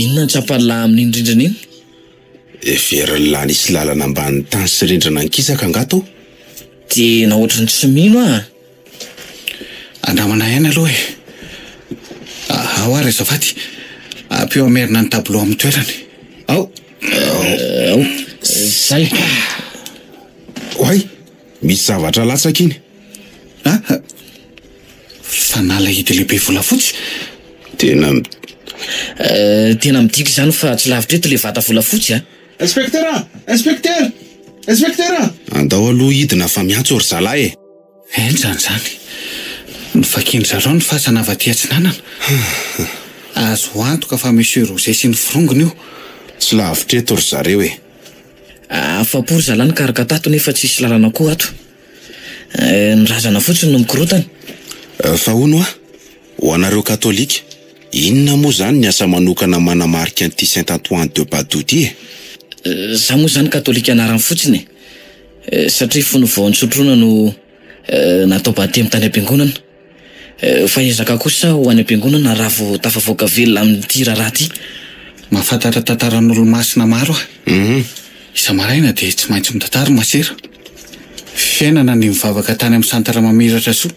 Inona no tsapan'lah amin'iny rindrina iny? Heverin'lah nisy lalana ambanin'ny tany sy rindrina ankisaka angaha tao? Tena ohatran'ny tsy mino aho a! Andramana ihany aloha e! Ao ary azafady, ampio hamerina ny tableau amin'ny toerany. Ao! Ao! Zay! Oay! Misy zavatra latsaka iny. Ah! Fanalahidy lehibe volafotsy? Tena Tena midika izany fa tsy lavitra eto ilay vata volafotsy a! Inspecteur! Inspecteur! Inspecteur! Andao aloha hidina fa miantso ry zalahy e! Henjana izany. Novakian-dry zareo ny fasana avy aty atsinanana. Azo antoka fa Monsieur Roger sy ny forongony io. Tsy lavitra eto ry zareo e. Afa-po ry zalahy nikaroka tato nefa tsisy lalana koa ato. Ny razana fotsiny no mikorotana. Fa hono hoa, ho anareo katolika, inona moa izany ny asa manokana manamarika an'ity Saint Antoine de Padoue ity e? Za moa izany katolika anarany fotsiny e. Satria fony vao nisotroana no natao batemy tany am-piangonana. Fa hiezaka kosa ho any am-piangonana raha vao tafavoaka velona amin'ity raharaha ity. Mahafantatra tantaran'olomasina maro aho. Isa-maraina dia tsy maintsy mitantara i Masera. Fiainana ny mivavaka tany amin'ny Centre Mamiratra Soa,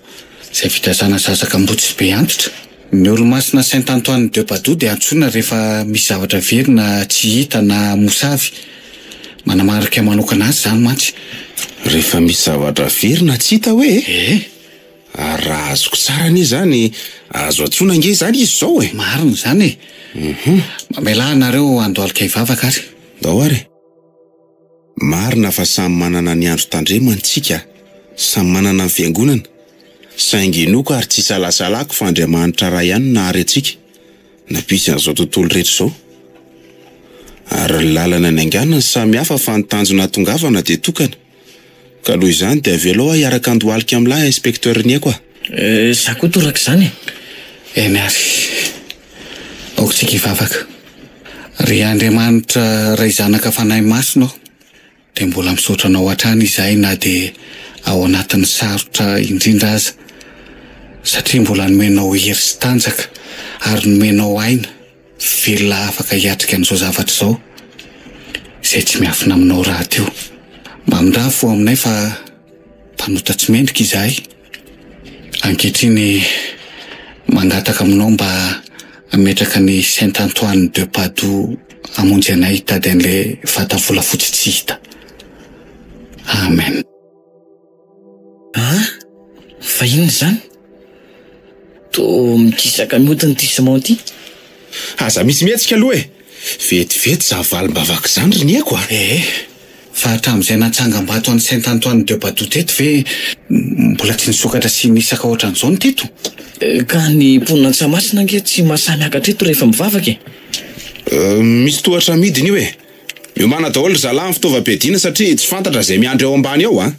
izay fitaizana zaza kamboty sy be antitra. Ny olomasina Saint Antoine de Padoue dia antsoina rehefa misy zavatra very na tsy hita na mosavy. Manamarika manokana azy izany mantsy. Rehefa misy zavatra very na tsy hita hoe e? Ee. Ary raha azoko tsara anie izany, azo antsoina ange izany izy izao e! Marina izany e! Mamelà anareo handohalika hivavaka ary. Ndao ary e! Marina fa samy manana ny andro tandremany tsika, samy manana ny fiangonana, saingy inoako ary tsy isalasalako fa Andriamanitra Ray ihany no nahary antsika, nampisy an'izao tontolo rehetra izao. Ary ny lalana nianganany samy hafa fa ny tanjona hahatongavana dia tokana. Ka noho izany dia avelao aho hiaraka handohalika amin'lah inspecteur Niaiko a! Za koa torak'izany e! Eny ary. Aoka tsika hivavaka. Ry Andriamanitra Ray Zanaka Fanahy Masina ô, dia mbola misaotra Anao hatrany izahay na dia ao anatin'ny sarotra indrindra aza, satria mbola nomenao hery sy tanjaka ary nomenao aina velona afaka hiatrika an'izao zavatra izao, izay tsy miafina aminao rahateo. Mamindrà fo aminay fa mpanota tsy mendrika izahay. Ankehitriny, mangataka aminao mba hametraka ny Saint Antoine de Padoue hamonjy anay hitady an'ilay vata volafotsy tsy hita. Amen. An? Fa inona izany? Toa mikisaka mihodina ity ciment ity. Aza misy mihetsika aloha e! Vetivety za valim-bavaka izany ry Nieko a! Ee, fa hatramin'izay natsangam-bato an'i Saint Antoine de Padoue teto ve mbola tsy nisokatra sy nisaka ohatran'izao ny teto? Ka ny mponina Antsahamasina ange tsy mahasahy miakatra eto rehefa mivavaka e! Misy tohatra amidiny io e! Miomàna daholo ry zalahy amin'ny fitaovam-piadiana satria tsy fantatra izay miandry ao ambany ao a!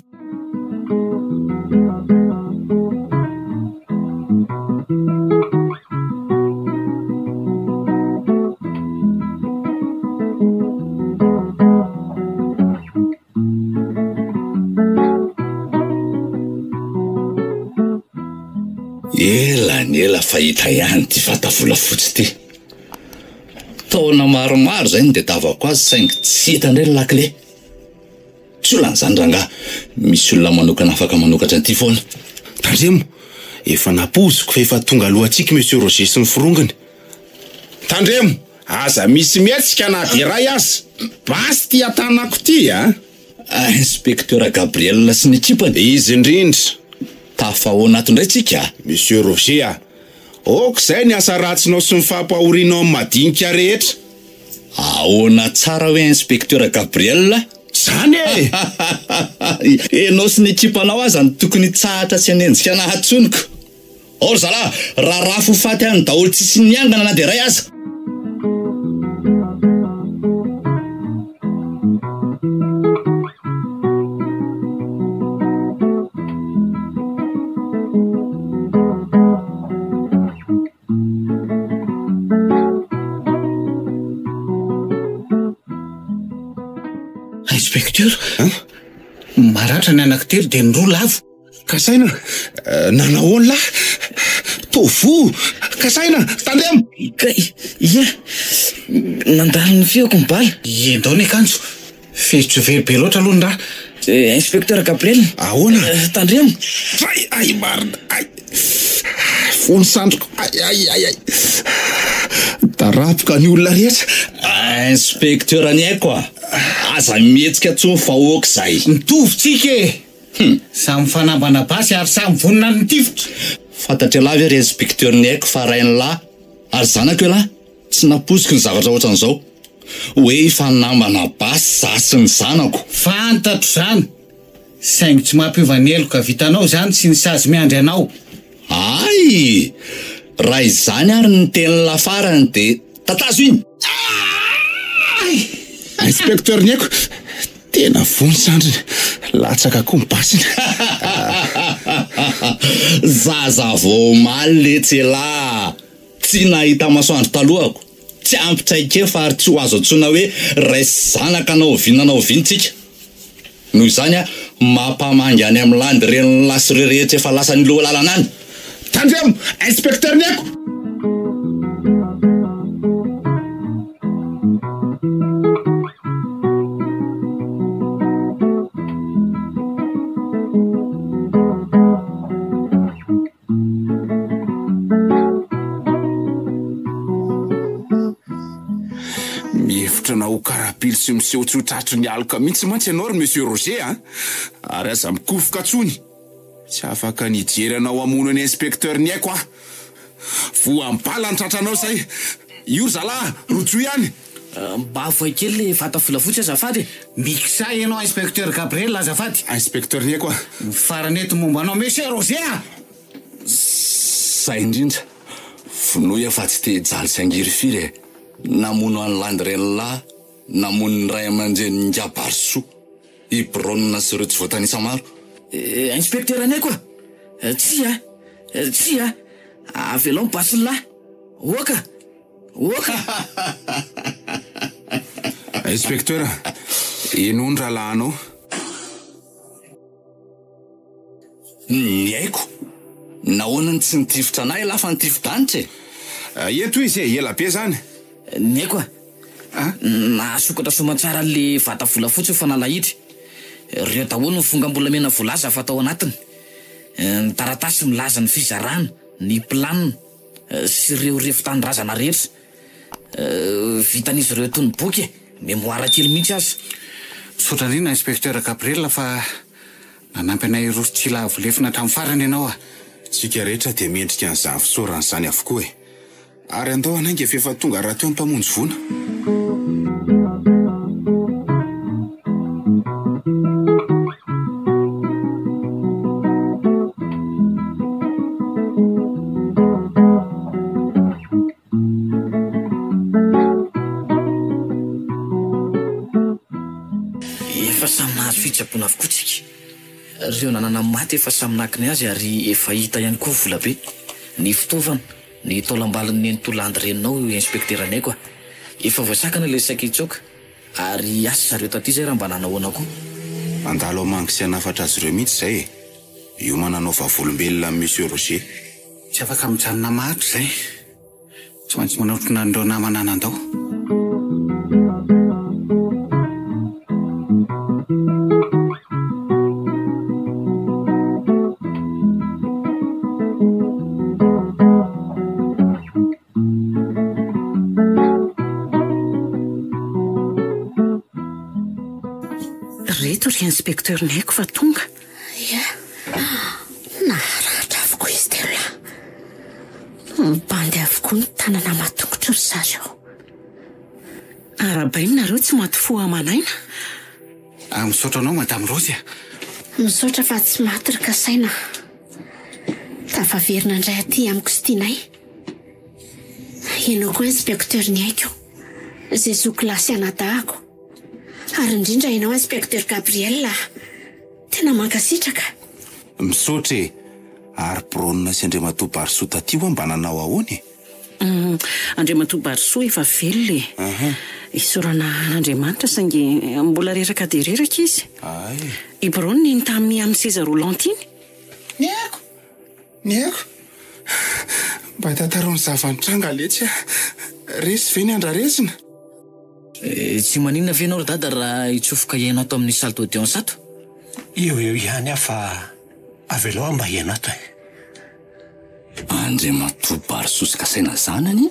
Ela ny ela fa hita ihany ity vata volafotsy ity. Taona maromaro izay no nitadiavako azy saingy tsy hita indray ny lakile. Tsy olana izany rangahy, misy olona manokana afaka manokatra an'ity foana. Tandremo, efa nampoiziko fa efa tonga alohantsika Monsieur Roger sy ny forongony. Tandremo, aza misy mihetsika na dia iray aza. Basy ity an-tanako ity a! Inspecteur Gabriel sy ny ekipany. Izy indrindra. Tafahoana ato indray tsika a! Monsieur Roger a! Ok izay ny asa ratsinao sy ny fampahorianao amin'ny madinika rehetra. Ahoana tsara hoe Inspecteur Gabriel a? Zany e! Enao sy ny ekipanao aza no tokony hitsahatra tsy hanenjika anah intsony ko! Ao ry zalahy, rarafo ho faty any daholo tsisy niangana na dia iray aza! Inspecteur, maratra ny anankitelo dia ny roa lavo. Kasaina, nanahoana lahy? Toa voa! Kasaina, tandremo! Kay, ia, nandalo ny feoko ny bala. Iendao ny akanjo. Fecho very be loatra aloha ny raha. Inspecteur Gabriel. Ahoana? Tandremo. Ay, ay marina, ay. Voa ny sandriko, ay, ay, ay, ay. Daraboka ny olona rehetra. Inspecteur ny aiko a! Aza mihetsika intsony fa ok izay. Mitovy tsika e! Samy mifanambana basy ary samy vonona ny nitifitra. Fantatr'ialahy ve ry inspecteur ny aiko fa rain'ilahy ary zanako ialahy? Tsy nampoiziko ny zavatra ohatran'izao. Hoe hifanambana basy za sy ny zanako. Fantatro izany. Saingy tsy mampiova ny heloka vitanao izany sy ny sazy miandry anao. Hay! Raha izany ary ny tenin'lah farany dia tatazo iny! Hay! Inspecteur ny aiko, tena voa ny sandriny, latsaka koa ny basiny. Zaza vao omaly letsy elah! Tsy nahita masoandro talohako, tsy ampy traikefa ary tsy ho azo antsoina hoe ray sy zanaka na oviana na oviana tsika. Noho izany aho mampamangy any amin'ny landy renin'lah sy ireo rehetra efa lasa niloha lalana any. Tandremo! Inspecteur ny aiko! Mihevitra anao ho karapilo sy miseho tsy ho tratry ny aloka mihitsy mantsy ianao ry Monsieur Roger a! Ary aza mikofoka intsony! Tsy afaka ny hijery anao hamono an'i Inspecteur ny aiko aho! Voam-bala ny tratranao izay! Io ry zalahy, rojoy any! Mba avoay kely le vata volafotsy azafady e! Mixa ianao Inspecteur Gabriel azafady! Inspecteur ny aiko a! Ny farany eto momba anao Monsieur Roger a! Zay indrindra! Vonoy aho fa tsy te hijaly sy hangirifiry e! Namono an'i Landy renilahy, namono ny ray aman-drenin'i Ingahy Barisoa, i Brona sy ireo tsy voatanisa maro. Inspecteur ny aiko a! Tsia! Tsia! Avelao ny basin'lah! Oka! Oka! Inspecteur, henoy ny rahalahinao. Ny aiko. Nahoana no tsy nitifitra anah elah fa nitifi-danitra e? Eto izy e, ela be zany. Ny aiko a! Nahasokatra soamantsara an'le vata volafotsy ny fanalahidry. Ireo daholo ny vongam-bolamena voalaza fa tao anatiny. Ny taratasy milaza ny fizarana, ny planina, sy ireo refy tanindrazana rehetra. Vitan'izy ireo toy ny boky e! Mémoire kely mihitsy aza. Misaotra indrindra Inspecteur Gabriel fa nanampy anay hiroso tsy hilavo lefona hatramin'ny farany ianao a! Tsika rehetra dia mendrika an'izany fisaorana izany avokoa e! Ary andao hanainga f'efa tonga rahateo ny mpamonjy voina. Efa samy nahazo fitsaboana avokoa tsika. Ireo nanana maty efa samy naka ny azy ary efa hita ihany koa volabe. Ny fitaovana, ny taolambalon'ny nenitoa Landy reninao io inspektera Naiko a. Efa voasakana ilay saika hitsoaka ary hiasa zareo taty izay raha mba nanahoana koa. Handalo hamangy sy hanafatra azy ireo mihitsy izay e. Hiomana hanao vavolombelona amin'i Monsieur Roger. Tsy afaka mijanona maharitra izay. Tsy maintsy manotrona an'ireo namana nandao. Reto ry inspecteur Naiko fa tonga. Ia, naharatra avokoa izy telo lahy. Mibandy avokoa ny tanana aman-tongotry ry zareo. Arahabaina nareo tsy maty fo aman'aina. Ah, misaotra anao Madame Rose a. Misaotra fa tsy maty ry Kasaina a. Tafaverina indray aty amiko sy tianay. Ianao koa Inspecteur ny aiko, izay zoky lahy sy anadahako. Ary indrindra ianao Inspecteur Gabriel a. Tena mankasitraka. Misaotra e! Ary Brona sy Andriamatoa Barisoa taty hoa mba nanao ahoana e? Andriamatoa Barisoa efa velona e! Isaorana an'Andriamanitra saingy mbola reraka dia reraka izy. I Brona iny tamin'ny amin'ny seza roulant iny. Ny aiko! Ny aiko! Mba tantarao ny zava-nitranga letsy a! Resy ve ny andrarezina? Tsy maninona ve ianao ry dada raha hitsofoka hiaina ato amin'ny salle d'audience ato? Eo eo ihany aho fa avelao aho mba hiaina ato e. Andriamatoa Barisoa sy Kasaina zanany?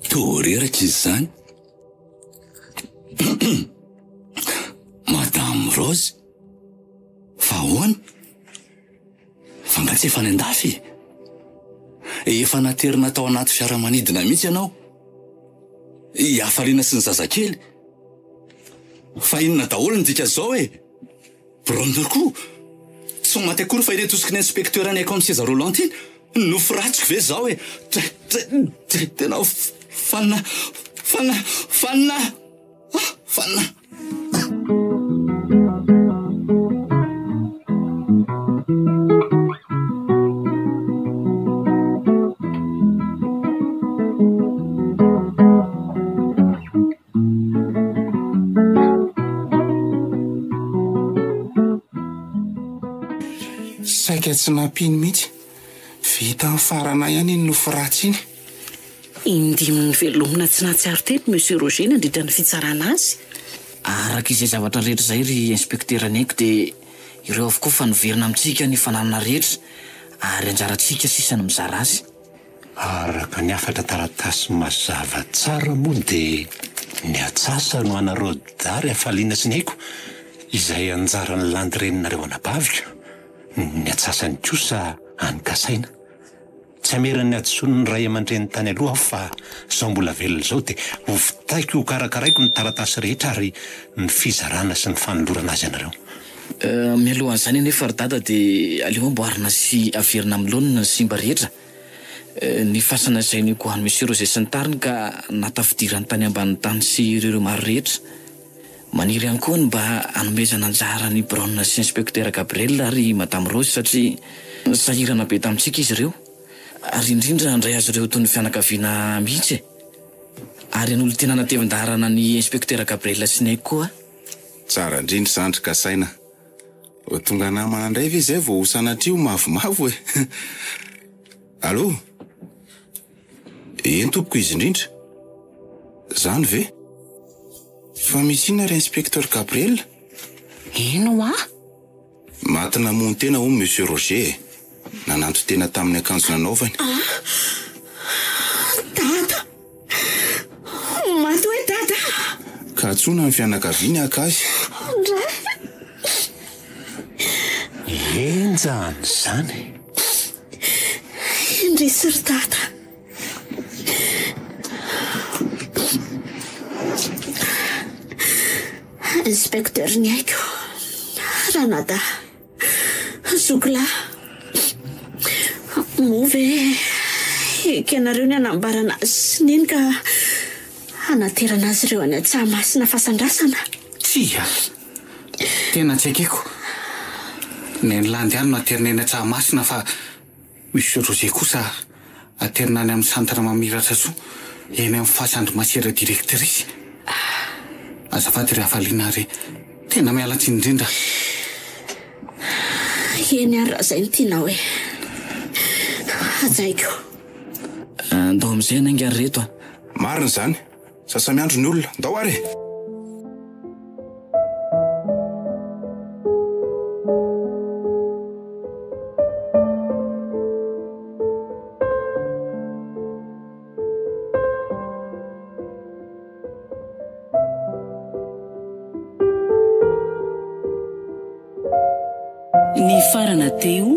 Toa reraka izy izany. Madame Rose? Fa ahoana? Fa nga tsy efa any an-dafy e? Efa naterina tao anaty fiaramanidina mihitsy ianao. I Hafaliana sy ny zazakely. Fa inona daholo ny dikan'izao e? Brona koa! Tsy ho maty akory fa ireto osiky ny inspecteur any akao amin'ny seza roulant iny. Nofy ratsiko ve izao e? Tena fanina. Fanina! Fanina! Ah! Fanina! Saika tsy nampino mihitsy. Vita nifarana ihany iny nofy ratsy iny. Indimy novelomina tsy nahatsiaro tena i Monsieur Roger nandritra ny fitsarana azy. Araka izay zavatra rehetra izay ry Inspektera Neniko dia ireo avokoa fa niverina amintsika ny fananana rehetra ary anjarantsika sisa ny mizara azy. Araka ny hafatra taratasy mazava tsara moa dia ny atsasa no anareo Dary hafaliana sy ny aiko izay anjaran'ny landy reninareo anabaviko, ny atsasany kosa any Kasaina. Tsy hamera ny hadisoan'ny ray aman-dreny tany aloha aho fa izao mbola velona izao dia hovitaiko hokarakaraiko ny taratasy rehetra ary ny fizarana sy ny fanolorana azy anareo. Mialohan'izany anefa ry dada dia aleo amboarina sy averina amin'ny laoniny ny simba rehetra. Ny fasana izay nigohan'i Monsieur Roger sy ny tariny ka nahatafidirany tany ambanin'ny tany sy ireo maro rehetra. Maniry ihany koa ny mba hanomezana anjara an'i Brown sy Inspecteur Gabriel ary i Madame Rose satria sahirana be tamintsika izy ireo ary indrindra handray azy ireo toy ny fianakaviana mihitsy e! Ary hanolo-tena hanatevin-daharana an'i Inspecteur Gabriel sy ny aiko koa aho. Tsara indrindra izany ry Kasaina. Ho tonga namana indray ve izay vao ho sanatria ho mavomavo e? Allô? Eny tompoko izy indrindra. Izany ve? Fa misy inona ry Inspecteur Gabriel? Eny hoa! Maty namono tena hono Monsieur Roger e! Nananton-tena tamin'ny akanjo nanaovany. Ah! Dada! Maty hoe Dada! Ka antsoina ny fianakaviany haka azy. Ndray! Henjana izany! Indrisy ry Dada! Inspecteur ny aiko, ranadahy, zoky lahy, moa ve ekenareo ny hanambarana azy sy neny ka hanaterana azy ireo any Antsahamasina fasan-drazana? Tsia! Tena tsy ekeko. Neny Landy ihany no aterina eny Antsahamasina fa Monsieur Roger kosa aterina any amin'ny centre mamiratra soa eny amin'ny fasan-dry Masera directrice. Azafady ry Hafaliana ary tena miala tsiny indrindra. Eny ary raha izay no tianao e. Hajaiko. Andao amin'izay hanainga ry reto a. Marina izany. Sasa-miandry ny olona. Ndao ary e! Nifarana teo.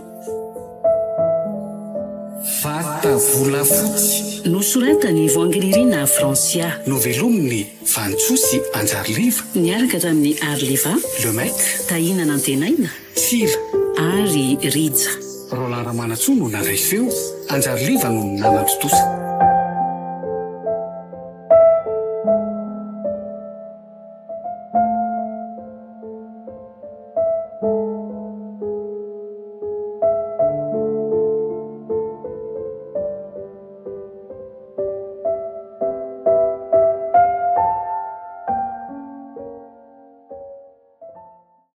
Vata volafotsy. Nosoratan'i Voangiririna Francia. Novelomin'i Vanintsoa sy Anjariliva. Niaraka tamin'i Arliva. Le Mec. Tahina Nantenaina. Tsila. Ary Rija. Roland Ramanantsoa no nandray feo, Anjariliva no nanatontosa.